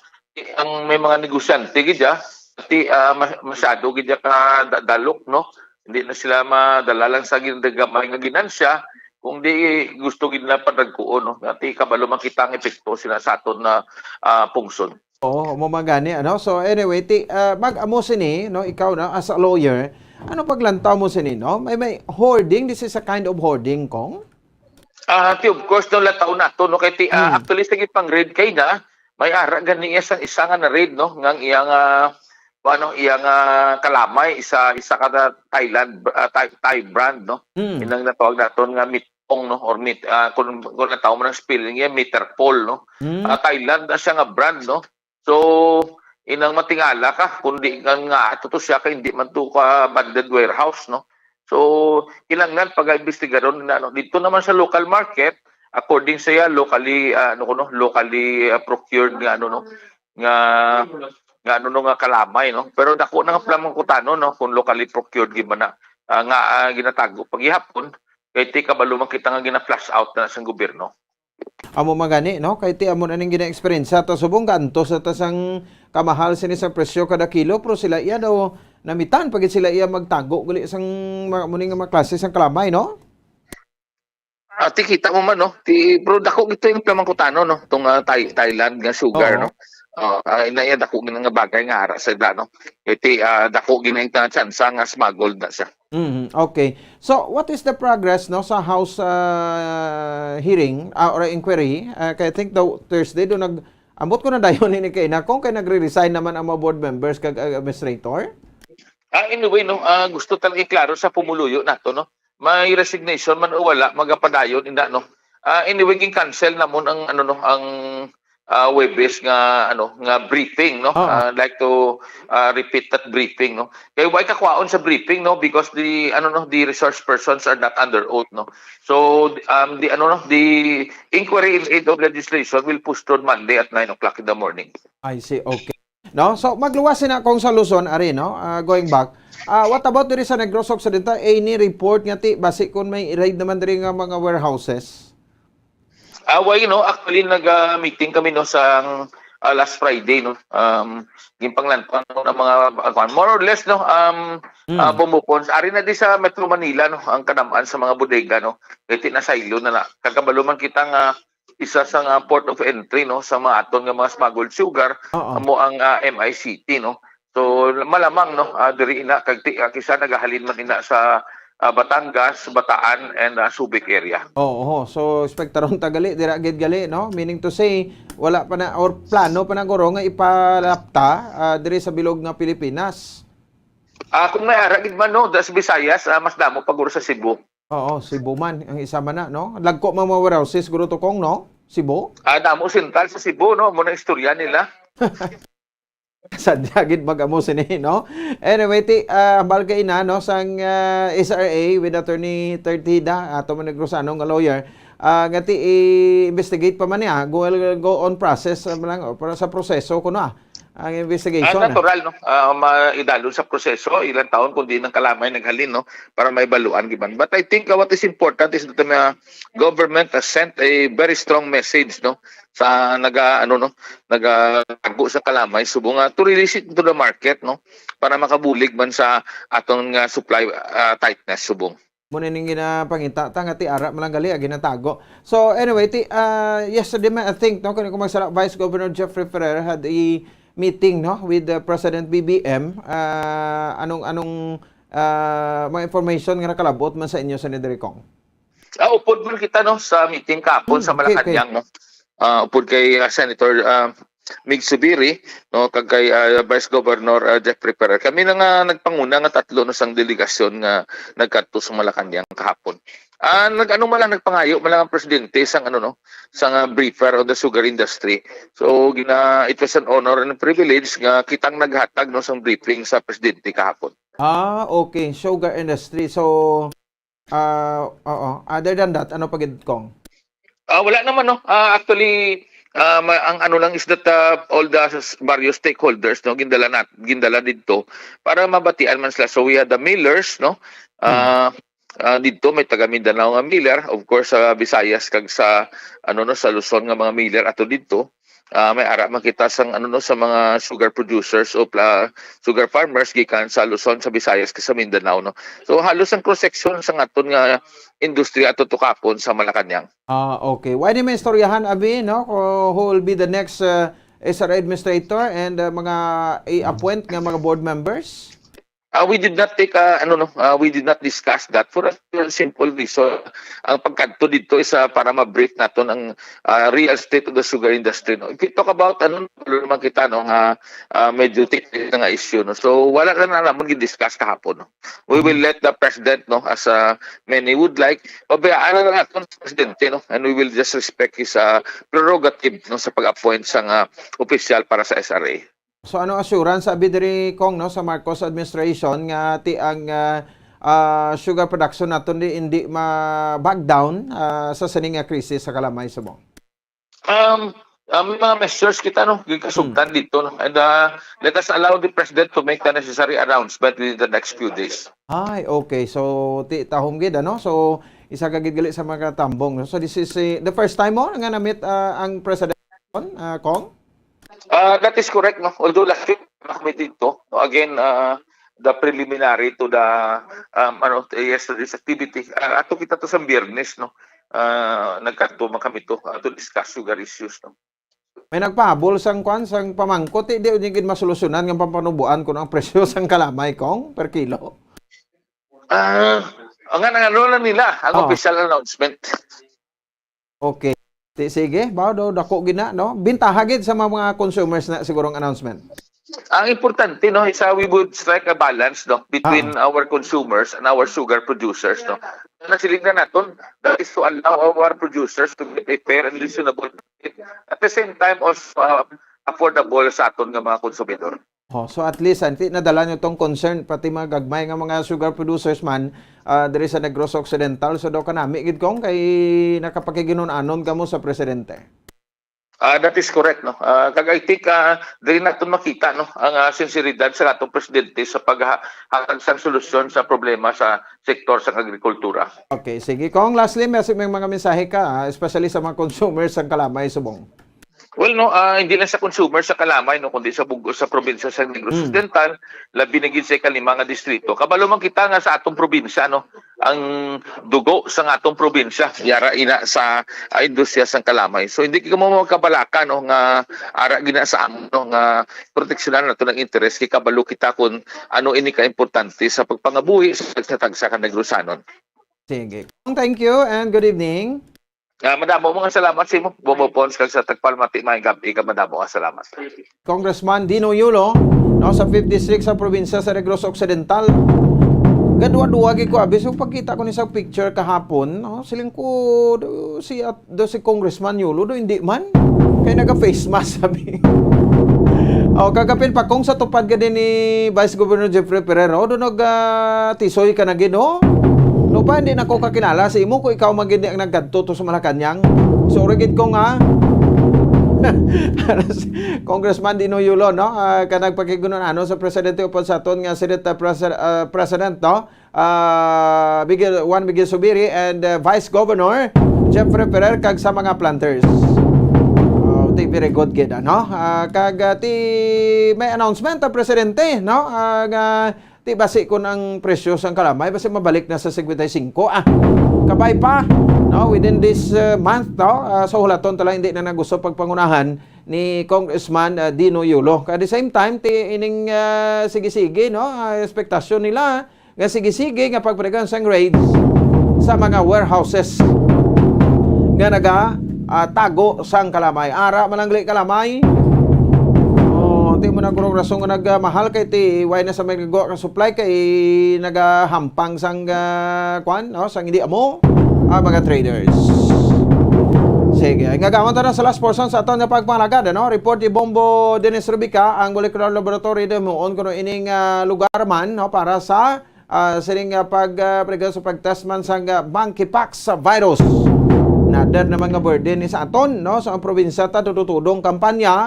ang may mga negosyante gid ya, ti, ah, mas-, masyado gid ya ka da-, dalok, no. Hindi na sila madala lang sa gin-, gamay nga ginansya, kung di gusto gid na padagkuon, no. Ti kabalo man kita ang epekto sila sa aton na, ah, pungsod. Oo, mo man gani, ano. So anyway, ti, ah, mag-amo sini, no, ikaw na as a lawyer, ano paglantaw mo sini, no? May, may hoarding, this is a kind of hoarding, Cong? Ah, ti, of course, no, lataw nato, no, kay ti, ah, Mm. actually, sige pang raid kay na, may ara gani iya sang isa nga na raid, no, nga ang iya nga, ano, iya nga kalamay, isa, isa ka na Thailand, ah, Thai, Thai brand, no? Mm. Inang natawag naton nga Mitong, no, or Mit-, ah, kung, kung natawag mo ng spelling niya, Meterpol, no? Mm. Ah, Thailand na siya nga brand, no? So, inang matingala ka, kung di ka nga ato to siya, kay hindi man to ka abandoned warehouse, no? So, kinahanglan pag-imbestigaron na, no? Dito naman sa local market, according sa iya, locally, ah, ano ko, no? Locally, ah, procured nga, ano, no? Nga, nga, ano, no, nga kalamay, no? Pero dako na nga pala mga kutano, no? Kung locally procured, gid ba na, ah, nga, ah, ginatago pa gihapon, kay ti kabalo man kita nga gina-flush out na sang gobyerno. Amo man gani, no? Kay ti amo na ning gina-experience ta subong gaantos na ta sang kamahal sini sang presyo kada kilo, pero sila iya daw namitan pa gid sila iya magtago gali sang mga, amo ni nga mga klase sang kalamay, no? Ah, ti kita mo man, no? Ti, pero dako gito yung pamangkutano, no? Tong, ah, Thai-, Thailand nga sugar, Oo. no? Oh, ah, ina iya dako gid nga bagay nga ara sa ila, no? Kay ti, ah, dako gid ang tsansa nga smuggled na siya. Mhm, okay. So, what is the progress, no, sa House, ah, hearing, ah, or inquiry? Ah, kay I think the Thursday do nag-, ambot ko na dayon ini kay na kung kay nagre-resign naman ang mga board members kag, ah, administrator? Ah, anyway, no, ah, gusto talaga iklaro sa pumuluyo nato, no. May resignation man o wala, magapadayon ina, no. Ah, anyway, gin-cancel namon ang, ano, no, ang, ah, Huwebes nga, ano, nga briefing, no. Oo. Ah, like to, ah, repeat that briefing, no. Kay why kakwaon sa briefing, no, because the, ano, no, the resource persons are not under oath, no. So, um, the, ano, no, the inquiry in aid of legislation will postpone Monday at nine o'clock in the morning. I see. Okay. No? So, magluwas na kung sa Luzon, ari, no? Ah, going back. Ah, what about diri sa Negros Occidental? Any report nga ti, basi kung may raid naman diri nga mga warehouses? Ah, way, no? Actually, nag, ah, meeting kami, no, sa, ah, last Friday, no? Um, ginpanglantaw na mga, ah, kuwan, more or less, no? Um, Mm. ah, Bombo Pons, ari na di sa Metro Manila, no? Ang kanamaan sa mga bodega, no? Kaya tinasaylo na na. Kagabalo man kita nga isa sa nga port of entry, no, sa mga aton nga mga smuggled sugar, Oo. amo ang, ah, M I City, no. So, malamang, no, ah, diri ina, kag ti-, ah, kisa nagahalin man ina sa, ah, Batangas, Bataan, and, ah, Subic area. Oo, so, espektaron ta gali, dira gid gali, no? Meaning to say, wala pa na, or plano pa na guro nga ipalapta, ah, diri sa bilog nga Pilipinas. Ah, kung may ara gid man, no, da sa Visayas, ah, mas damo pa guro sa Cebu. Oo, Cebu man, ang isa man na, no? Lagko man mga warehouses, guro to, Kong, no? Cebu? Ah, damo sentral sa Cebu, no? Muna istorya nila. Sadya gid mag-amo sini, no? Anyway, ti, ah, hambal kay ina, no, sang, ah, S R A with Attorney Third Tida, ato man ni Rosano nga lawyer, ah, nga ti i-investigate pa man niya, go, go on process, ah, lang, o, para sa proseso kuno, ah, ang Ah, investigation, ah. natural, no? Ah, maidalon sa proseso, ilang taon kung di nang kalamay naghalin, no? Para may baluan, giban. But I think, ah, what is important is that the, ah, government has sent a very strong message, no? Sa naga, ano, no? Nagatago sa kalamay, subong nga to release it into the market, no? Para makabulig man sa aton nga supply, ah, tightness, subong. Muna ning ginapangita ta nga ti ara man lang gali, ah, ginatago. So anyway, ti, ah, yesterday man, I think, no, kung, kung magsala, Vice Governor Jeffrey Ferrer had a meeting, no, with the President B B M. Ah, anong, anong, ah, mga information nga nakalabot man sa inyo, Senator Kong? Ah, upod man kita, no, sa meeting kahapon Hmm, sa okay, okay. Malacañang, no. Ah, upod kay, ah, Senator, ah, Mig Subiri, no, kag kay, ah, Vice Governor, ah, Jeffrey Ferrer. Kami na nga nagpanguna nga tatlo, no, sang delegasyon nga nagkadto sa Malacañang kahapon. Ah, nag-ano man lang, nagpangayo man lang ang presidente sang, ano, no, sang, ah, briefer on the sugar industry. So, gina-, it was an honor and a privilege nga kitang naghatag, no, sang briefing sa presidente kahapon. Ah, okay. Sugar industry. So, ah, oo. Other than that, ano pa gid, Kong? Ah, wala naman, no. Ah, actually, ah, ma-, ang ano lang is that, ah, all the s-, various stakeholders, no, gindala nat-, gindala didto para mabatian man sila. So we had the millers, no. Hmm. Ah, ah, didto may taga Mindanao nga miller, of course, sa Visayas kag sa, ano, no, sa Luzon nga mga miller ato didto. Ah, may ara man kita sang, ano, no, sa mga sugar producers o pla-, sugar farmers gikan sa Luzon, sa Visayas, kag sa Mindanao, no. So halos ang cross section sang aton nga industriya ato to kahapon sa Malacañang. Ah, okay. Wala ni may istoryahan, abi, no? Ko-, who will be the next, uh, S R A administrator and, uh, mga i-appoint nga mga board members? Ah, we did not take, ah, ano, no, ah, we did not discuss that for a simple reason. Ang pagkadto didto is, ah, para ma-brief naton ang, ah, real state of the sugar industry, no. If you talk about, ano, wala naman kita, no, nga, ah, medyo technical nga issue, no. So wala na namon gin-discuss kahapon, no. We will let the president, no, as, ah, many would like, pabayaan na lang naton sa presidente, no, and we will just respect his, ah, prerogative, no, sa pag-appoint sang, ah, opisyal para sa S R A. So ano assurance abi diri, Kong, no, sa Marcos administration nga ti ang, ah, ah, sugar production naton di indi ma-back down, ah, sa sini nga krisis sa kalamay subong? Um, ah, may mga measures kita, no, gikasugtan Hmm. dito, no? And, ah, let us allow the president to make the necessary announcement within the next few days. Ay, okay. So, ti tahom gid, ano? So, isa ka gid gali sa mga tambong, no? So, this is, eh, the first time mo nga na-meet, ah, ang president, ah, Kong? Ah, that is correct, no? Although last week, na kami dito, no? Again, ah, the preliminary to the, um, ano, yesterday's activity. Ah, ato kita to sa Biyernes, no? Ah, nagkadto man kami to, ah, to discuss sugar issues, no? May nagpahabol sang kwan, sang pamangkot, eh, di, di gid masolusyonan nga pampanuboan kuno ang presyo sang kalamay, Kong, per kilo? Ah, ang, ang ano lang nila, ang Oo. Official announcement. Okay. Ti-, sige, baw daw, dako gid na, no? Bintaha gid sa mga, mga consumers na siguro ang announcement. Ang importante, no, is, uh, we would strike a balance, no, between Ah. our consumers and our sugar producers, no. Nasiling na naton, that is to allow our producers to get a fair and reasonable rate. At the same time, also, uh, affordable sa aton nga mga konsumidor. Oh, so at least, anti nadala nyo tong concern, pati mga gagmay nga mga sugar producers man, ah, diri sa Negros Occidental. So daw kanami gid, Kong, kay nakapakiginun-anon kamo sa presidente. Ah, that is correct, no? Ah, kag I think, ah, diri naton makita, no, ang, ah, sinseridad sa atong presidente sa paghatag sang solusyon sa problema sa sektor sa agrikultura. Okay, sige. Kong, lastly, may, may mga mensahe ka, ah, especially sa mga consumers sang kalamay subong. Well, no, ah, hindi lang sa consumer sa kalamay, no, kundi sa bug-os sa probinsya sa Negros Hmm. Occidental, labi na gid sa ikalima nga distrito. Kabalo man kita nga sa atong probinsya, no, ang dugo sa atong probinsya, yara ina sa, ah, industriya sang kalamay. So, hindi kita mo magkabalaka, no, nga ara gina sa amo, no, nga proteksyonan nato ang interes, kay kabalo kita kung ano ini kaimportante sa pagpangabuhi sa tagsa-tagsa ka Negrosanon. Sige. Thank you and good evening. Ah, madamo mga salamat sa imo, Bobo Pons, kag sa tagpalamati, maayong gab-i, kag madamo nga salamat. Congressman Dino Yulo, no, sa fifth District sa probinsya sa Negros Occidental. Gadwa-dwa gid ko, abi, so pagkita ko ni sa picture kahapon, no, siling ko, do si, at, do si Congressman Yulo, do hindi man. Kay naga-face mask, sabi. O, kagapin pa, kung sa tupad ka din ni Vice Governor Jeffrey Ferrer, o, do nag, ah, tisoy ka na gid, no? No pa, hindi na ko kakilala sa imo kung ikaw man gid ang nagkadto to sa Malacañang. Sorry gid ko nga. Congressman Dino Yulo, no? Ah, ka nagpakigunan ano sa presidente upod sa aton nga Senate, ah, presi-, ah, president, no? Ah, Miguel, Juan Miguel Zubiri and, ah, Vice Governor Jeffrey Ferrer kag sa mga planters. Oh, ti very good gid, ano? Ah, kag, ah, ti may announcement ang presidente, no? Ah, nga ti basi kun ang presyo sang kalamay basi mabalik na sa singkwenta y singko, ah. Kabay pa, no, within this, uh, month, no, ah, so hulaton ta lang, hindi na nagusto pagpangunahan ni Congressman, ah, Dino Yulo. At the same time, ti ining, ah, sige-sige, no, ah, ekspektasyon nila nga sige-sige nga pagpadayon sang raids sa mga warehouses nga naga, ah, tago sang kalamay. Ara manangli kalamay. Oh, ti mo na guro rason nga nagmahal kay ti way na sa may nagawa ka supply kay nagahampang sang, ah, kwan, no, sang hindi amo, ah, mga traders. Sige, ay nga gamon ta na sa last portion sa aton nga pagpangalagad, ano? Report ni Bombo Dennis Rubica, ang molecular laboratory, di mo, kuno ining, ah, lugar man, no, para sa, ah, sining, ah, pag, ah, pag-, sa pag-test man sang, ah, monkeypox virus. Another naman nga burden ni sa aton, no? Sa ang probinsya ta, tututudong kampanya.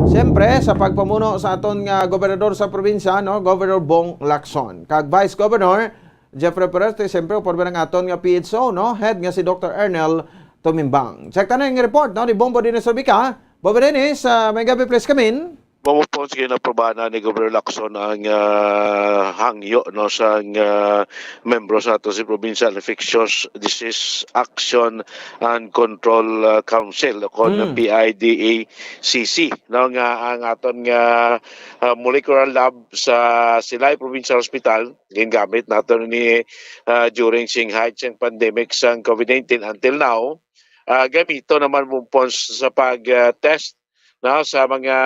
Siyempre, sa pagpamuno sa aton nga gobernador sa probinsya, no? Governor Bong Lacson. Kag Vice Governor Jeffrey Perez, siyempre, upod man ang aton nga P H O, no? Head nga si Doctor Ernel Tumimbang. Check ta na yung report, no? Ni Bombo Dennis Rubica. Bombo Dennis, ah, may gabi, please come in. Mao po, sige, naprobahan na ni Governor Lacson ang, ah, hangyo, no, sang, ah, membro sa ato si Provincial Infectious Disease Action and Control, ah, Council, o kon Mm. P I D A C C, no, nga ang aton nga, ah, molecular lab sa Silay Provincial Hospital, gingamit nato ni, ah, during sing height sang pandemic sang COVID nineteen until now, ah, gamito naman mo po sa pag, ah, test, no, sa mga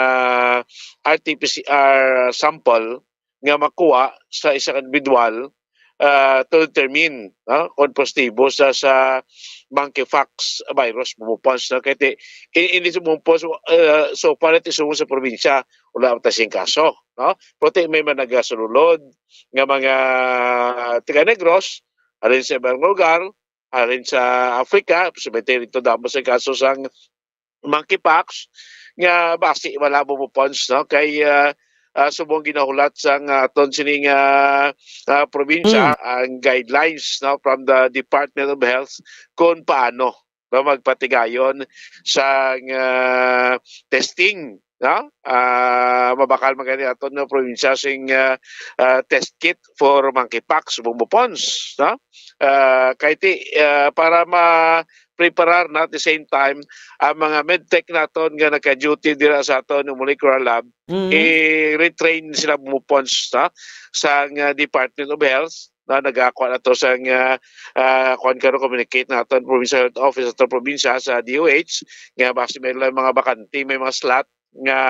R T P C R sample nga makuha sa isang individual, ah, to determine, no, kung positibo sa, sa monkeypox virus, bumupons, no? Kaya ti, in, in, bumupons, ah, so far, ito sa probinsya, wala pa ta sing kaso, no? Pero ti, may mga nagasululod nga mga taga Negros, alin sa ibang lugar, alin sa Africa, sa damo sa kaso sang monkeypox nga basi wala mo mo funds, no? Kay, ah, ah, subong ginahulat sang, ah, aton sining, ah, ah, probinsya, Mm. ang guidelines, no, from the Department of Health kung paano ba magpatigayon sang, ah, testing, no? Ah, mabakal man gani aton nga probinsya sing, ah, ah, test kit for monkeypox, subong mo funds, no? Ah, kay ti, ah, para ma-, preparar na at the same time ang mga medtech naton nga naka-duty dira sa aton molecular lab, Mm. i-retrain sila mo funds, no, sa nga Department of Health, no, nagakuha na to sa nga, ah, kuwan karon, communicate naton Provincial Health Office aton probinsya sa D O H nga basi may lang mga bakante, may mga slot nga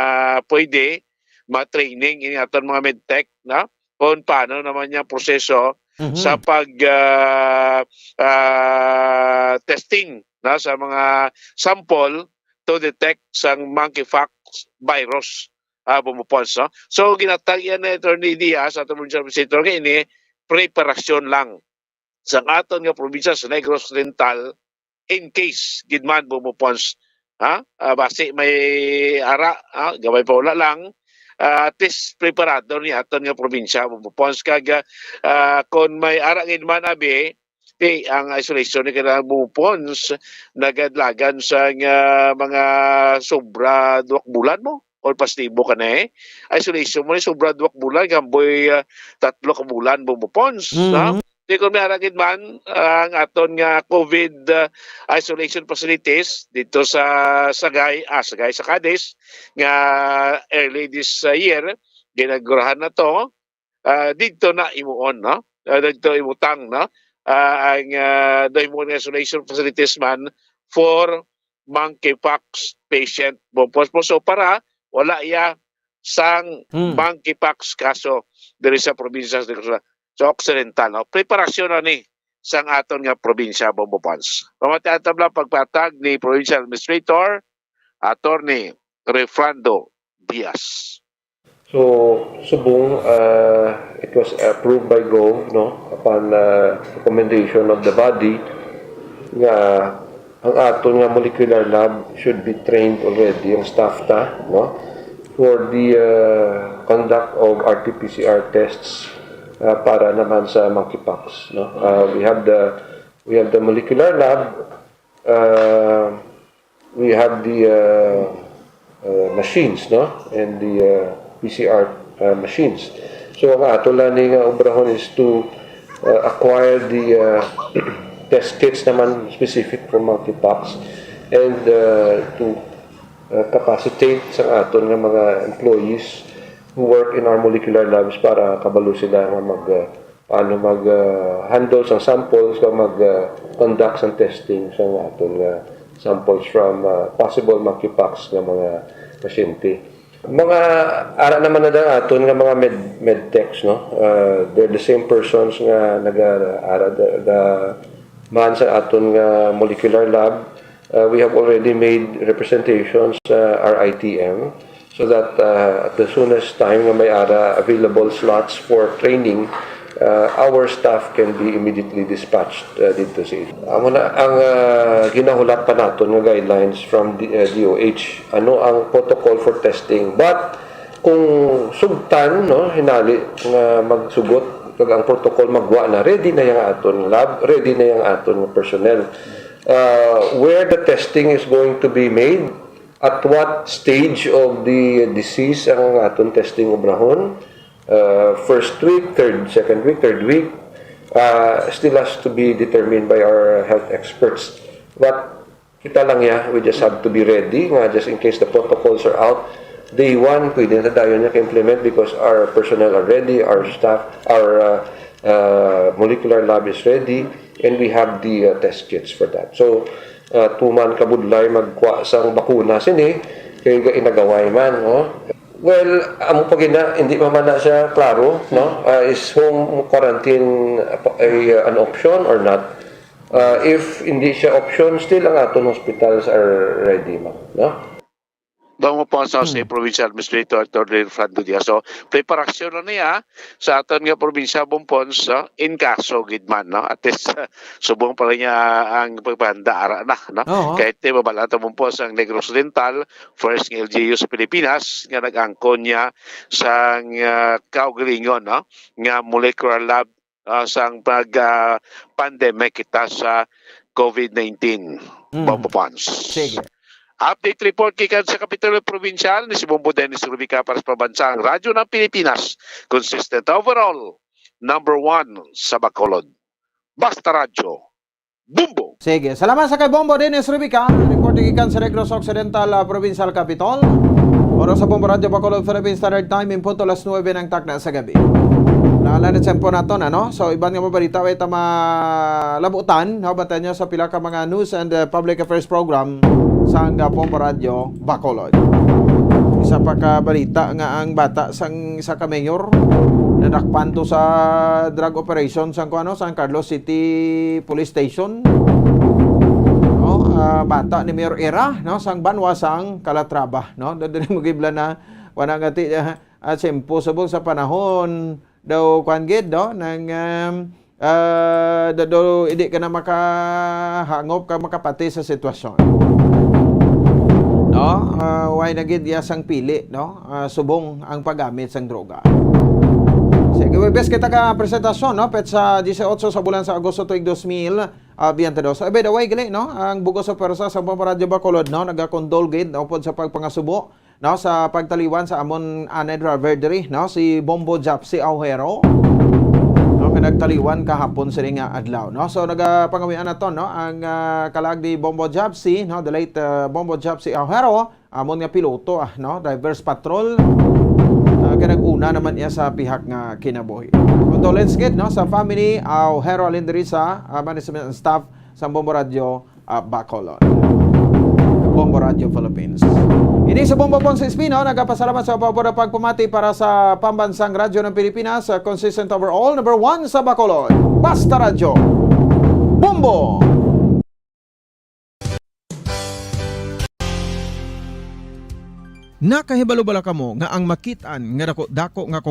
pwede ma-training ini aton mga medtech, no? Kung paano naman yung proseso Mhm. sa pag, ah, ah, testing, no, sa mga sample to detect sang monkeypox virus, ah, bumupons, no? So, ginatag yan ni Attorney Diaz, aton provincial legislator, nga ini preparasyon lang sa aton nga probinsya sa Negros Oriental, in case gid man bumupons, ha? Ah, basi may ara, ha? Gamay pa wala lang. Ah, at least preparado ni aton nga probinsya bumupons. Kag, ah, kung may ara gid man, abi, ti ang isolation ni kailangan bumupons, nagadlagan sa nga mga sobra duwak bulan mo or pasibo ka na, eh. Isolation mo ni sobra duwak bulan, gamboy, ah, tatlo ka bulan bumupons, ha? Mhm. Di ko may aragid man ang aton nga COVID, uh, isolation facilities dito sa Sagay, ah, Sagay, sa Cadiz, nga early this, uh, year, ginagurahan na to, ah, dito na imuon, no? Ah, dito imutang, no? Ah, ang, ah, daw imuon nga isolation facilities man for monkeypox patient, Bong Pons. So, para wala iya sang Hmm. monkeypox kaso diri sa probinsya sa, sa Occidental, no? Preparasyon na ni sang aton nga probinsya, Bong Pons. Pamatian ta lang pagpatag ni Provincial Administrator, Attorney Refrando Diaz. So, subong, uh, it was approved by Gov, no, upon, uh, recommendation of the body, nga ang aton nga molecular lab should be trained already, ang staff ta, no, for the, uh, conduct of R T P C R tests, uh, para naman sa monkeypox, no. Uh, we have the, we have the molecular lab, uh, we have the, uh, uh, machines, no, and the, uh, P C R, uh, machines. So, ang ato lang ni nga obrahon is to, uh, acquire the, uh, test kits naman specific for monkeypox and, uh, to, uh, capacitate sa aton nga mga employees who work in our molecular labs para kabalo sila nga mag, uh, paano mag, uh, handle sang samples o mag, uh, conduct sang testing sa aton nga samples from, uh, possible monkeypox nga mga pasyente. Mga ara naman na lang aton nga mga med-, medtechs, no? Uh, they're the same persons nga nag-ara da, da, man sa aton nga molecular lab. Uh, we have already made representations sa R I T M so that, uh, at the soonest time nga may ara available slots for training, uh, our staff can be immediately dispatched, uh, dito sa ila. Amo na ang, uh, ginahulat pa naton nga guidelines from the, uh, D O H. Ano ang protocol for testing? But kung sugtan, no, hinali nga magsugot, kag ang protocol magwa na, ready na yang aton lab, ready na yang aton personnel. Uh, where the testing is going to be made, at what stage of the disease ang aton testing obrahon, uh, first week, third, second week, third week, uh, still has to be determined by our health experts. But kita lang ya, we just have to be ready nga just in case the protocols are out, day one, pwede na dayon niya ka-implement because our personnel are ready, our staff, our, uh, uh, molecular lab is ready, and we have the, uh, test kits for that. So, uh, tuman kabudlay magkuha sang bakuna sini, kay ga-, inagaway man, no? Well, amo pa gina, hindi pa man na siya klaro, no? Uh, is home quarantine a, a, an option or not? Uh, if hindi siya option, still ang aton hospitals are ready, ma'am, no? Bong Pons, si Hmm. Provincial Administrator Attorney Refrando Diaz. So, preparasyon na niya sa aton nga probinsya, Bong Pons, no? In kaso gid man, no? At least, uh, subong pa lang niya ang pagpahanda ara na, no? Oo. Kahit di mabala ta, Bong Pons, ang Negros Oriental, first nga L G U sa Pilipinas, nga nag-angkon niya sang, uh, kaugalingon, no? Nga molecular lab, ah, sang pag, ah, pandemic kita sa COVID nineteen, Mm. Bong Pons. Sige. Update report gikan sa Kapitolyo Probinsyal ni si Bong Dennis Rubica para sa Pambansang Radyo ng Pilipinas. Consistent overall, number one sa Bacolod. Basta Radyo, Bong Pons. Sige. Salamat sa kay Bong Dennis Rubica. Report gikan sa Negros Occidental, ah, Provincial Capitol. Oras sa Bombo Radyo Bacolod Philippine Standard Time, in punto alas nuebe ng takna sa gabi. Naalala sa po nato na, no? So, iban nga mga balita, way ta malabutan, no? Bantayan nyo sa pila ka mga news and, uh, public affairs program sa Bombo Radyo Bacolod. Isa pa ka balita nga ang bata sang isa ka mayor nadakpan to sa drug operation sang, kuno, San Carlos City Police Station. No? Ah, bata ni Mayor Era, no? Sang banwa sang Calatrava, no? Dali mo gibla na, wala nga ti-, ah, ah, simpo subong sa panahon daw, kwan gid, no? Nang, um, ah, da-, do, hindi ka na makahangop ka makapati sa sitwasyon. No? Ah, way na gid iya sang pili, no? Ah, subong ang paggamit sang droga. Sige, Huwebes kita ka presentasyon, no? Petsa dieciocho sa bulan sa Agosto tuig dos mil, ah, biyente dos. Eh, by the way, gali, no? Ang bugos sa pwersa sa Bombo Radyo Bacolod, no? Nagakondol gid, no? Upod sa pagpangasubo, no? Sa pagtaliwan sa amon anay driver diri, no? Si Bombo Japsi Aujero. No? Nagtaliwan kahapon sini nga adlaw, no? So, nagapangawian naton, no, ang, ah, kalag ni Bombo Jopsy, no, the late, ah, Bombo Jopsy Aujero, amon nga piloto, ah, no, Divers Patrol. Ah, kay nag-una naman iya sa pihak nga kinabuhi. Condolence gid, no, sa family, Aujero Alindrisa, ah, management and staff sa Bombo Radio, ah, Bacolod. Bombo Radio Philippines. Ini sa Bombo Pons Espino, nagapasalamat sa pabor pagpamati para sa Pambansang Radyo ng Pilipinas, ah, consistent overall, number one sa Bacolod. Basta Radyo. Bombo! Nakahibalo bala kamo nga ang makit-an nga dako-dako nga